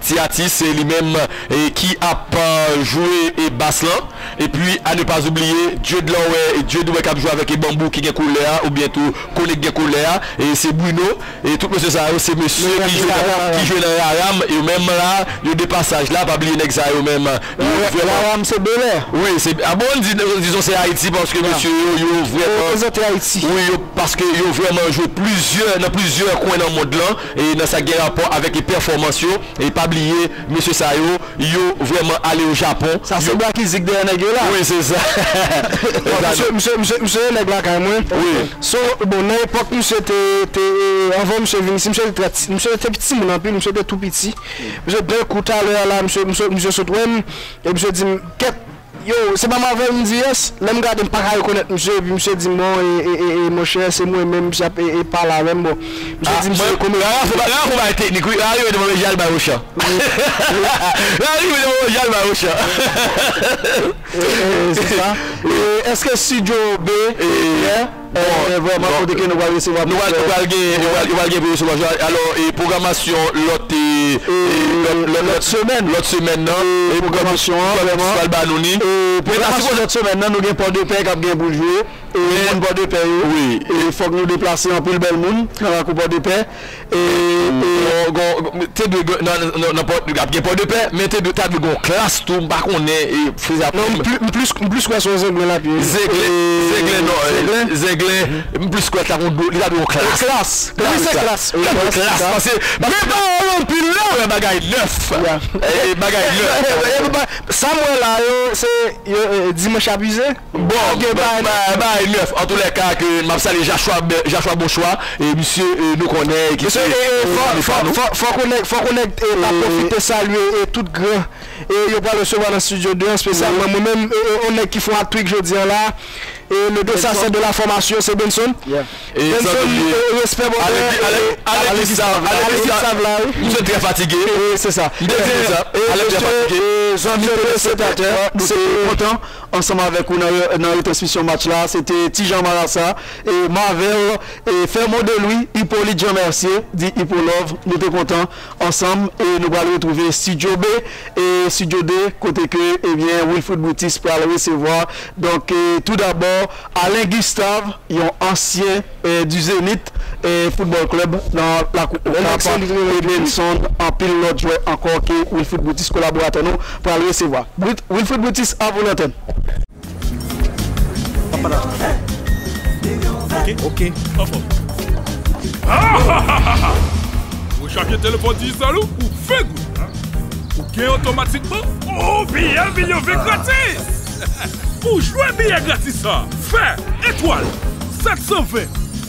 ti atis, se li menm, e, ki ap, e, jwe, e, bas lan. Epi, à ne pas oublier, Dieude la w wè, Dieude w wè k ap jwe avèk, e, Banbou ki gen koulè a, oubyen tou Kone k gen koulè a, e se Bruno. E tout mesye sa yo, se mesye ki jwe nan, ki jwe nan Raram, e yo menm la, yo de pasaj la, pa bliye nèg sa yo menm. Yo vrèman Raram se Belè. Wi, se, a bon, di, dizon se Ayiti, paske mesye yo, yo vrèman reprezante Ayiti. Wi, yo, paske yo vrèman jwe plizyè, nan plizyè kwen nan mond lan, e nan sa k gen rapò avèk, e, pèfòmans yo, e pa bliye, mesye sa yo, yo vrèman ale o Japon. Sa se Black Easy k dèyè nèg yo la. Wi, se sa. Bon, misye, misye, misye, misye nèg lakay mwen. Wi. So, bon, nan epòk misye te, te, anvan misye vin isi, misye te trè ti, misye te pi timoun anpil, misye te tou piti. Misye, d'un coup, talè a la, misye, misye, misye sot wè m, e misye di m, "Kèt, yo, se pa m avè w?" M di, "Yes." Lè m gade, m pa ka rekonèt misye, epi misye di m, "Bon, e, e, e, e, monchè, se mwen menm, misye ap, e, e, pale avè m." Bon, misye di, "Misye, kòman?" Rara fè ba-, Rara fè bagay teknik, wi. Rara rive devan manje al bay Ochan. Rara rive devan manje al bay Ochan. E, e, se sa. E, èske Studio B, e, e, vrèman, kote ke nou pral resevwa, nou pral, nou pral gen, nou pral, nou pral gen pou resevwa. Alò, e, pwogramasyon lòt, e, e, lòt, lòt, lòt semèn, lòt semèn nan, e, pwogramasyon an, vrèman, pral ba nou ni. E, pwogramasyon lòt semèn nan, nou gen Pòdepè k ap gen pou l jwe. E, moun Pòdepè yo. Wi. E, fòk nou deplase anpil bèl moun nan lakou Pòdepè. E, e, gon, gon, te dwe gen, nan, nan, nan Pò-, ap gen Pòdepè, men te dwe, ta dwe gon Klas tou, m pa konnen, e, frè sa. Non, m pli-, m plis, m plis kwè se yon Zenglen l ap ye. Zenglen, e, Zenglen, non, e, Zenglen, m plis kwè ta gon do, li ta dwe yon Klas. Klas, wi, se Klas. Li ta dwe Klas, paske, men pa anpil non, bagay nèf. E, bagay nèf. Sa m wè la yo, se, yo, e, dimanch apize. Bon, bagay nèf. Antoulèka, ke m ap salye Joshua, Joshua Bonchwa, e misye, e, nou konnen, ki se, e, fò, fò, fò, fò konnen, fò konnen, e, n ap pwofite salye, e, tout gran, e, yo pral resevwa nan Studio de an, espesyalman mwen menm, e, e, yon nèg ki fè yon hat-trick jodi an la, e, le desasè de la fòmasyon, se Benson. Benson, e, respè, brother. Alegi Sav, Alegi Sav la, wi. Misye trè fatige. E, se sa. M te di sa. Alegi trè fatige. E, zanmi telespektatè, nou te kontan ansanm avèk ou nan, nan retransmisyon match la. Se te Ti Jan Marasa, e, Marvel, e, Fermon de Louis, Hippolyte Jean Mercier, di Hippo Love. Nou te kontan ansanm, e nou pral retwouve Studio B, e Studio de, kote ke, ebyen, Wilfrid Brutus pral resevwa. Donk, e, tou dabò, Alain Gustave, yon ansyen, e, du Zénith, e, Football Club nan lakou Okap, e Benson, anpil lòt jwè ankò ke Wilfrid Brutus, kolaboratè nou, pral resevwa. Brit-, Wilfrid Brutus, à vous l'antenne. Ok, ok. Rechaje telefòn dijitèl ou pou ven goud. Ou gen otomatikman yon milyon ven gratis. Pou jwe biyè gratis sa, fè etwal sèt san ven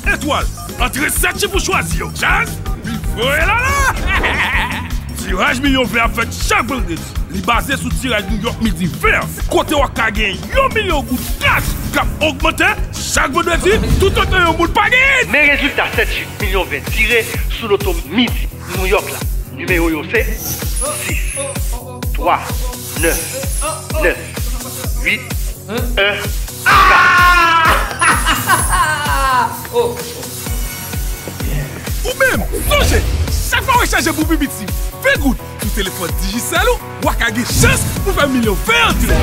etwal, antre sèt chif ou chwazi yo. Chans, li voye la la! Tiraj milyon ven ap fèt chak vandredi. Li baze sou tiraj Nouyòk Midi ven an, kote w ap ka gen yon milyon goud kach k ap ogmante chak vandredi, toutotan yon moun pa genyen. Men rezilta sèt chif milyon ven tire sou loto Midi Nouyòk la. Nimewo yo se sis, twa, nèf, nèf, uit, en, kat. Ou menm, sonje, chak fwa w rechaje pou pi piti ven goud sou telefòn Digicel ou, w a ka gen chans pou fè milyon ven antre.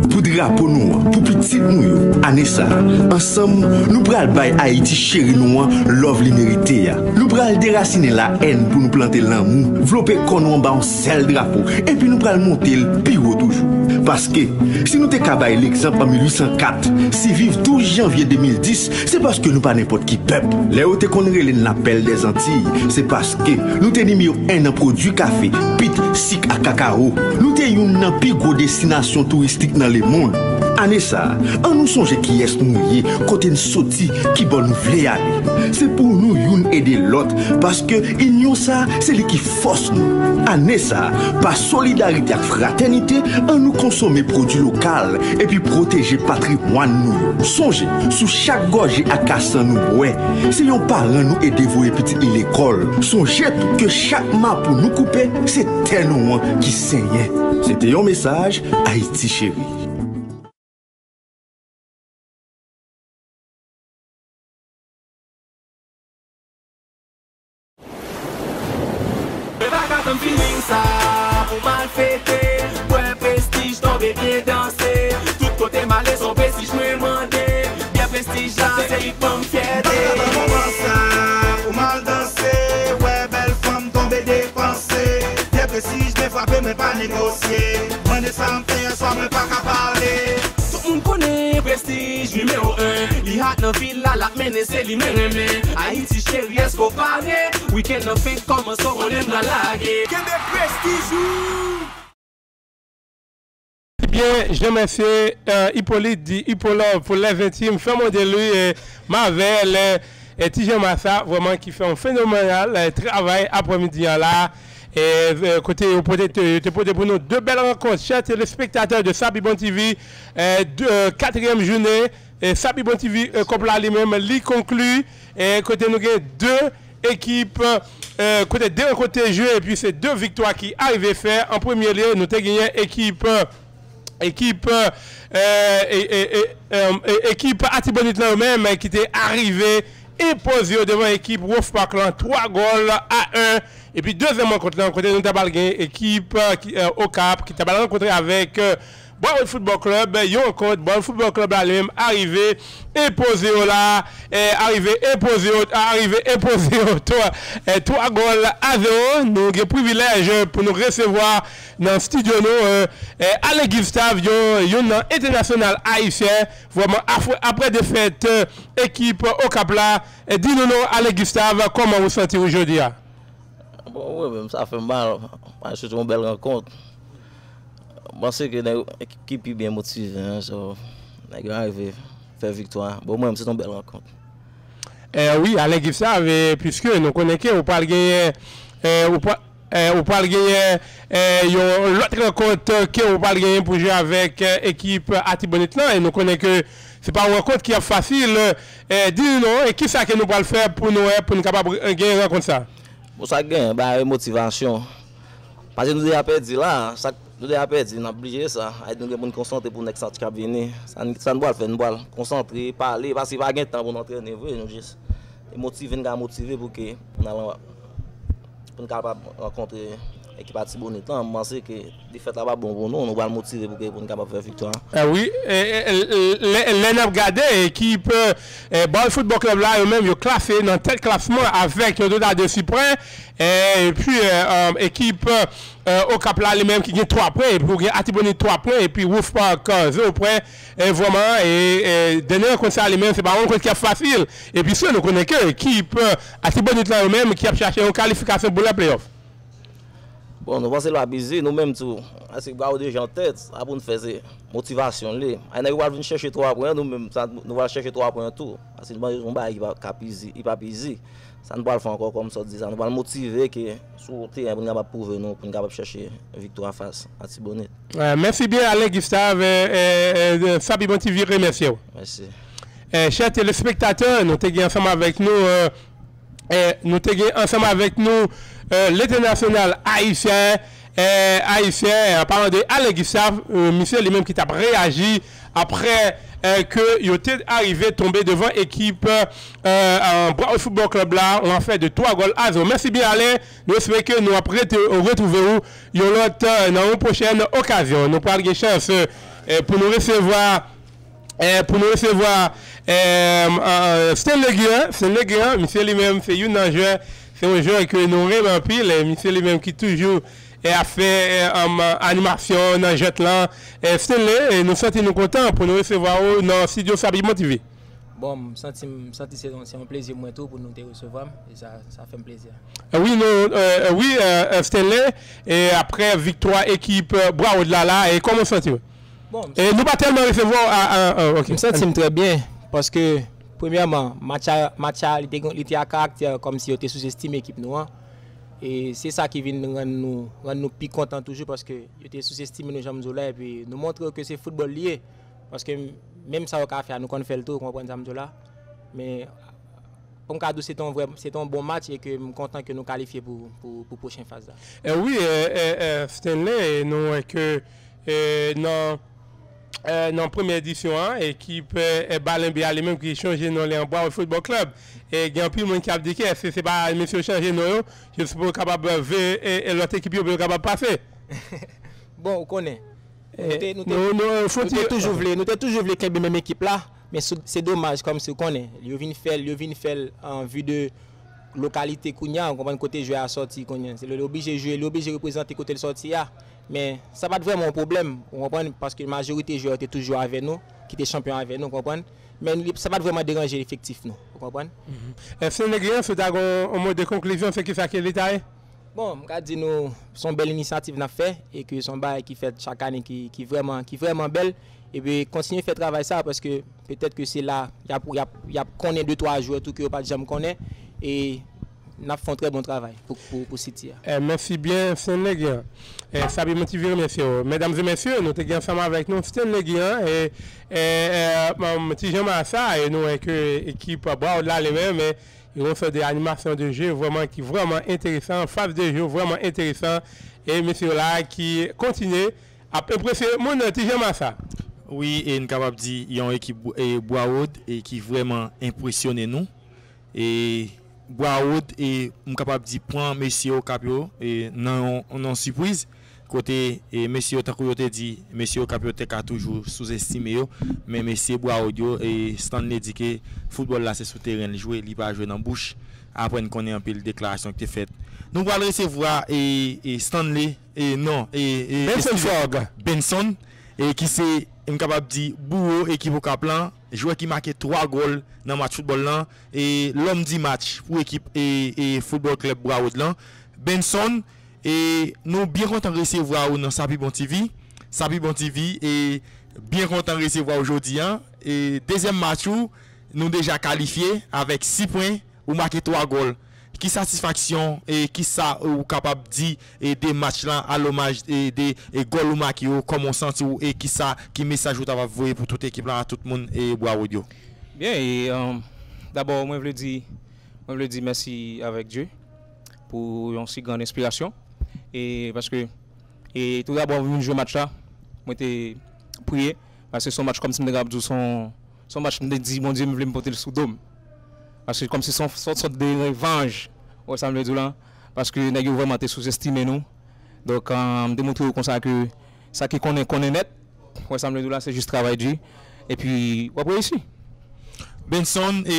Pou drapo nou an, pou Pitit nou yo, ane sa a, ansanm, nou pral bay Ayiti cheri nou an love li merite a. Nou pral derasinen la èn pou nou plante lanmou, vlope kò nou anba yon sèl drapo, epi nou pral monte l pi wo toujou. Paske, si nou te ka bay legzanp an mil uit san kat, siviv douz janvye de mil dis, se paske nou pa nenpòt ki pèp. Lè yo te konn rele n la Perle des Antilles, se paske nou te nimewo en nan pwodui kafe, pit, sik ak kakawo. Nou te youn nan pi gwo destinasyon touristik nan lemonn. Ane sa a, ann nou sonje kiyès nou ye, kote n soti, kibò nou vle ale. Se pou nou youn ede lòt, paske inyon sa a, se li ki fòs nou. Ane sa a, pa solidarite ak fratènite, ann nou konsome pwodui lokal epi pwoteje patrimwàn nou yo. Sonje, sou chak gòje ak kasan nou bwè, se yon paran nou ede voye pitit li lekòl. Sonje tou ke chak mapou nou koupe, se tè nou an ki senyen. Se te yon mesaj Ayiti Cheri. Mwen pa ka tann feeling sa pou m al fete. Bwè Prestige tonbe byen danse. Tout kote m ale se yon Prestige mwen mande. Byen Prestige la se li k ban m fyète. M pa ka tann moman sa pou m al danse. Wè bèl fanm tonbe depanse. Byen Prestige byen frape mwen pa negosye. Mande sa m fè yè swa mwen pa ka pale. Tout moun konnen Prestige nimewo en. Li hot nan vil la, l ap mennen, se li mwen renmen. Ayiti Cheri, èske w pare? Wikenn nan fenk kòmanse, w konnen m pral lage. Kenbe Prestige ou! Ebyen, Jean Mercier, euh, Hippolyte di Hippo Love pour les intimes, fè mwen de li, euh, Mavel, euh, euh, Ti Jean Massa, vrèman ki fè yon fenomenal, euh, travay aprèmidi an la. E, euh, kote yo pote, yo te pote pou nou de bèl rankont. Chè telespektatè de Sabi Bon T V, euh, de, euh, katriyèm jounen, euh, Sabi Bon T V, euh, kòp la li menm, li konkli, euh, kote nou gen de ekip, euh, kote de rankont te jwe, epi se de viktwa ki arive fè. An premye lye, nou te genyen ekip, euh, ekip, euh, e, e, e, e, e, ekip Atibonit lan yo menm, ki te arive enpoze yo devan ekip Wolf Park lan twa gòl a en. Epi dezyèm rankont lan, kote nou ta pral gen ekip, euh, ki, euh, Okap ki ta pral rankontre avèk, euh, Broward Football Club, yon rankont, Broward Football Club la li menm arive enpoze yo la, eh, arive enpoze yo, arive enpoze yo twa, eh, twa gòl a zewo. Nou gen privilèj pou nou resevwa nan estidyo nou, eh, eh, Alain Gustave, yon, youn nan entènasyonal ayisyen, vrèman, apre, apre defèt, eh, ekip Okap la, eh, di nou non, Alain Gustave, kòman ou santi w jodi a? Bon, wi, men sa fè m mal. Paske se yon bèl rankont. M panse ke nèg yo ki pi byen motive, hein, so, nèg yo arive fè viktwa. Bon, mwen, se yon bèl rankont. Eh, wi, Alain Gustave, eh, puiske nou konnen ke ou pral genyen, eh, ou pral, eh, ou pral genyen, eh, yon lòt rankont ke ou pral genyen pou jwe avèk, eh, ekip Atibonit lan, e nou konnen ke se pa yon rankont ki ap fasil, eh, di nou non, e kisa ke nou pral fè pou nou, eh, pou nou kapab, eh, genyen rankont sa? Bon, sa k genyen, ba yo motivasyon. Paske nou deja pèdi la, sa k, nou deja pèdi, n ap bliye sa. Ay, nou gen pou n konsantre pou next match k ap vini. Sa n, sa n pral fè, nou pral konsantre, pale, paske pa gen tan pou n antrene vre, nou jis motive, n ka motive pou ke pou n al, pou n kapab rankontre ekip Atibonit lan. M panse ke defèt la pa bon pou nou, nou pral motive pou ke pou n kapab fè viktwa. Eh wi, eh, eh, eh, lè, lè n ap gade ekip, eh, Broward Football Club la, yo menm yo klase nan tèt klasman avèk yon total de sis pwen. Eh, epi, eh, eh, ekip, eh, Okap la, li menm ki gen twa pwen, epi ou gen Atibonit twa pwen, epi Wolf Park, eh, zewo pwen. Eh, vrèman, eh, eh, dènye rankont sa li menm, se pa yon rankont ki ap fasil. Epi si nou konnen ke ekip, eh, Atibonit lan yo menm ki ap chache yon kalifikasyon pou lè playoff. Bon, nou panse l ap izi, nou menm tou. Paske Broward deja an tèt, sa pou n fè se motivasyon li. Ay, nèg yo pral vin chèche twa pwen, nou menm, sa, nou pral chèche twa pwen tou. Paske nou pa yon bagay ki pa, k ap izi, ki p ap izi. Sa nou pral fè ankò, kòm sa w di sa, nou pral motive ke sou teren pou n kapab pwouve nou, pou n kapab chèche viktwa fas Atibonit. Eh, mèsi byen, Alain Gustave, eh, eh, eh, Sabi Bon T V remèsye w. Mèsi. Eh, chè telespektatè, nou te gen ansanm avèk nou, eh, eh, nou te gen ansanm avèk nou, eh, lentènasyonal ayisyen, eh, ayisyen, an palan de Alain Gustave, eh, misye li menm ki t ap reyaji aprè, eh, ke yo te arive tonbe devan ekip, eh, eh, Broward Football Club la, an fè de twa gòl a zewo. Mèsi byen, Alain. Nou espere ke nou ap rete, retwouve w yon lòt, eh, nan yon pwochèn okazyon. Nou pral gen chans, eh, pou nou resevwa Eh, pou nou resevwa eh, eh, Stanley Guirin. Stanley Guirin, misye li menm, se youn nan jwè, se yon jwè ke nou renmen anpil. Eh, misye li menm ki toujou eh, ap fè eh, um, animasyon nan jwèt lan. Eh, Stanley, eh, nou santi nou kontan pou nou resevwa ou nan studio Sa Pi Bon T V. Bon, m santi, m santi se yon, se yon plezi pou mwen tou pou nou te resevwa m. E sa, sa fè m plezi. Eh, wi, nou, eh, wi, eh, eh, Stanley, eh, apre viktwa ekip eh, Broward la, la, eh, kòman w santi w? Bon, m Eh, nou pa tèlman resevwa w a, a, a, ok. M santi m trè byen, paske, premyèman, match a, match a, li te, li te a karaktè kòmsi yo te souzestime ekip nou an. E se sa ki vin rann nou, rann nou pi kontan toujou, paske yo te souzestime nou, jan m di w la, epi nou montre yo ke se foutbòl li ye. Paske menm sa yo ka fè a, nou konn fè l tou, ou konprann sa m di w la. Men, pou m ka di w, se te yon vrè, se te yon bon match e ke m kontan ke nou kalifye pou, pou, pou pwochen faz la. Eh, wi, eh, eh, eh, Stanley, nou wè ke eh, nan, eh, nan premye edisyon an, ekip eh, eh, Balenbe a li menm ki chanje non li an Broward Football Club. Eh, gen anpil moun ki ap di ke èske se pa mesye yo chanje non yo, jis pou yo kapab eh, ve eh, eh, lòt ekip yo pou yo kapab pase. Bon, ou konnen. Nou te, nou te, nou, nou, nou te toujou vle, nou te toujou vle kenbe menm ekip la, men se, se domaj, kòmsi ou konnen, yo vin fè l, yo vin fè l an vi de lokalite kounye a, ou konprann, kote jwè a sòti kounye a. Se li, li oblije jwe, li oblije reprezante kote l sòti a. Men sa pa t vrèman yon pwoblèm, ou konprann, paske majorite jwè yo te toujou avè nou, ki te chanpyon avè nou, ou konprann. Men li, sa pa t vrèman deranje efektif nou, ou konprann. Èske Negri an, si w ta gen yon mo de konklizyon, se kisa ke li ta ye? Bon, m ka di nou, se yon bèl inisyativ n ap fè, e ke se yon bagay ki fèt chak ane ki, ki vrèman, ki vrèman bèl. Epi kontinye fè travay sa, paske petèt ke se la, y ap, y ap, y ap konnen de twa jwè tou ke yo pa t janm konnen, e n ap fè yon trè bon travay pou, pou, pou City a. Eh, mèsi byen, Stanley Guirin. Eh, Sabi Motive remèsye w. Medam e mesye, nou te gen ansanm avèk nou Stanley Guirin, e, e, e, um, Ti Jan Masa, e nou wè ke ekip Broward la, li menm, e, yon sòt de animasyon de je vrèman ki vrèman enteresan, faz de je vrèman enteresan, e mesye yo la ki kontinye ap enpresyonnen moun nan Ti Jan Masa. Wi, e n kapab di yon ekip e Broward e ki vrèman enpresyone nou. E Broward e m kapab di pran mesye Okap yo e nan yon, nan yon sipriz. Kote e mesye yo, tankou yo te di, mesye Okap yo te ka toujou souzestime yo. Men mesye Broward yo, e Stanley di ke foutbòl la se sou teren l jwe, li pa jwe nan bouch. Apre n konnen anpil deklarasyon ki te fèt. Nou pral resevwa e, e Stanley, e non, e, e Benson Fogg. Benson, e ki se, m kapab di, bouwo ekip Okap lan, jwè ki make twa gòl nan match foutbòl lan, e l'homme du match pou ekip e, e football club Broward lan. Benson, e nou byen kontan resevwa ou nan Sa Pi Bon TV. Sa Pi Bon TV, e byen kontan resevwa ou jodi an. E dezyèm match ou, nou deja kalifye avèk sis pwen, ou make twa gòl. Ki satisfaksyon e ki sa ou kapab di e de match lan a lomaj e de e gòl ou make yo, kòman w santi w e ki sa ki mesaj ou ta va voye pou tout ekip lan a tout moun e Broward yo? Byen, e, um, dabò mwen vle di mwen vle di mèsi avèk Dye pou yon si grann enspirasyon. E paske e tou dabò mwen vin jwe match la, mwen te priye, paske se yon match kòmsi m te kapab di w se yon Se yon match m te di Bondye m vle m pote l sou do m. Paske kòmsi se yon sòt, sòt de revanj. Ou wè sa m vle di w la? Paske nèg yo vrèman te souzestime nou. Donk, m te montre yo konsa ke sa ki konnen, konnen nèt. Ou wè sa m vle di w la? Se jis travay di. Epi, w ap reyisi. Benson, e,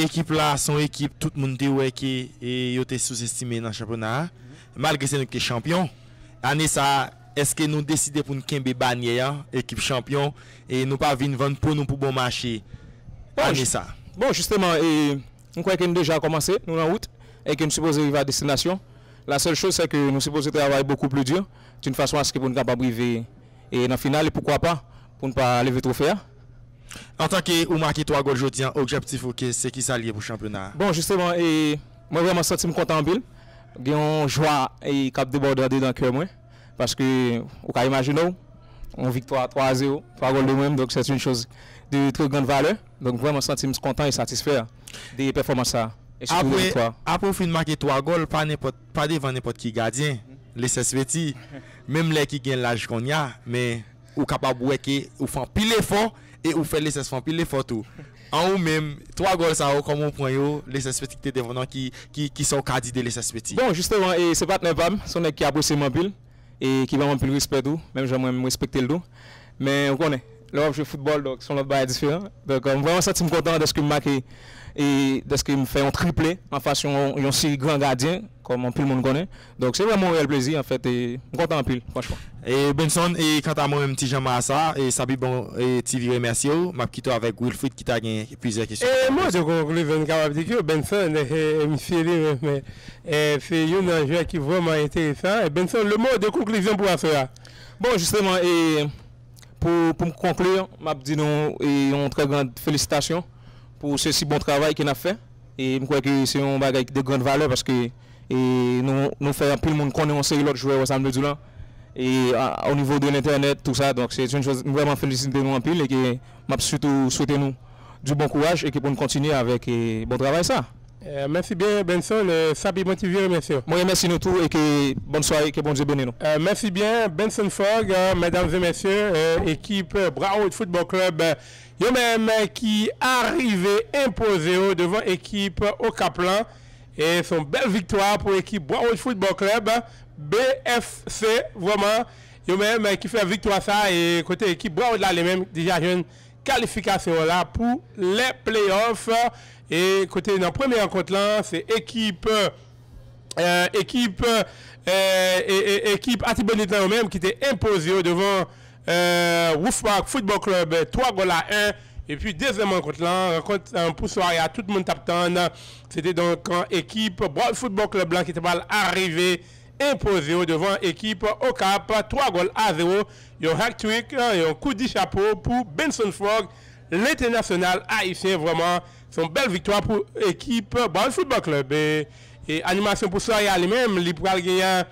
ekip la se yon ekip tout moun te wè ke e, yo te souzestime nan chanpyona a. Malgre se nou ki te chanpyon, ane sa a, èske nou deside pou n kenbe banyè a, ekip chanpyon, e nou pa vin vann po nou pou bon mache ane sa a? Bon, jisteman, e, m kwè ke n deja kòmanse, nou nan wout, e ke n sipoze rive a destinasyon. La sèl choz, se ke nou sipoze travay beaucoup plus dur, d'une façon à ce que pou n kapab rive e nan final, e poukwa pa, pou n pa leve twofe a. Antanke ou make twa gòl jodi a, objektif ou se kisa l ye pou chanpyona a? Bon, jisteman, e, mwen vrèman santi m kontan anpil. Gen yon jwa e, k ap debòde andedan kè mwen. Paske ou ka imajine w, yon viktwa twa a zewo, twa gòl de mwen menm, donk c'est une chose de très grande valeur. Donk vrèman santi m kontan e satisfè de pèfòmans sa a. E sitou de viktwa. Apre ou fin make twa gòl, pa nenpòt, pa devan nenpòt ki gadyen, Leicester City, menm lè ki gen laj kounye a, men ou kapab wè ke ou fè anpil efò e ou fè Leicester fè anpil efò tou. An ou menm, twa gòl sa yo, kòman ou pran yo, Leicester City ki te devan w lan, ki, ki, kisa w ka di de Leicester City? Bon, jisteman, e, se patnè pa m, se yon nèg ki apresye m anpil, e ki ban m anpil respè tou, menm jan mwen m respekte l tou. Men, ou konnen, Lè w ap jwe foutbòl, donk, se yon lòt bagay diferan. Donk, euh, m vrèman santi m kontan dèske m make e dèske m fè yon triple anfas yon, yon seri gran gadyen, kòm anpil moun konnen. Donk, se vrèman yon reyèl plezi, anfèt, e m kontan anpil, franchman. E Benson, e kanta mwen menm, Ti Jan Marasa, e Sapi Bon, e T V remèsye w. M ap kite w avèk Wilfrid ki ta gen plizyè kesyon. E mwen, de konklizyon, n kapab di ke Benson, e, e, misye li menm, e, e, se youn nan jwè ki vrèman enteresan. E Benson, le mot de conclusion pour aswè a. Bon, jisteman, e, pou, pou m konkli, m ap di nou, e, yon trè gran felisitasyon pou se si bon travay ke n ap fè. E m kwè ke se yon bagay de gran valè paske, e, nou, nou fè anpil moun konnen yon seri lòt jwè, wè sa m vle di w lan. E, a, o nivo de lentènèt, tou sa, donk, se yon choz, m vrèman felisite nou anpil e ke m ap sitou swete nou di bon kouraj e ke pou n kontinye avèk, e, bon travay sa. Euh, mèsi byen, Benson. Euh, Sapi Bon T V remèsye w. Mwen remèsye nou tou e ke bòn sware, ke Bondye beni nou. Euh, mèsi byen, Benson Fogg, euh, medam e mesye, euh, ekip, euh, Broward Football Club, euh, yo menm, euh, ki arive enpoze yo devan ekip Okap lan. E se yon bèl viktwa pou ekip Broward Football Club, B F C, vrèman, yo menm, euh, ki fè viktwa sa, e kote ekip Broward la, li menm, deja jwenn kalifikasyon la pou lè playoff. E kote nan premye rankont lan, se ekip, euh, ekip, euh, e, e, ekip Atibonit lan yo menm ki te enpoze yo devan, euh, Wolf Park Football Club, euh, twa gòl a en. Epi dezyèm rankont lan, rankont, euh, pou sware a, tout moun t ap tann. Se te donk, euh, ekip Broward Football Club lan ki te pral arive enpoze yo devan ekip Okap twa gòl a zewo. Yon hat-trick, yon kou di chapo pou Benson Fogg, lentenasyonal ayisyen. Vrèman, se yon bèl viktwa pou ekip Broward Football Club. E, e animasyon pou sware a li menm, li pral genyen,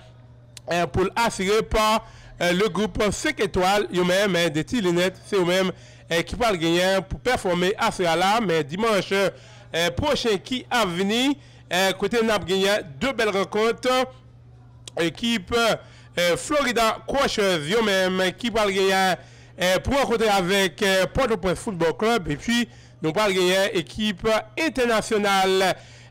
eh, pou l asire pa, eh, le gwoup senk etwal, yo menm, eh, de Ti Linèt, se yo menm, eh, ki pral genyen pou pèfòme aswè a la, men dimanch, eh, pwochen ki ap vini, eh, kote n ap genyen de bèl rankont. Ekip, eh, Florida Crushers, yo menm, ki pral genyen, eh, pou rankontre avèk, eh, Pòtoprens Football Club, epi nou pral genyen ekip entènasyonal,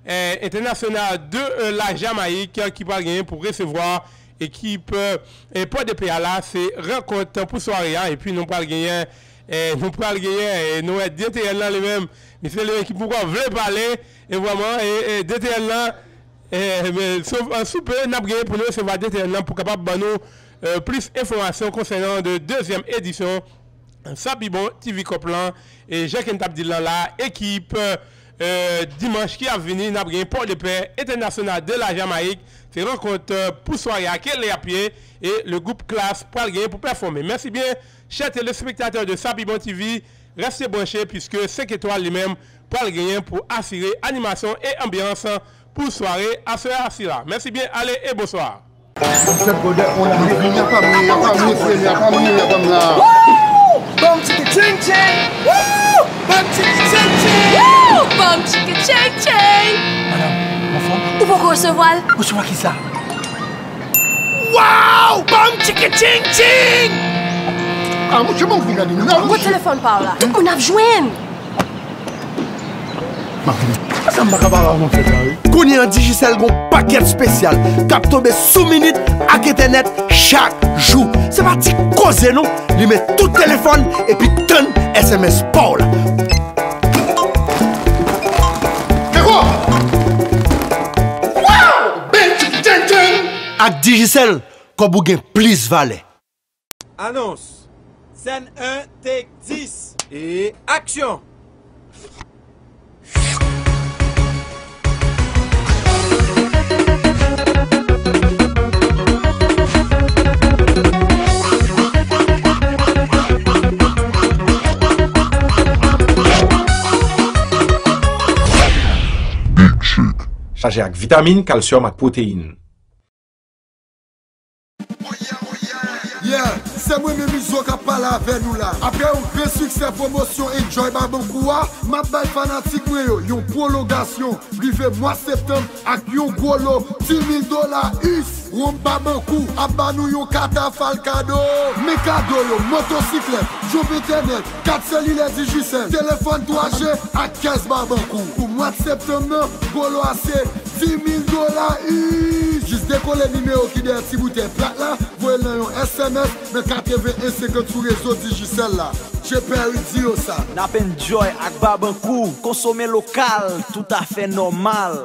eh, entènasyonal de, eh, la Jamayik, eh, ki pral genyen pou resevwa ekip, eh, Pòdepè a la. Se rankont pou sware a, epi nou pral genyen, eh, nou pral genyen, eh, nou wè D T L lan li menm, misye li menm ki poko vle pale, e vrèman, e, e D T L lan, eh, men, sof, eh, soupe, n ap genyen pou nou resevwa D T L lan pou kapab ban nou, eh, plis enfòmasyon konsènan de dezyèm edisyon Sapi Bon T V Cup lan, e jan ke n t ap di l lan la, ekip, eh, dimanch ki ap vini, n ap gen Pòdepè Entènasyonal de la Jamayik. Se rankont, eh, pou sware a ke lè ap ye, e le gwoup Klass pral genyen pou pèfòme. Mèsi byen, chè telespektatè de Sapi Bon T V, rèste branche, piske senk etwal li menm pral genyen pou asire animasyon e anbyans pou sware aswè a sila. Mèsi byen, ale e bonswa. Sèt gòdè, on a vini, a pa mwen, a pa mwen, frè, a pa mwen, a pa mwen la. Woo! Bam tchiki tcheng tcheng! Woo! Bam tchiki tcheng tcheng! Woo! Bam tchiki tcheng tcheng! Madanm, anfòm? Ou poko resevwa l? Resevwa kisa? Wow! Bam tchiki tcheng tcheng! Ah, monchè, ban m vin gade nou la. Gwo telefòn pa w la. Tout moun ap jwenn. M ap vini. Sa m pa ka pale avè w fèt la, wi. Kounye an, Digicel gon pakèt espesyal k ap tonbe sou minit ak entènèt chak jou. Se pa ti koze non, limen tout telefòn epi tann S M S pa w la. Keko! Wow! Bam tchiki tcheng tcheng! Ak Digicel, kòb ou gen plis valè. Anons. Sèn en, take dis. E aksyon! Big Chick. Chaje ak vitamin, kalsyòm ak pwoteyin. Yeah, se mwen menm Izo k ap pale avè nou la. Apre yon grenn siksè pwomosyon Enjoy Babankou a, m ap bay fanatik mwen yo yon pwolongasyon rive mwa septanm ak yon gwo lo dis mil dola U S. Wonm Babankou ap ba nou yon katafal kado. Men kado yo, motosiklèt, jwèt entènèt, kat selilè Digicel, telefòn twa G ak kès Babankou. Pou mwa septanm nan, gwo lo a se Sis mil dola, ui! Jis dekole nimewo ki dèyè ti boutèy plat la, voye l nan yon S M S nan katreven en senkant sou rezo Digicel la. J Perry di yo sa. N ap enjoy ak Babankou, konsome lokal, toutafè nòmal.